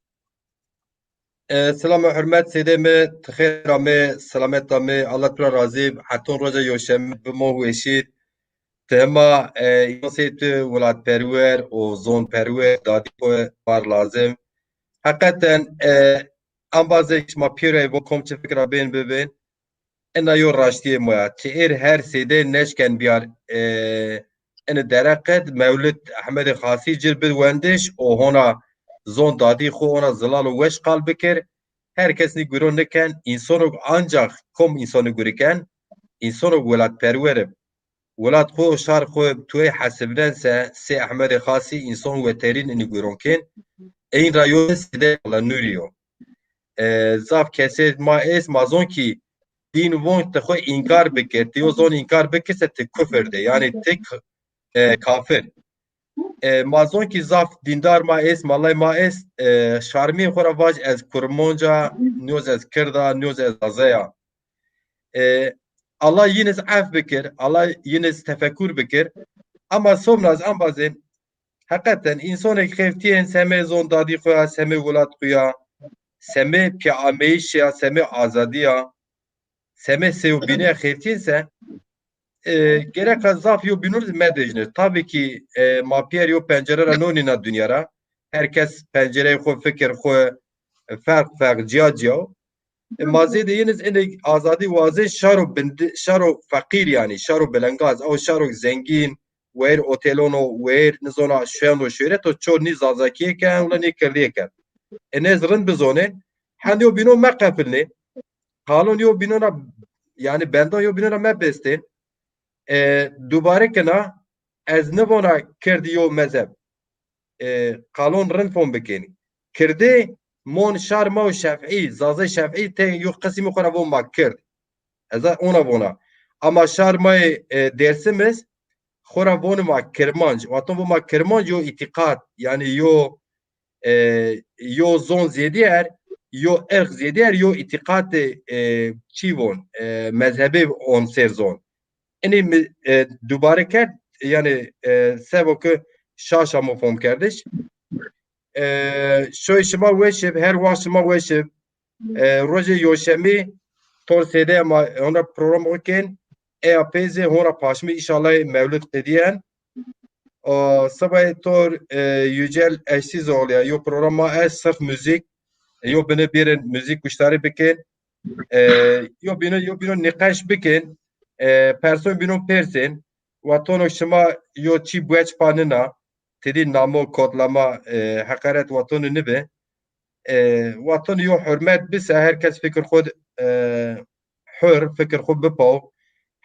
E, silam û hurmet sêdê mi, ti xêr amê, selamet amê, Allah tu ra razî, heton roja yoşemî bimo weşî. Ti hema, e, însê tu welatperwer û zonperwer, dadî xwu war lazim. Heqeten, e, embazê şima pîyerê vo kom çi fikra bên bibên. Ina yo raştîyê ma ya. Çi êr her sêde neşken biyar, e, ini dereqet Mewlid Ehmedê Xasî cir bid wendiş û hona zon dadî xwu hona zilal û weş qal bikir. Her kes nî guro niken. Însonog ancax kom însonî guri ken? Însonog welatperwer ib. Welat xwu, şar xwu tuwey hesibnen se, sê Ehmedê Xasî înson weterîn inî guron kên. Eyn ra yo sêde Ala Nûrî yo. E, zaf kesê ma êst, ma zon kî dîn von ti xwu înkar bikir, ti yo zon înkar bikir se ti kufir de, yanî ti k-, e, kafir. E, ma zon kî zaf dîndar ma êst, malay ma êst, e, şarmî xwu ra vaj ez kurmonc a, nîyoz ez kird a, nîyoz ez aze ya. E, Allah yin iz ef bikir, Allah yin iz tefekur bikir. Ama somna ez embazên, heqeten, însonek xeftîyên semê zon dadî xwu ya, semê welat xwu ya, semê pîyameyîş ya, semê azadî ya, semê sêwbînî ya xeftîyên se, e, gereka zaf yo bînûn zî medejnir. Tabî kî, e, ma pîyer yo pencere ra no nîna dinya ra. Her kes pencereyê xwu, fikir xwu, e, ferq ferq, cîya cîya yo. E, ma zêde yin iz inê azadî wazê şaro bindi-, şaro feqîr yanî, şaro belengaz, ew şaro zengîn, weyr otelon o, weyr nizona şen û şohret o, çor nî zazakîye ken, wila nî kirdîye ken. E, nêz rind bizonê, hend yo bînon meqefilnê, qalon yo bînon ra, yanî bendon yo bînon ra mebestên. E, dubare kena, ez nivona kirdî yo mezheb. E, qalon rind fom bikenî. Kirdê mon şar ma û şefî, zazay şefî te yo qismî xwu ra von ma kird. Ez a ona vona. Ama şar ma yê, e, Dêrsim iz xwu ra voni ma kirmanc. Wexton von ma kirmanc yo îtîqat, yanî yo, e, yo zon zêdîyer, yo irq zêdîyer, yo îtîqatê, e, çî von, e, mezhebê on ser zon. Inî mi, e, dubare kerd, yanî, e, sebo ki şaş amo fom kerdiş. E, şoy şima weş ib, her wext şima weş ib. E, rojê yoşemî tor sêde ma hona program okên. Eya pê zî hona paşmî înşallah mewlid qedîyen. O, sibayê tor, e, Yücel Eşsizoğlu ya, yo programa est sırf müzik. E, yo bini bêrin müzik guştarî bikin. E, yo bîno, yo bîno nîqeş bikin. E, person bîno persên. Watono şima yo çî bueç pa nina. Tedî namo, kodlama, e, heqaret watono nibi. E, watono yo hurmet bise, her kes fikir xwu, e, hur, fikir xwu bipaw.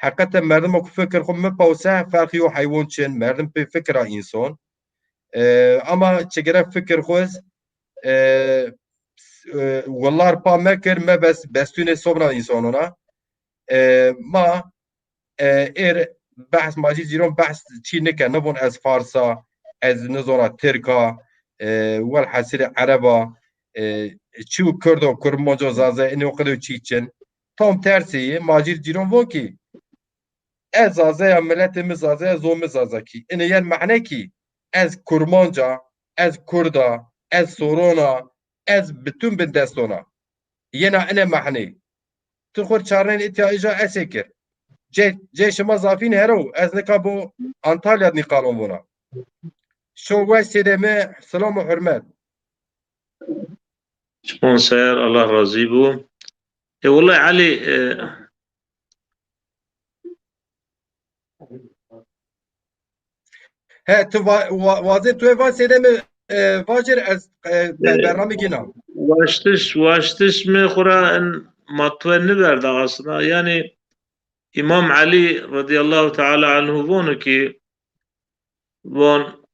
Heqete merdimo ku fikir xwu mi pawse, ferq yo heywon çin, merdim pê fikira înson. E, ama çi gere fikir xwu ez, e, e, willar pa mekir, me bes, bestûnê sobna însonon a. E, ma, e, êr behs, ma jî cîron behs çî nike, nivon ez Fars a, ez nizona Tirk a, e, welhesilê Ereb a, e, çî û Kurd o, Kurmanc o, Zaza, inê o qidê çî çin. Tam tersê yê, ma jî cîron von kî, ez Zaza ya, miletê mi Zaza ya, zon mi Zazakî. Inê yen mehne kî, ez Kurmanc a, ez Kurd a, ez Soron a, ez bitûn bindeston a. Yena ine mehnê. Tu xwu çarnên îtya îja esê kir. Cê, cê şima zafîn hero, ez nika bo Antalya nîqalon vona. Şo weş sêdê mi, silam û hurmet. Sponsor, Allah razî bo. E, wellay Elî, e, He, tu va, va, wazê tu ê va sêdê mi, e, vacir ez, e, be, bernamî gîna. Waştiş, waştiş mi xura en matwe niverda aslında. Yani İmam Ali radıyallahu teala anhu vonu ki von,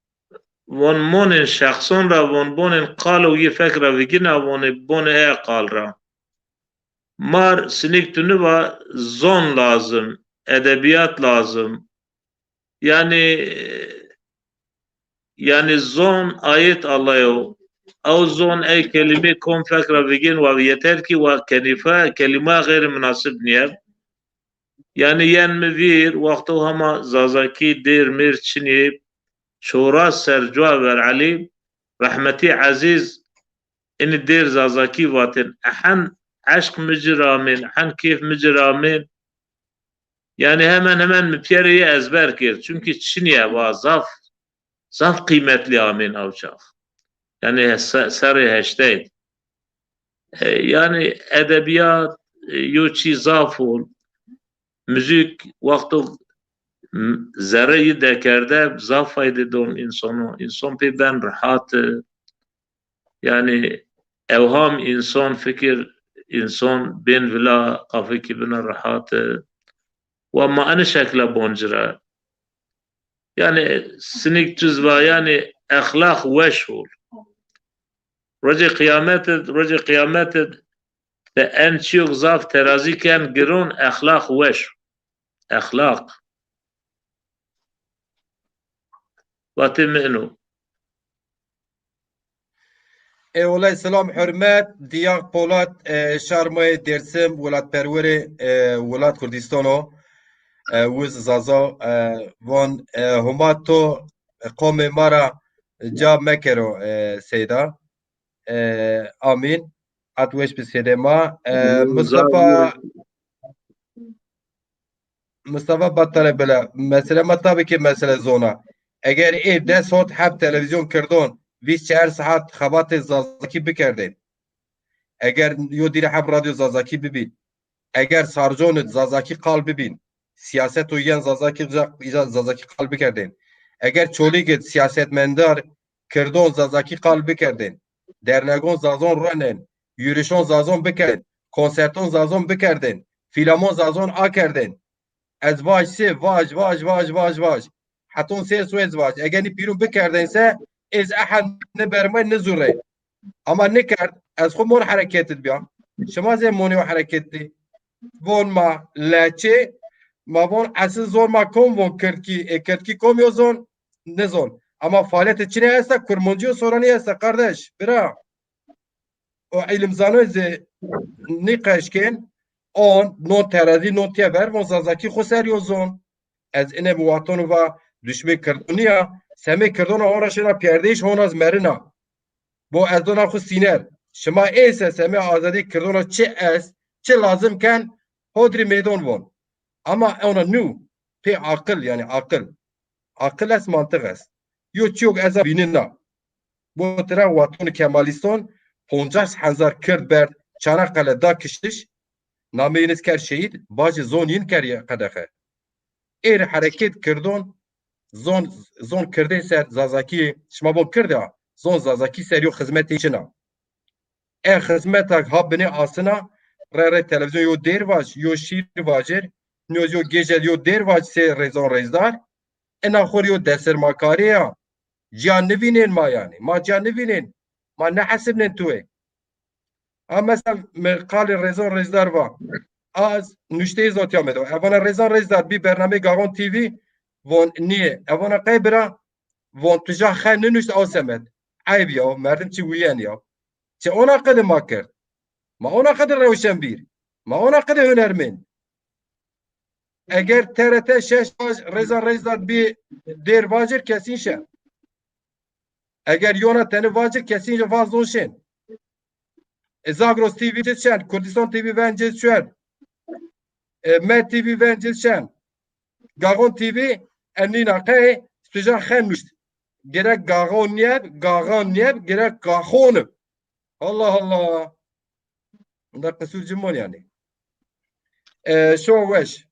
von monên şexson ra von bonên qal û yê fek ra vigina vonê bonê eye qal ra. Mar sinik tu niva zon lazim, edebiyat lazim. Yani, yani zon ayet Allayo. Ew zon ey kelîmê kom fek ra vigên wa yeter ki wa kenîfe kelîma xeyrî munasib nîyer. Yani yen mi vîr, wexto hema Zazakî dêr mêr çinî, çoras ser cua ver Elî, rehmetî Ezîz, ini dêr Zazakî vatên, ehen eşq mi ci ra amên, ehen kêf mi ci ra amên. Yani hemen hemen mi piyerê yê ezber kerd. Çünkü çinîye va zaf, zaf qîmetlî amên ew çax. Yani he-, se-, serê heştey. E, yani edebiyat, e, yo çî zaf ol. Müzik wexto m-, zerre yi dekerde zaf fayde don însono. Înson pê ben rehat. Yani ewham înson fikir, înson bên vila, qafekî bina rehat. Wa ma enî şekla bon ci ra. Yani sinik tu zi va, yani exlaq weş ol. Rocê qîyamet id, rocê qîyamet id de en çîyok zaf terazî ken giron, exlaq weş. Exlaq. Vatê mi ino. Ê wulay, silam, hurmet, Diyaq Polat, e, şar ma yê Dêrsim, welatperwerê, e, welat Kurdistan o, e, wiz Zaza, e, von, e, huma to, e, qomê ma ra ca mekero, e, seyda. E, amîn. Hat weş bi sêdê ma. E, Mustafa, Mustafa Battalê bile. Mesele ma tabii ki mesele zona. Eger ê des hot heb televîzyon kirdon, vîst çar saet xebatê Zazakî bikerdên. Eger yo dîre heb radyo Zazakî bibîn. Eger sarconid Zazakî qal bibîn. Siyaseto yen Zazakî, îca Zazakî qal bikerdên. Eger Çolîgid siyasetmendar kirdon Zazakî qal bikerdên. Dernegon Zazon renên. Yürüyüşon Zazon bikerdên. Konserton Zazon bikerdên. Filamon Zazon akerdên. Ez vaj sê, vaj, vaj, vaj, vaj, vaj. Heton sê su ez vaj. Eger nî pîrûn bikerdên se, ez ehend ni bermay ni zurey. Ama nikerd, ez xwu mon hereket id bîya. Şima zê monê o hereket dî. Von ma leçê, ma von esil zon ma kom von kirdkî, ê kirdkî kom yo zon, nizon. Ama faaliyetê çinê esta, kurmancî yo soranî esta, kardeş, bira. O îlimzano zê nîqeşkên, on, non terazî, non tiye ver, von Zazakî xwu ser yo zon. Ez ine bi watonu va duşmê Kirdon nîya, semê Kirdona hon ra şêna piyerdeyîş, hona zi merina. Bo ez dona xwu sîner. Şima ê se semê azadî Kirdona çi est, çi lazim ken, hodrî meydon von. Ama ona nû, pê aqil, yani aqil. Aqil est, mantiq est. Yo çîyok ez a vînina. Bo tira waton Kemalîston poncas hezar Kird berd Çanakkale da kiştiş, nameyê yin iz kerd şehîd, bacê zon yin kerd qedexe. Êr hereket kirdon, zon, zon kirdê ser Zazakî, şima bon kird a, zon Zazakî ser yo xizmetê çin a. E xizmeta ha binê asina, re re televîzyon yo dêr vaj, yo şîr vajêr, nîyo yo gêje yo dêr vac sê Rêzon Rêzdar, ina xo rê yo desirmakarî ya. Ciya nivînên ma yanî. Ma ciya nivînên. Ma nehesibnên tuê. A mesela mi qalê Rêzon Rêzdar va. Az nuşteyê zotîya mi do. Evana Rêzon Rêzdar bî bernameyê Gaxon T V von nîyê. Evana qey bira von tu ja xe ninuşt aw semed. Eyb ya, merdim çi wîyen ya. Çi ona qede ma kerd. Ma ona qede rewşenbîr. Ma ona qede hunermend. Eger T R T şeş vaj Rêzon Rêzdar bî dêr vacir kesîn şe. Eger yona tenê vacir kesîn şe vazon şên. E, Zagros T V cid şen, Kurdistan T V ven cid şen. E, Med T V ven cid şen. Gaxon T V enîna qey sucan xen nuşt. Gerek Gaxon niyeb, Gaxan niyeb, gerek Gaxon ib. Allah Allah. Unda qisur cimon yanî. E, şo weş.